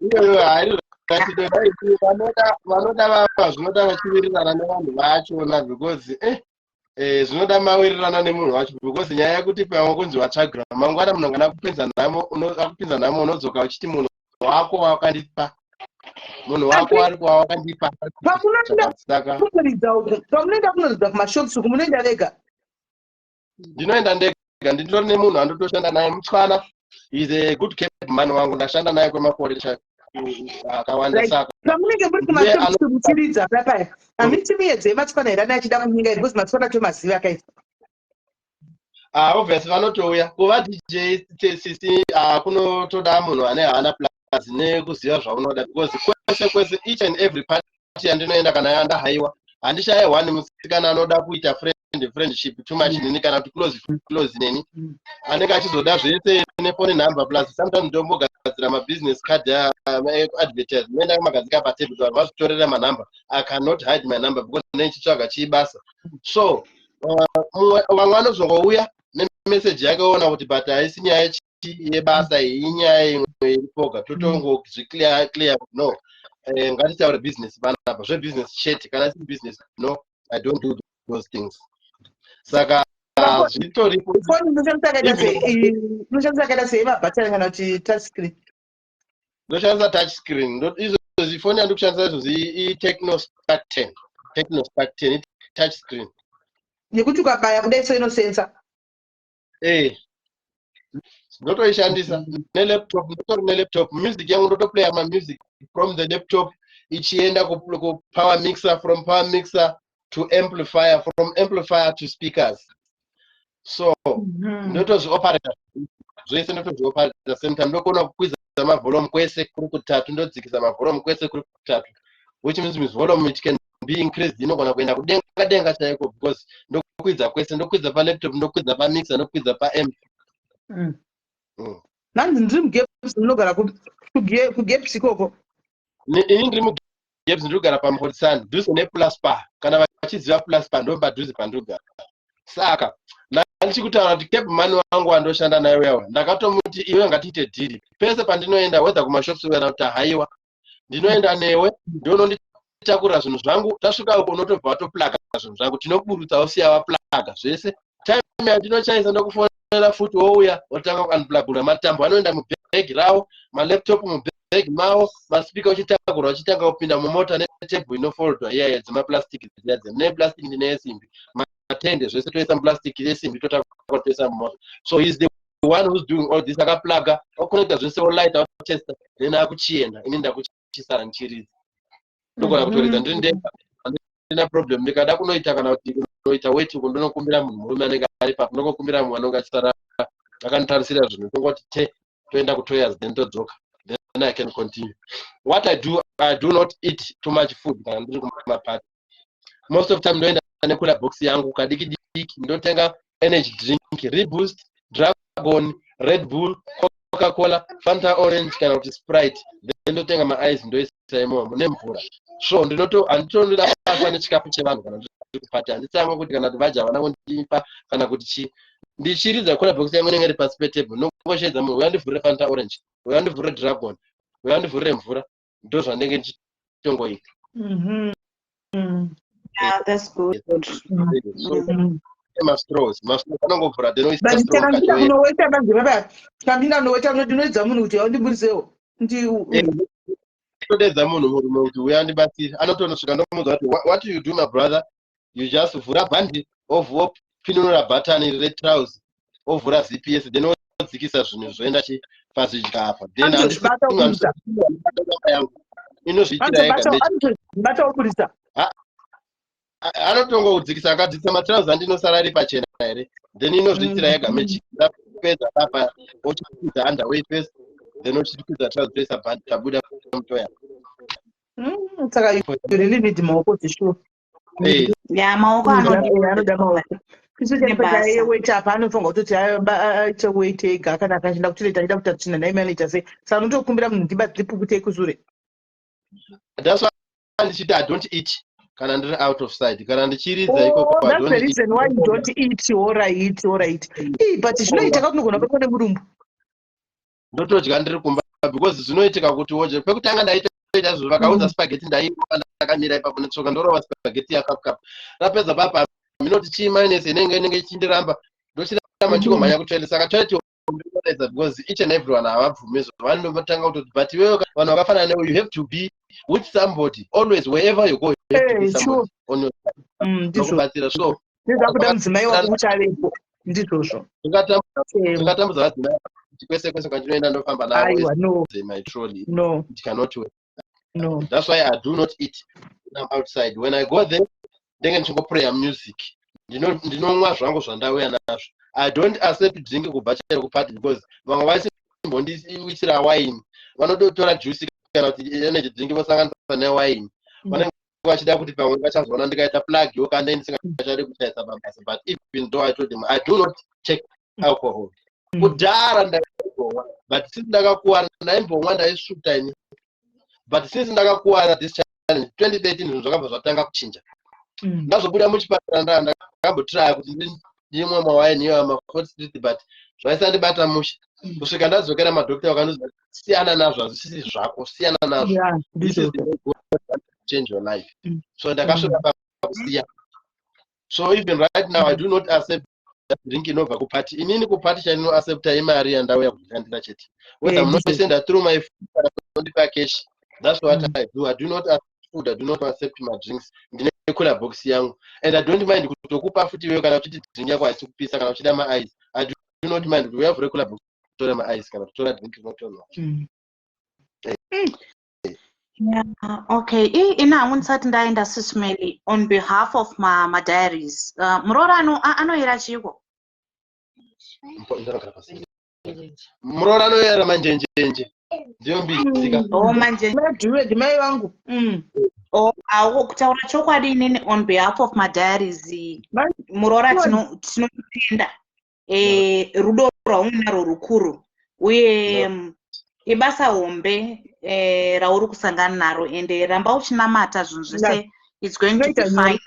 Iyoyo hairi right. Vanoda vava zvinoda vachiwirirana nevanhu vachona because zvinoda mawirirana nemunhu wacho, because nyaya yekuti pamwe kunzi watsvagira mangwana munhu angana kupinza nhamo, akupinza nhamo, unodzoka uchiti munhu wako wakandipa, munhu wako ari kwawakandipa. Pamunoenda Saka kunoridza uku, pamunoenda kunoridza kumashops uku, munoenda vega? Ndinoenda ndega. Ndindori nemunhu andotoshanda naye, mutswana, is a good cab man wangu. Ndashanda naye kwemakore akawanda. Saka Pamunenge muri Ndiye kumashops muchiridza papaya, hamiti miyedzo yematswana here ane achida kunyinga here? Because matswana tomaziva kaisa. Ah, obviously vanotouya kuva DJ cc. Kunotoda munhu ane hana plus nekuziva zvaunoda, because kwese kwese, each and every party yandinoenda kana yandahaiwa, handishaye one musikana anoda kuita friendship too much neni kana kuti close close neni, anenge achizoda zvese nephone number. Plus sometimes ndombogadzira mabusiness card advertise, noenda magadzika patable, vanhu vazvitorera manumber. I cannot hide my number because ndinenge chibasa. So vamwe vanozongouya nemeseji yake, oona kuti but haisi nyaya yebasa iyi, inyaya imwe iripoga. Totongozviclear clear, no, ngatitaure business panapa, zvebusiness chete. Kana isiri business, no, I don't do those things. Saka zvitoripo. Foni unoshandisa yakaita sei? Unoshandisa yakaita sei, mabhatani kana kuti touch screen? Ndoshandisa touch screen. Izvozvi foni yandiri kushandisa izvozvi iTecno Spark 10, Tecno Spark 10, touch screen. Yekuti ukabaya kudai so inosensa? Eh, ndotoishandisa nelaptop. Ndotori nelaptop, music yangu ndotoplaya mamusic from the laptop ichienda kupower mixer, from power mixer to amplifier, from amplifier to speakers. So ndotozvioperata zvese, ndotozvioperata same time. Ndokona kukwidza mavolume kwese kuri kutatu, ndodzikisa mavolume kwese kuri kutatu, which means volume, it can be increased, inogona kuenda kudenga denga chaiko because ndokwidza kwese, ndokwidza palaptop, ndokwidza pamixer, ndokwidza paamp. Nanzi ndiri muGaps, munogara kuGaps ikoko? Ini ndiri muGaps, ndiri kugara paMorisani, dhuze nePlus Pa. Kana vachiziva Plus Pa, ndo padhuze pandiri kugara. Saka ndichikutaura kuti cab man wangu wandoshanda naye uyawa, ndakatomuti, "Iwe, ngatiite deal. Pese pandinoenda, whether kumashops kana kuti haiwa, ndinoenda newe, ndononditakura zvinhu zvangu. Tasvika uko, unotobva watoplaga zvinhu zvangu, tinoburutsa, usiya waplaga zvese. Time yandinochaisa, ndokufonera futi, wouya wotanga kuunplugura. Matambo anoenda mubhegi rawo, malaptop mubhegi." Mabhegi mavo, masipika, uchitakura, uchitanga kupinda mumota netable inofoldwa iya dzemaplastic dziya, neplastic neyesimbi, matende, zvese toisa muplastic yesimbi, totakura, toisa mumota. So he's the one who's doing all this. Akaplaga, okonecta zvese, olighta, otesta, then akuchienda. Ini ndakuchisara ndichiridza. Ndogona kutoridza ndiri ndega, handina problem. Ndikada kunoita kana kuti kunoita weti uko, ndonokumbira munhu murume anenge ari papo, ndongokumbira munhu anenge achisara akanditarisira zvinhu, tongoti te toenda kutoyas, then todzoka, then I can continue. What I do, I do not eat too much food kana ndiri kumapati. Most of time ndoenda necooler box yangu kadiki diki, ndotenga energy drink, Reboost, Dragon, Red Bull, Coca Cola, Fanta Orange kana kuti Sprite, then ndotenga maice, ndoisa imomo nemvura. So ndinoto handitondoda basa nechikafu chevanhu kana ndiri kupati. Handitsamwe kuti kana kuti vadya havana kundipa kana kuti chii. Ndichiridza, cooler box yangu inenge iri pasi petable, ndongosheedza munhu, "Uya ndivhurire Fanta Orange, uya ndivhurire Dragon, uya ndivhurire mvura." Ndo zvandenge ndichitongoita. Yeah, that's good. So mastraws, mastraws anongovhura, then oisa But straw kana mukati. ndida kunoweta manje baba, kana ndinoweta, ndinoedza munhu kuti aundiburisewo ndi Todedza munhu murume kuti uya ndibatsire. Anotonosvika, ndomuudza kuti, "What you do, my brother, you just vhura bhandi, wopinunura bhatani retrouse, ovhura zip, then wodzikisa zvinhu, zvoenda chi pazvidya apa." Then Anotozvibata oburisa. Yangu inozviitira yega. Anotozvibata oburisa. Anotongodzikisa, akadzikisa matrauzi, andinosara ari pachena here? Then inozviitira yega magic. Apedza papa, ochikwidza underway first, then ochikwidza trouser, toisa bhandi, tabuda mutoya. Saka you really need maoko zvishuwa. Ya, maoko anodiwa. Anoda maoko. Isu Nebasa. chaiweta apa, anofanira kutoti aite weti ega. Kana akaenda kutoilet, achida kuita tsvina, naime anoita sei? Saka unotokumbira munhu, "Ndipukutei kusure." That's why ndichiti I don't eat kana ndiri out of sight, kana ndichiridza ikoko. Oh, I that's don't the eat. reason why you don't eat. All right. Ii, but zvinoita ka, kunogona kubatwa nemudumbu. Ndotodya ndiri kumba, because zvinoitika kuti wodye. Pekutanga ndaitoita izvo, vakaunza spaghetti, ndairova ndakamira ipapo netsoka, ndorova spaghetti yakapu rapedza papa, minoti chii, minus inenge ichindiramba, ndochiramba ndichingomhanya kutoilet. Saka toilet inonetsa because each and everyone havabvumi izvo, vanotanga kutoti, but iwewe, vanhu vakafanana newe, you have to be with somebody always. Wherever you go, you have to be somebody on your side Ndizvo. nokubatsira. So Ndizvakuda mudzimai wako kuti avepo, ndizvozvo. Ndingatambudza vadzimai kuti kwese kwese kwandinoenda ndofamba navo Aiwa, no. as my trolley? No. It cannot work. No. That's why I do not eat when I'm outside. When I go there, ndenge ndichingoplaya music. Ndinomwa zvangu zvandauya nazvo. I don't accept drink kubva chero kupati, because vamwe vasimbondiwisira wine, vanototora juice kana kuti energy drink, vosanganisa newine. Vanenge vachida kuti pamwe vachazoona ndikaita plug yo kande ndisingachadi kuchaisa pabasa. But even though I told them I do not take alcohol, kudhara ndaimbomwa, but since ndakakuwara, ndaimbomwa, ndaisvuta ini, but since ndakakuwara this challenge 2013, zvinhu zvakabva zvatanga kuchinja. Ndazobuda muchipatara, ndakambotraya kuti ndimwe mawaini iwa maFort Street, but zvaisandibata mushe kusvika ndadzokera. Madhokta vakandiudza, "Siyana nazvo, hazvisisi zvako, siyana nazvo. This is the way God wants to change your life." So ndakasvika pakusiya. So even right now I do not accept drink inobva kupati. Inini kupati chandinoaccepta imari yandauya kuzvishandira chete, whether munoisenda through my food kana kunondipa cash. That's what I do. I do not accept food, I do not accept my drinks. Ndine cooler box yangu and I don't mind kutokupa futi iwewe kana uchiti drink yako haisi kupisa, kana uchida maice. I do not mind kuti uyavhure cooler box, kutora maice kana kutora drink rinotonwa. Yeah, okay. Ina hangu ndisati ndaenda, Sis Melly, on behalf of madiaries, muroora anoyera chiko? Ndinogara pasi. Muroora anoyera manjenjenje, ndiyo mbizika. Oh, manje. Madhuwe ndimai vangu. Oh, awo kutaura chokwadi, inini on behalf of madiaries, muroora, tinotenda rudo rwaunarwo rukuru, uye ibasa hombe rauri kusangana naro, ende ramba uchinamata, zvinhu zvese it's going to be Zvinoita nyore.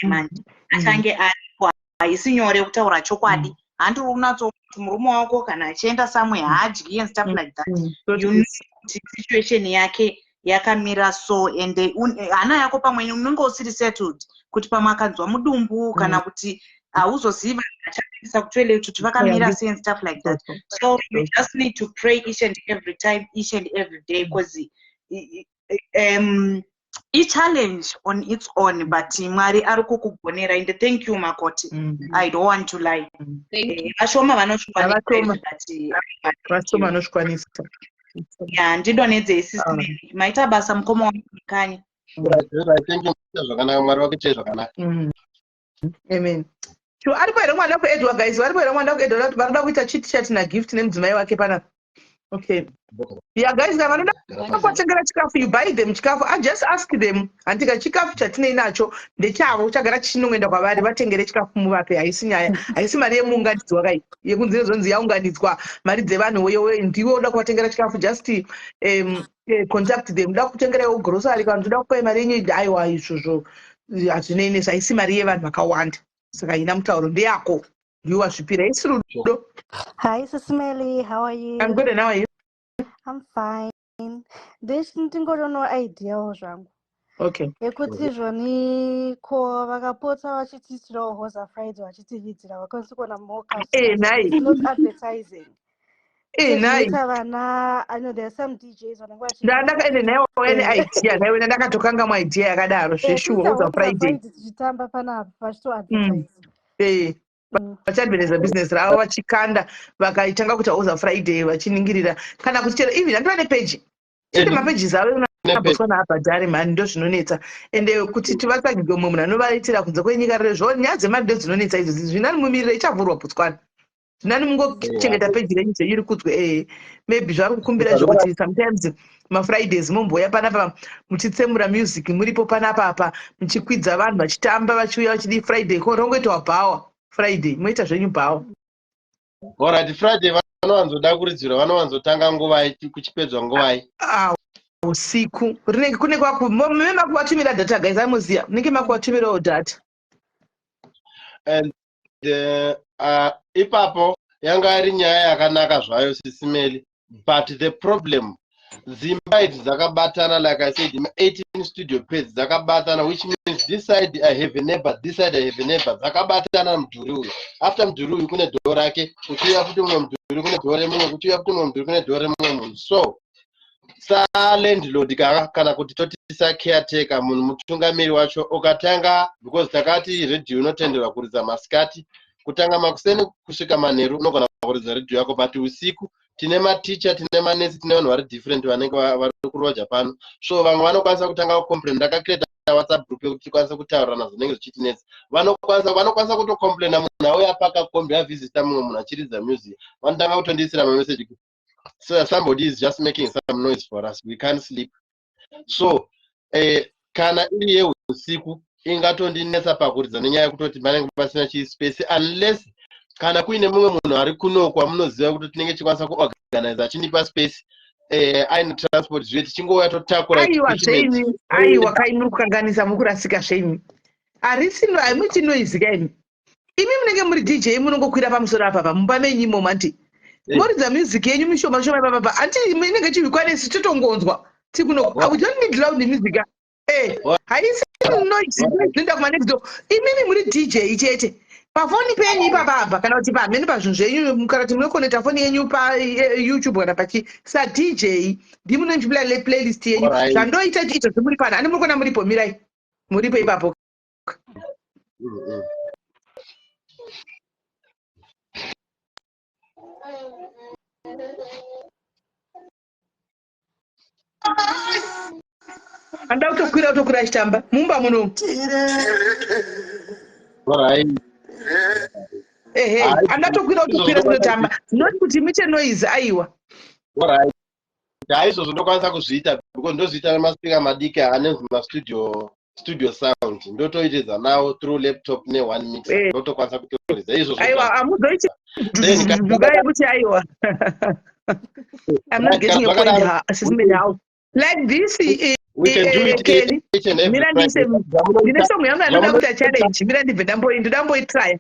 fine. Manje achange aripo. Haisi nyore kutaura chokwadi, handiri unatso kuti murume wako kana achienda somewhere haadyi and stuff like that. You know kuti situation yake yakamira so, ende hana yako pamwe unenge usiri settled kuti pamwe akanzwa mudumbu kana kuti Hauzozivi vanhu vachaendesa kutoilet kuti vakamira sei and stuff like that. So you just need to pray each and every time, each and every day, because i-challenge on its own, but Mwari ari kukugonera. And thank you, Makoti. I don't want to lie. Thank you. Vashoma vanozvikwanisa, Vashoma. but Vashoma vanozvikwanisa. Ya, ndidonhedzei, Sis Melly. Maita basa, mukoma wangu Mukanya. Right, thank you. Zvakanaka, Mwari wakuitei zvakanaka. Amen. Sure, aripo here mwana kuEdward? Guys, varipo here mwana kuEdward? Kuti varikuda kuita chit chat naGift nemudzimai wake panapa. Okay, yeah, guys, kana vanoda kuvatengera chikafu, you buy them chikafu. I just ask them, handika chikafu chatinei nacho ndechavo, chagara chichinongoenda kwavari. Vatengere chikafu muvape. Haisi nyaya, haisi mari yemuunganidzwa kai yekunzi inozonzi yaunganidzwa mari dzevanhu. Wewe ndiwe uda kuvatengera chikafu, just contact them. Uda kutengeraiwo grocery kana uda kupai mari yenyu. Aiwa, izvozvo hazvinei nesu. Haisi mari yevanhu vakawanda, saka haina mutauro. Ndeyako, ndiwe wazvipira, isi rudo. Hi, Sis Melly. How are you? I'm good, and how are you? I'm fine. Ndingori idea zvangu yekuti zvoni ko vakapota vachitiitirawo Hoza Friday, vachitiridzira, vakwanisi kuona more customers. Nhai. It's not advertising. Nhai. Sezvinoita vana, I know there are some DJs vanenge Ndandaka ende nhai, wauya neidea nhai wena. Ndakatokangamwa idea yakadaro. Zveshuwa, kuita Hoza Hoza Friday. Friday tichitamba panapa vachitoadvertise. Vachiadvertisa business ravo, vachikanda, vakaitanga kuita Hoza Friday, vachiningirira kana kuti chero even handova nepeji chete, mapages avo naBotswana abhadhari mhani, ndo zvinonetsa. Ende kuti tivatsvagirwe mumwe munhu anovaitira kunze kwenyika rezvo, nyaya dzemari ndo dzinonetsa idzodzo. Zvinani mumirire ichavhurwa Botswana, zvinani mungochengeta peji renyu zvenyu rikudzwe. Maybe zvari kukumbira zvokuti sometimes mafridays momboya panapa muchitsemura music, muripo panapa apa, muchikwidza vanhu vachitamba, vachiuya vachidi Friday ko rongoitwa bhawa Friday, moita zvenyu bhawa. Alright, Friday vanowanzoda kuridzirwa, vanowanzotanga nguvai, kuchipedzwa nguvai? Ah, usiku rinenge kune kwaku mune makuvatumira data. Guys, amuziya munenge makuvatumirawo data. And ipapo yanga iri nyaya yakanaka zvayo, Sis Melly, but the problem, dzimba idzi dzakabatana. Like I said, 18 studio pads dzakabatana, which means this side I have a neighbor, this side I have a neighbor. Dzakabatana. Mudhuri uyu, after mudhuri uyu kune dhoo rake, kuchiuya futi mumwe mudhuri kune dhoo remumwe, kuchiuya futi mumwe mudhuri kune dhoo remumwe munhu. So salandlord kana kuti toti sacaretaker, munhu mutungamiri wacho, ukatanga, because takati redhiyo inotenderwa kuridza masikati, kutanga makuseni kusvika manheru unogona kuridza redhiyo yako, but usiku tine maticha, tine manesi, tine vanhu vari different vanenge vari kuroja pano. So vamwe vanokwanisa kutanga kucomplain. Ndakacreata WhatsApp group yekuti tikwanise kutaurirana zvinenge zvichitinetsa. Vanokwanisa kutocomplaina, munhu auya pakakombi avhizita mumwe munhu achiridza music, vanotanga kutondiisira mameseji, "So somebody is just making some noise for us, we can't sleep." So kana iri yeusiku ingatondinetsa pakuridza nenyaya yekutoti vanenge pasina chispace, unless kana kuine mumwe munhu ari kuno kwamunoziva kuti tinenge tichikwanisa kuorganize achindipa space, aine transport zviye, tichingouya totakura Aiwa. equipment. Zveimi, aiwa kai, muri kukanganisa, muri kurasika zveimi. Harisi hamuiti noise kaimi. Imi munenge muri DJ, munongokwira pamusoro apa pa mumba menyu imomo, anti moridza music yenyu mishoma shoma ipapapa, anti inenge ichihwikwa nesu, totongonzwa tikuno. We don't need loud music. Haisi noise inoenda kuma next door. Imimi muri DJ chete pafoni penyu ipapapa, kana kuti pamhene pazvinhu zvenyu, kana kuti munokonekta foni yenyu paYouTube kana pachi saDJ, ndimunenge muchiplay playlist yenyu. Zvandoita izvozvo muri pano, ani muri kuona muripo, mirai muripo ipapo. Anoda kutokwira, kutokwira achitamba mumba muno. Ehe. Hayi, Anoda kutokwira, kutokwira kunotamba, not kuti muite noise, aiwa. Alright. Hayi, izvozvo ndokwanisa kuzviita because ndozviita nemaspika madiki anonzi mastudio studio sound, ndotoitidza nawo through laptop ne-one mixer. Ndotokwanisa kutoridza izvozvo. Aiwa, hamuzoiti Then dugai yekuti aiwa. I'm not getting your point, Sis Melly, how like this? We can do it Kelly, each and every mira ndise Friday. ndine song yangu yandoda kuita challenge. Mira ndibve ndamboitrya.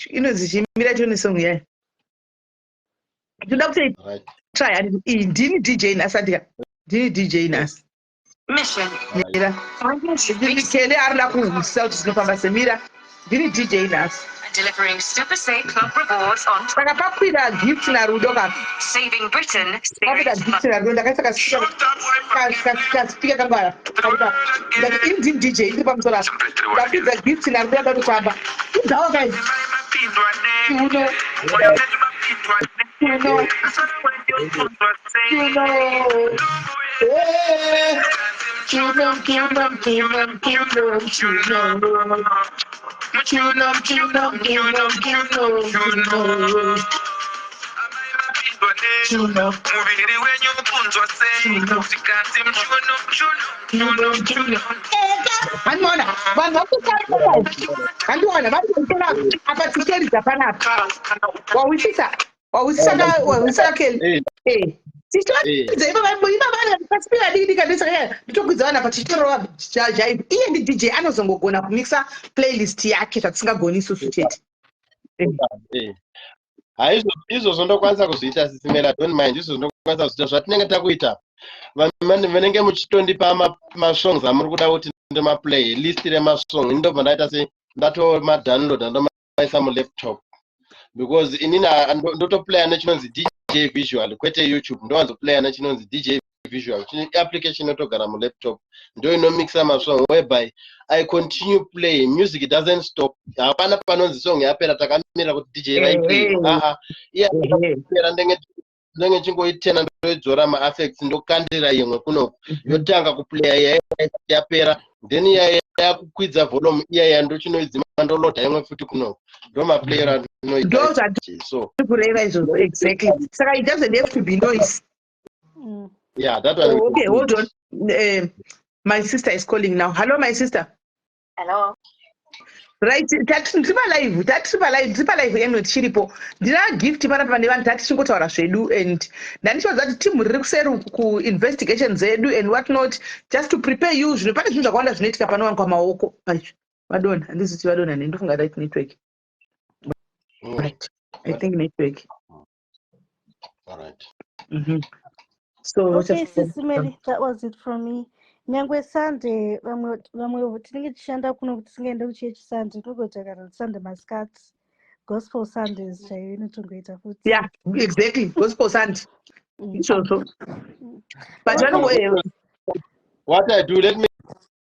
Inonzi chimira tione song yayo ndoda kutoitry. Iyi ndini DJ nhasi, andika ndini DJ nhasi. Mira, Kelly arida kunzwisisa kuti zvinofamba semira. Ndini DJ nhasi. Delivering super safe club rewards on Saka pakwira Gift naRudo ka. Saving Britain. Pakwira Gift naRudo, ndakaisa kaspeaker kangu aya. Ndati ini ndini DJ, ndiri pamusoro apa. Ndakwidza Gift naRudo yakatotamba. Idzawo guys. Uno. Uno. Uno. Eh. Chuno, chuno, chuno, chuno, chuno. Chuno, chuno, chuno, chuno, chuno. Chuno. Muviri wenyu kunzwa sei? Zvikanzi muchuno, muchuno, chuno, chuno. Handiona vanhu vakutaa, handiona vari kutora apa, tichiridza panapa. Wahwisisa, wahwisisa, wahwisisa, Kelly? Eh. Tichitoridza ipapa, ipapa pasipika diki diki kabisa, nditokwidza vanhu apa, tichitorova jive. Iye ndi DJ, anozongogona kumixa playlist yake zvatisingagoni isusu chete. Haizvo, izvozvo ndokwanisa kuzviita, Sis Melly, don't mind. Izvozvo ndokwanisa kuzviita. Zvatinenge takuita, vanenge muchitondipa masongs amuri kuda kuti ndimaplay, list remasong, indobva ndaita sei, ndatomadownloada, ndomaisa mulaptop, because inini ndotoplaya nechinonzi DJ Visual, kwete YouTube. Ndowanzoplaya nechinonzi DJ Visual, application inotogara mulaptop, ndo inomixa masong, whereby I continue play music, it doesn't stop. Hapana panonzi song yapera, takamira kuti DJ vaiplay. Aa, iye yapera, ndenge chingoitena, ndoidzora maeffects, ndokandira imwe kunoku, yotanga kuplaya. Iya yapera, then iya yakukwidza volume, iya ndochinoidzima, ndoloada imwe futi kunoku, ndo maplayero andinoita. Ndo So kureva izvozvo, exactly. Saka it doesn't have to be noise. Yeah, that one. Oh, okay, hold on. My sister is calling now. Hello, my sister. Hello. Right, tiri palive, tatiri palive, tiri palive eno, tichiripo. Ndina Gift panapa nevanhu, tatichingotaura zvedu, and ndandichivaudza kuti timu riri kuseri uku kuinvestigation dzedu and what not, just to prepare you. Zvino pane zvinhu zvakawanda zvinoitika panowanikwa maoko. Ai, vadonha, handisi kuti vadonha, nendofunga right network. Right, I think network. All right. So Okay, Sis Melly, that was it from me. Nyangwe Sunday, vamwe tinenge tichishanda kuno kuti tisingaende kuchechi Sunday, tinongoita kana Sunday masikati, gospel Sundays chaiyo inotongoita futi. Yeah, exactly, gospel Sunday izvozvo, but vanongo What I do, let me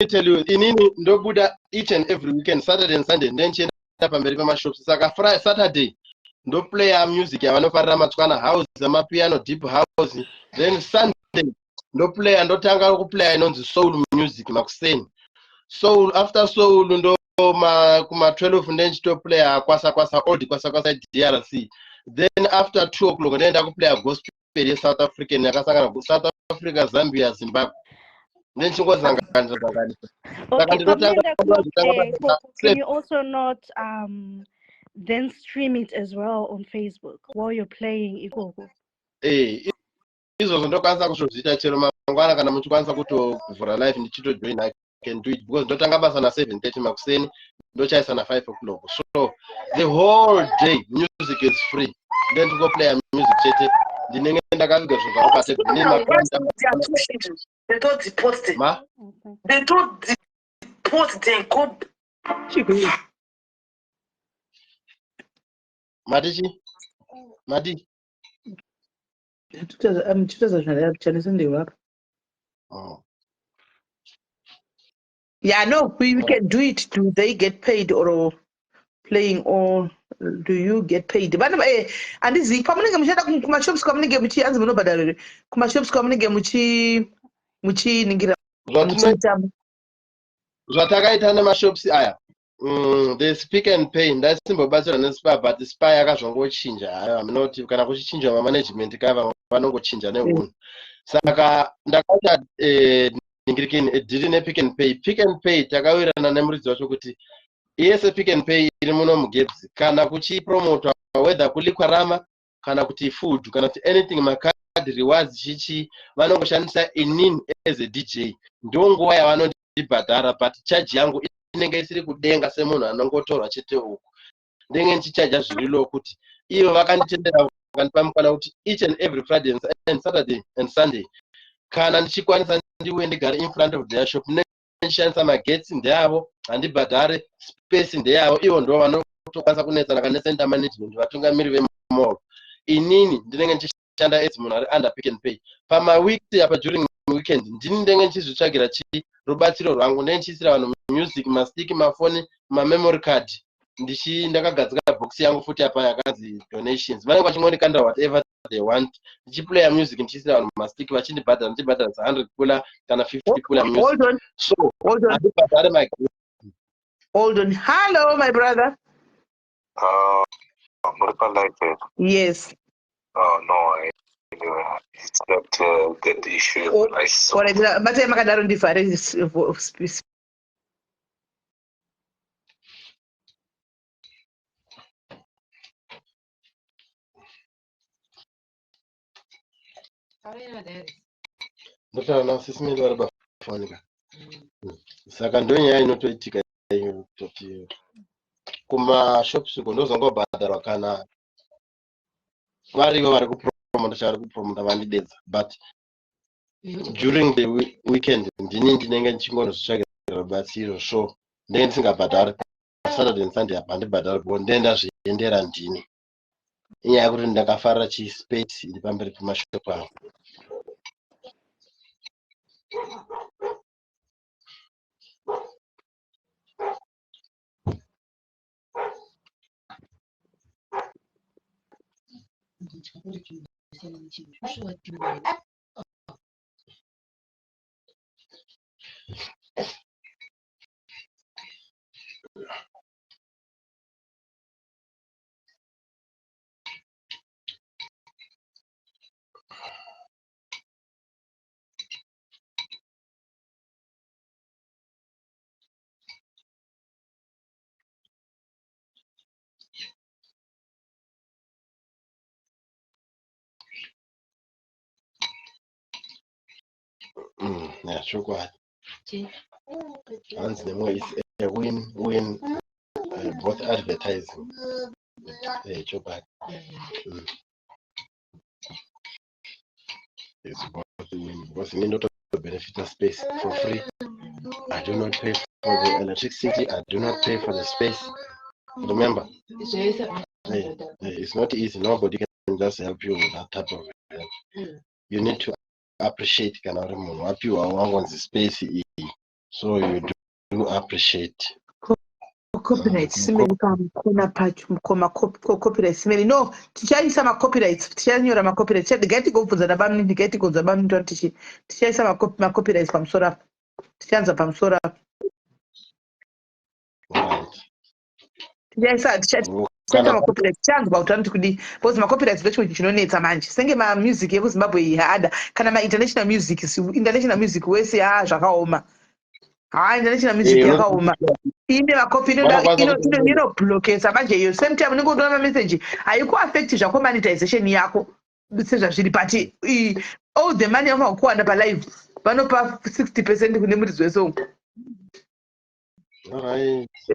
tell you, inini ndobuda each and every weekend, Saturday and Sunday, ndenchienda pamberi pemashops. Saka Friday, Saturday ndoplaya music yavanofarira, matswana house, amapiano, deep house. Then Sunday ndoplaya, ndotanga kuplaya inonzi soul music makuseni, soul. After soul, ndo kuma 12 ndenchitoplaya kwasa kwasa, old kwasa kwasa DRC. Then after 2 o'clock ndoenda kuplaya gospel yeSouth African, yakasangana South Africa, Zambia, Zimbabwe, ndenchingosanganisa sanganisa. Saka Okay, ndinotanga pamunoenda kunoplay ikoko, can 7. You also not then stream it as well on Facebook while you're playing ikoko? Eh, izvozvo ndokwanisa kutozviita chero mangwana, kana muchikwanisa kutovhura live ndichitojoin, I can do it, because ndotanga basa na7:30 makuseni, ndochaisa na5 o'clock, so the whole day music is free. Then tingoplaya music chete, ndinenge ndakaviga zvinhu zvangu patable. They don't deport them. Ma They don't deport them. Go. Chikuru. Mati chi, mati? 2005 ndewapa. Oh. Yeah, no, we can do it. Do they get paid or playing, or do you get paid? Vana handizivi pamunenge muchienda kumashops kwamunenge muchi, hanzi munobhadhara here kumashops kwamunenge muchiningira muchiita? Zvatakaita nemashops aya, the Pick and Pay, ndaisimbobatsirwa neSpar, but Spar yakazongochinja hayo, hamunoti kana kuchichinjwa mamanagement ka, vamwe vanongochinja neunhu. Saka ndakaita ningirikini deal nePick and Pay. Pick and Pay takawirirana nemuridzi wacho kuti yese Pick and Pay iri muno muGebs, kana kuchipromotwa, whether kuLiquorama kana kuti food kana kuti anything, macard rewards, chichi, vanongoshandisa inini as a DJ, ndo nguva yavanondibhadhara. But charge yangu inenge isiri kudenga semunhu anongotorwa chete uku, ndenge ndichichaja zviri low, kuti ivo vakanditendera, vakandipa mukana kuti each and every Friday and Saturday and Sunday, kana ndichikwanisa, ndiuye ndigare in front of their shop, ndichishandisa magetsi ndeavo, handibhadhare, space ndeyavo, ivo ndo vanotora. tokwanisa kunetsana kana necenter management, vatungamiri vemall. Inini ndinenge ndichishanda as munhu ari under Pick and Pay pamaweeks apa. During weekend ndini ndenge ndichizvitsvagira chii, rubatsiro rwangu. Ndenge ndichiisira vanhu music, mastick, mafoni, mamemory card. Ndichi ndakagadzika box yangu futi apa yakanzi donations. Vanenge vachingondikandira whatever they want, ndichiplaya music, ndichiisira vanhu mastick, vachindibhadhara. Ndichibhadhara 100 pula kana 50 pula music. Hold on. So Hold on. handibhadhare my Hold on. Hello, my brother. Muri palive here? Yes. Oh, no, anyway, it's not that issue. Oh, I saw. Alright, batai makadaro, ndivhare Ndotaura nasisi Meli vari pafoni ka. Saka ndonyaya inotoitika iyo, kutoti kumashops uko ndozongobhadharwa kana varivo vari kupromota. Chavari kupromota vandidedza, but during the weekend ndini ndinenge ndichingonozvitsvagira rubatsiro, so ndinenge ndisingabhadhari. Saturday and Sunday apa handibhadhari because ndenge ndazviendera ndini. Inyaya yekuti ndakafarira chispace iri pamberi pemashopu angu. Ya, chokwadi. Hanzi nemwe is a win win, both advertising. Chokwadi. It's both win because ini ndotobenefita space for free. I do not pay for the electricity, I do not pay for the space. Remember, it's not easy. Nobody can just help you with that type of help. You need to appreciate kana uri munhu wapiwa, wangonzi space iyi, so you do appreciate. Copyright simeni pamukona pacho, mukoma. Copyright simeni, no, tichaisa macopyrights, tichanyora macopyrights. Ndigai tigobvunza nabamini, ndigai tigobvunza bamini toti tichaisa macopyrights pamusoro apa, tichanza pamusoro apa. Tichaisa tichaisa macopyrights, tichanzwa kuti vanoti kudii, because macopyrights ndo chimwe chinhu chinonetsa manje. Senge mamusic ekuZimbabwe iyi haada kana mainternational music, international music wese, ha, zvakaoma. Ha, international music yakaoma, ine makopi, inoblokesa manje iyo. Same time unenge utoona mameseji, haikuaffecti zvako monetization yako sezvazviri, but all the money yaunofanira kuwana palive, vanopa 60% kune muridzi wesong.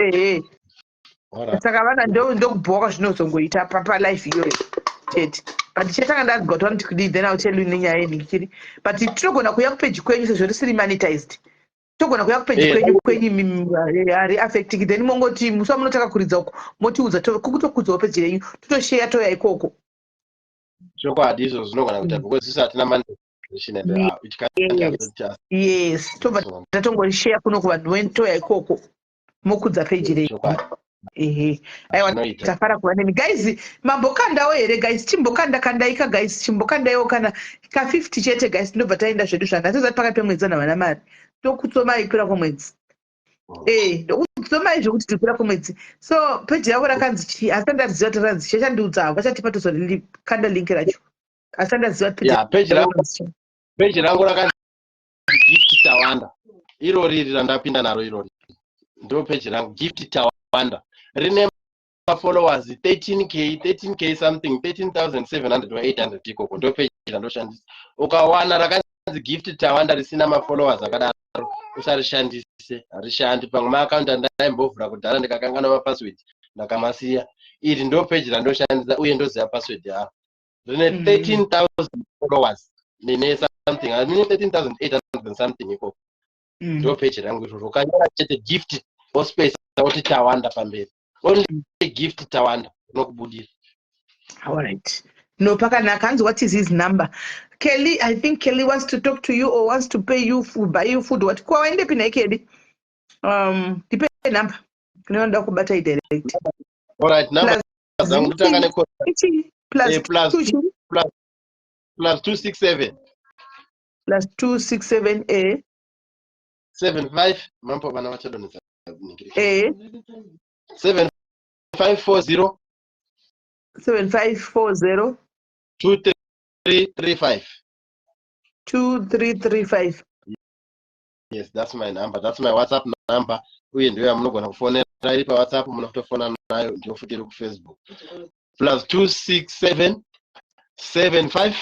Ehe, saka vana ndokubhoka zvinozongoita palive iyoyo chete. But chatanga ndanzwa kuti vanoti kudii, then I'll tell you nenyaya yenhikiri. But tinogona kuuya kupeji kwenyu sezvo risiri monetized, togona kuuya kupeji kwenyu hari affecting. Then mongoti musi wamunotaka kuridza uko, motiudza, kukutokudzawo peji renyu, totosheya, toya ikoko. Chokwadi, izvo zvinogona kuita because isu hatina monetization and it can't affect us. Yes, tobva tatongosheya kuno kuvanhu, toya ikoko, mokudza peji renyu. Ehe, aiwa. Zvinoita. Tafara kuva nemi guys. Mambokandawo here guys? Chimbokanda kandaika guys, chimbokandaiwo kana ka50 chete guys, ndobva taenda zvedu. Zvanhasi zati pakati pemwedzi, vanhu havana mari. Tokutsomai kupera kwomwedzi. Ndokutsomai zvokuti tikupera kwomwedzi. So peji yavo rakanzi chii? Asi andaziva kuti rakanzi chii, achandiudza havo, vachatipa, tozorikanda link racho. Asi andaziva kuti Ya, peji rangu rakanzi chii. Peji rangu rakanzi Gift Tawanda. Irori iri randapinda naro irori ndo peji rangu, Gift Tawanda. Rine mafollowers 13K, 13K something, 13,700 or 800 ikoko. Ndo peji randoshandisa. Ukawana rakanzi Gift Tawanda risina mafollowers akadaro, usarishandise, harishandi. Pamwe maakaunti andaimbovhura kudhara, ndikakanganwa mapassword, ndakamasiya. Iri ndo peji randoshandisa uye ndoziva password yaro. Rine 13,000 followers nine something, rine 13,800 and something ikoko. Ndo peji rangu iroro. Ukanyora chete Gift, ospace, oti Tawanda pamberi. Only Gift Tawanda unokubudira. All right, no, pakanaka. Hanzi, what is his number? Kelly, I think Kelly wants to talk to you or wants to pay you food, buy you food. What? Kwawaendepi nhai Kelly? Ndipe number kune vanoda kubata idirect. Alright, number dzangu, ndotanga necode. Plus Plus two chi? Plus 267. Plus 267 a. 75, mambo vana vachadonhedza. A. 7540. 7540. 2335. 2335. Yes, that's my number, that's my WhatsApp number, uye ndiyo yamunogona kufonera. Iri paWhatsApp, munotofona nayo, ndiyo futi iri kuFacebook. Plus 267 75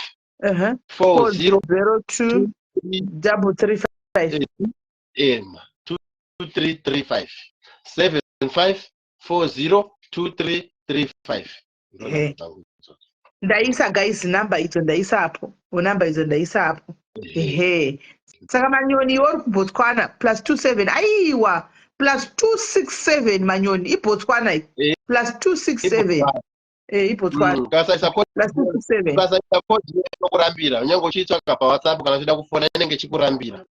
40 02 335. M 2335, 75 40 2335. Eh. Ndaisa, guys, namba idzo ndaisapo, namba idzo ndaisapo. Ehe, saka Manyoni, iwe uri kuBotswana, plus 27, aiwa, plus 267. Manyoni, iBotswana iyi. Plus 267, iBotswana. Ukasaisa code Plus 267. Ukasaisa code inokurambira, unyange uchiitsvaka paWhatsApp kana uchida kufona, inenge ichikurambira.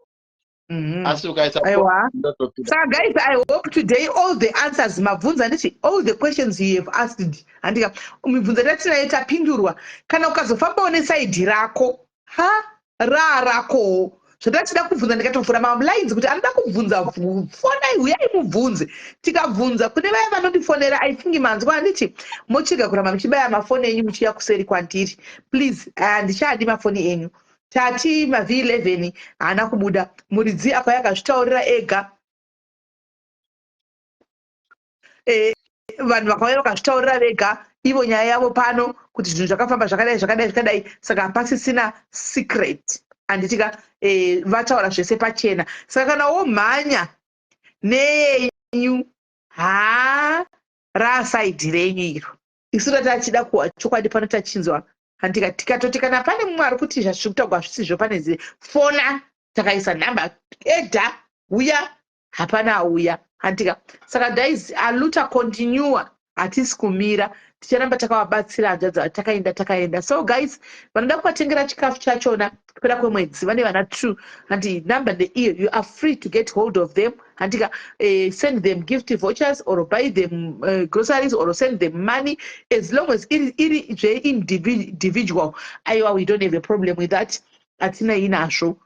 Asi ukaisa Aiwa. Inotopinda. Saka guys, I hope today all the answers mabvunza, ndichi all the questions you have asked, handika mibvunzo yatinayo tapindurwa. Kana ukazofambawo neside rako, ha, raa rakowo zvatachida kubvunza, ndikatovhura malines kuti anoda kubvunza, fonai, huyai mubvunze. Tikabvunza kune vaya vanondifonera, I think manzwa, handiti? Mochega kuramba muchibaya mafoni enyu muchiya kuseri kwandiri, please. Handichadi mafoni enyu. Tati maV11 haana kubuda, muridzi akauya akazvitaurira ega. Vanhu vakauya vakazvitaurira vega ivo nyaya yavo pano kuti zvinhu zvakafamba zvakadai, zvakadai, zvakadai. Saka hapasisina secret, handitika? Vataura zvese pachena. Saka kana womhanya neyenyu, haa, raside renyu iro. Isu tatachida kuwa chokwadi pano, tachinzwa, handika? Tikatoti kana pane mumwe ari kuti zvazviri kutaurwa zvisizvo, pane zi fona, takaisa nhamba eda, uya, hapana auya, handika? Saka guys, a luta continua, hatisi kumira, ticharamba takavabatsira hanzvadzi. Takaenda, takaenda. So guys, vanoda kuvatengera chikafu chachona kupera kwemwedzi, vane vana two, handi? Number ndeiyo, you are free to get hold of them, handika? Send them gift vouchers or buy them groceries or send them money, as long as iri zveindividual. Aiwa, we don't have a problem with that, hatina inazvo.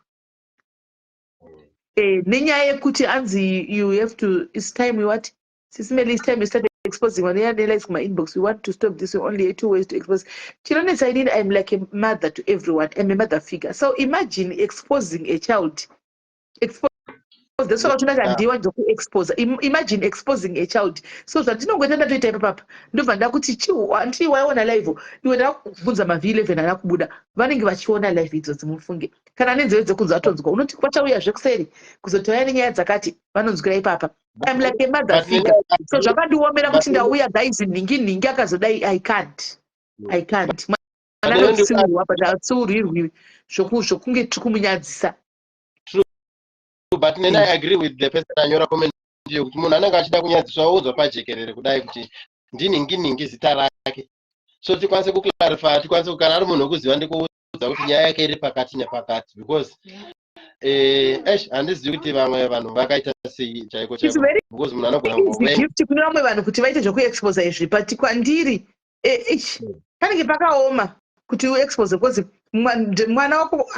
Nenyaya yekuti anzi you have to, it's time we what, Sis Melly, it's time you start exposing vaneyane kuma-inbox. We want to stop this. We only have two ways to expose. Chinonetsa inini, I'm like a mother to everyone. I'm a mother figure, so imagine exposing a child. Expose, that's what yeah. Handiwa ndokuexpose. Imagine exposing a child. So zvandinongoita, ndatoita ipapapa, ndobva ndakuti handii waiona live iwe, ndakubvunza maV11 ana kubuda, vanenge vachiona live idzodzi. Mufunge kana nenzeve dzekunzwa atonzwa, unoti kwachauya zvekuseri kuzotauya nenyaya dzakati, vanonzwira ipapa. I'm like a mother figure, so zvakandiomera kuti ndauya, guys, nhingi nhingi akazodai. I can't, I can't. Mwana anotsiurwa, but atsiurirwi zvokunge tiri kumunyadzisa. But neni I agree with the person anyora comment iyo kuti munhu anenge achida kunyadziswa oudzwa pajekerere kudai kuti ndinhingi nhingi zita rake, so tikwanise kuclarify, tikwanise, kana ari munhu wekuziva, ndikuudza kuti nyaya yake iri pakati nepakati, because eish, handizivi kuti vamwe vanhu vakaita sei chaiko chaiko, because munhu anogona gift kune vamwe vanhu kuti vaite zvekuexposa izvi, but kwandiri panenge pakaoma kuti uexpose, because mwana wako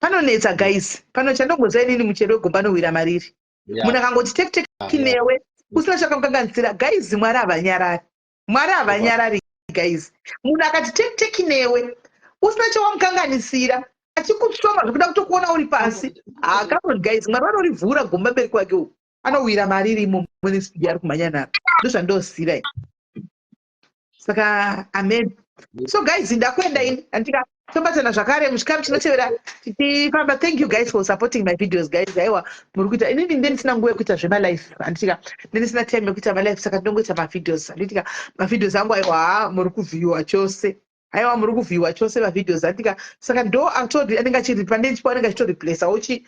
panonetsa, guys. Pano chandongoziva inini, muchero wegomba anowira mariri. Munhu akangoti tek tek newe usina chakamukanganisira, guys, Mwari havanyarari, Mwari havanyarari, guys. Munhu akati tek tek newe usina chawamukanganisira, achikutsoma zvekuda kutokuona uri pasi, come on, guys, Mwari vanorivhura gomba mberi kwake uku, anowira mariri imomo nespeed ari kumhanya naro. Ndozvandoziva. Saka amen. So guys, ndakuenda ini, andika? Tobatana zvakare muchikamu chinotevera tichifamba. Thank you guys for supporting my videos, guys. Aiwa, muri kuita. Inini ndendisina nguva yekuita zvemalive, handitika? Ndendisina time yekuita malive, saka ndinongoita mavideos, handitika? Mavideos angu, aiwa, muri kuviewa chose. Aiwa, muri kuviewa chose mavideos, handitika? Saka ndo atori anenge achiri panenchipo, anenge achitoreplacewo chi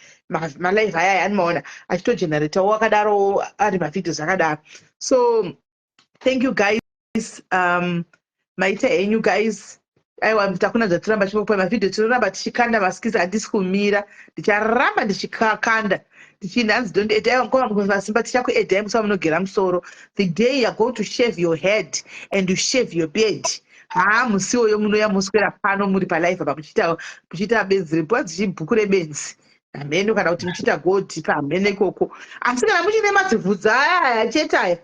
malive ayaya, animaona achitogeneratawo akadaro, ari mavideos akadaro. So Thank you, guys. Maita henyu, guys. Aiwa, takuna zvatiramba chingopa mavhidhiyo, tinoramba tichikanda maskits. Handisi kumira, ndicharamba ndichikanda ndichinzi hanzi don't edit. Aiwa, mukoma Masimba, tichakuedhai musi wamunogera musoro. The day you are going to shave your head and you shave your beard, haa, musi iwoyo munoya muswera pano muri palive apa muchiita benzi repuwa dzichibhuku rebenzi hameno, kana kuti muchiita godhi pamhene ikoko. Asi kana muchine madzivhudzi aya aya chete aya,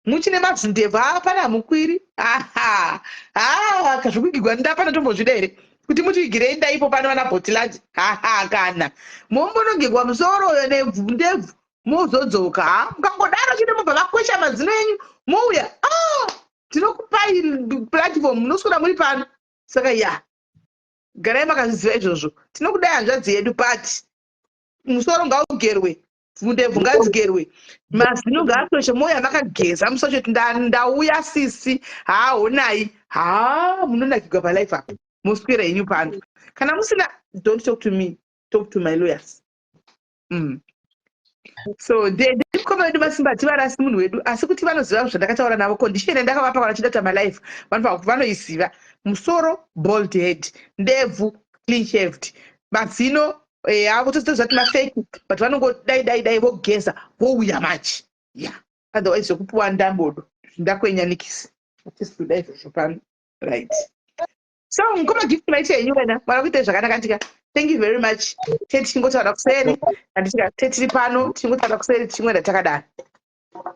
muchine mazindebvu aa, pane hamukwiri. Aha, ha, zvekugigwa ndapana tombozvida here kuti mutigirei ndaipo pano vana bhotilandi? Haha, kana mombonogigwa musoro uyo ndebvu, mozodzoka. Ha, mukangodaro chete, mobva vakwesha mazino enyu, mouya. Ah, tinokupai platform, munoswera muri pano. Saka ya, garai makazviziva izvozvo. Tinokudai, hanzvadzi yedu, but musoro ngaugerwe, ndebvu ngadzigerwe, mazino ngaakweshe, moya makageza. Musachoti ndauya sisi, haahonai. Ha, munonakigwa palife apa, moswera henyu pano. Kana musina, don't talk to me, talk to my lawyers. So ndemukoma wedu Masimba, hativarasi munhu wedu, asi kuti vanoziva zvandakataura navo. Condition yandakavapa kana chida kuita malife, vanoiziva. Musoro bald head, ndebvu clean shaved, mazino avo toziva kuti mafake, but vanongodai dai dai vogeza, vouya manje. Ya, otherwise zvekupiwa ndambodo ndakwenyanikisi, hatisi kuda izvozvo pano. Right, so mukoma Gift, maita henyu wena. Mwana kuita zvakanaka ndika. Thank you very much. Te tichingotaura kuseri, handitika? Te tiri pano tichingotaura kuseri, tichingoenda takadaro.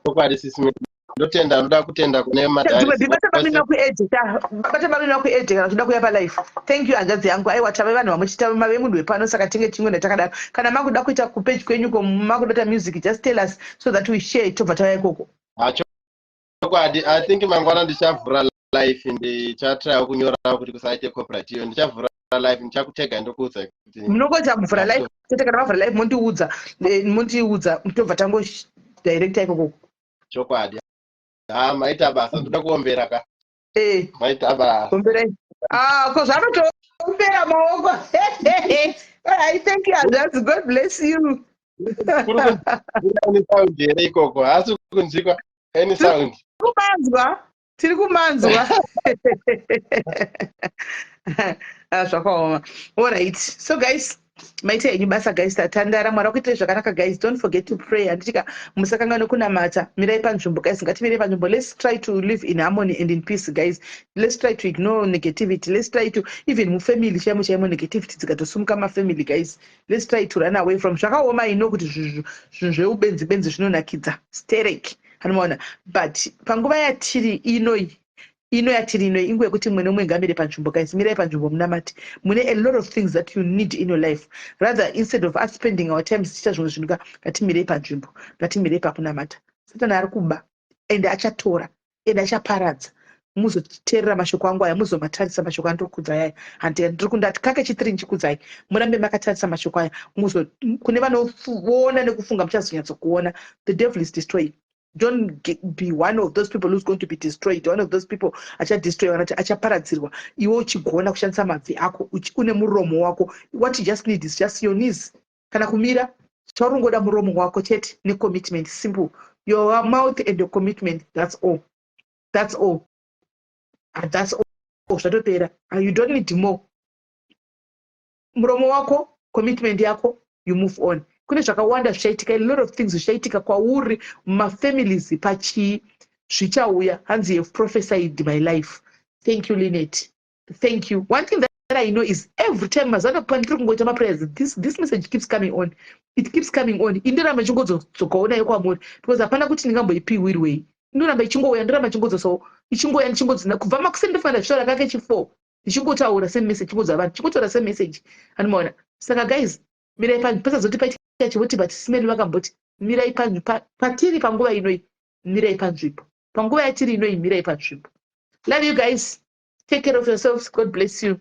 Chokwadi, sisi, ndotenda. Ndoda kutenda kune Bata bamina kuedhe kana uchida kuuya palife. Thank you, hanzvadzi yangu. Aiwa, tave vanhu vamwe chete, mave munhu wepano, saka tinge tichingoenda takadaro. Kana makuda kuita kupage kwenyu ko, makuda kuita music, just tell us so that we share, tobva tauya ikoko. Chokwadi, I think mangwana ndichavhura live. Ndichatryawo kunyora kuti kusaite cooperative. Ndichavhura live, ndichakutega, ndokuudza kuti Munongoita kuvhura live chete. Kana mavhura live, mondiudza, tobva tangodirecta ikokoko. Chokwadi, ha, maita basa. Ndoda kuombera ka. Eh. Maita basa. Omberai. Ah, ko zvanotoombera maoko. Alright, thank you, hanzvadzi. God bless you. Any sound here ikoko? Haasi kunzwikwa any sound? Kumanzwa, tiri kumanzwa. Ah, zvakaoma. Alright, so guys, maita henyu basa, guys. Tatandara. Mwari akuitirai zvakanaka, guys. Don't forget to pray, handitika? Musakanganwe kunamata. Mirai panzvimbo, guys. Ngatimirei panzvimbo. Let's try to live in harmony and in peace, guys. Let's try to ignore negativity. Let's try to, even mufamily chaimo chaimo, negativity dzikatosumuka mafamily, guys, let's try to run away from. Zvakaoma ino kuti zvinhu zveubenzi benzi zvinonakidza sterek, anomaona? But panguva yatiri inoi, ino yatiri ino, inguva yekuti mumwe nemumwe ngamire panzvimbo. Guys, mirai panzvimbo, munamati. Mune a lot of things that you need in your life. Rather, instead of us spending our time tichiita zvimwe zvinhu ka, ngatimirei panzvimbo, ngatimirei pakunamata. Satani ari kuba, ende achatora, ende achaparadza. Muzoteerera mashoko angu aya, muzomatarisa mashoko andiri kukudzai aya. Handi ndiri kundati kake chitiri ndichikudzai, murambe makatarisa mashoko aya. Muzo kune vanoona nekufunga, muchazonyatsokuona the devil is destroying. Don't be one of those people who's going to be destroyed, one of those people achadestroy, vanoti achaparadzirwa. Iwe uchigona kushandisa mabvi ako, une muromo wako. What you just need is just your knees kana kumira. Chauri kungoda muromo wako chete necommitment. Simple. Your mouth and your commitment, that's all, that's all. Ah, that's all, zvatopera. Ah, you don't need more. Muromo wako, commitment yako, you move on. Kune zvakawanda zvichaitika, a lot of things zvichaitika kwauri, mumafamilies, pachii, zvichauya. Hanzi, "You have prophesied my life." Thank you, Linet, thank you. One thing that I know is every time mazana pandiri kungoita maprayers, this message keeps coming on, it keeps coming on. Indoramba ichingodzokawo nayo kwamuri because hapana kuti ndingamboipiwirwei. Indoramba ichingouya, ndoramba ichingodzosawo, ichingouya, ndichingodzina kubva makuseni. Ndofanira zvichitaura kake chi4, ndichingotaura same message, chingodza vanhu, chingotaura same message, anomaona? Saka guys, mirai pasazoti paitika chivoti, but simeli vakamboti mirai patiri panguva inoi, mirai panzvimbo. Panguva yatiri inoi, mirai panzvimbo. Love you guys. Take care of yourselves. God bless you.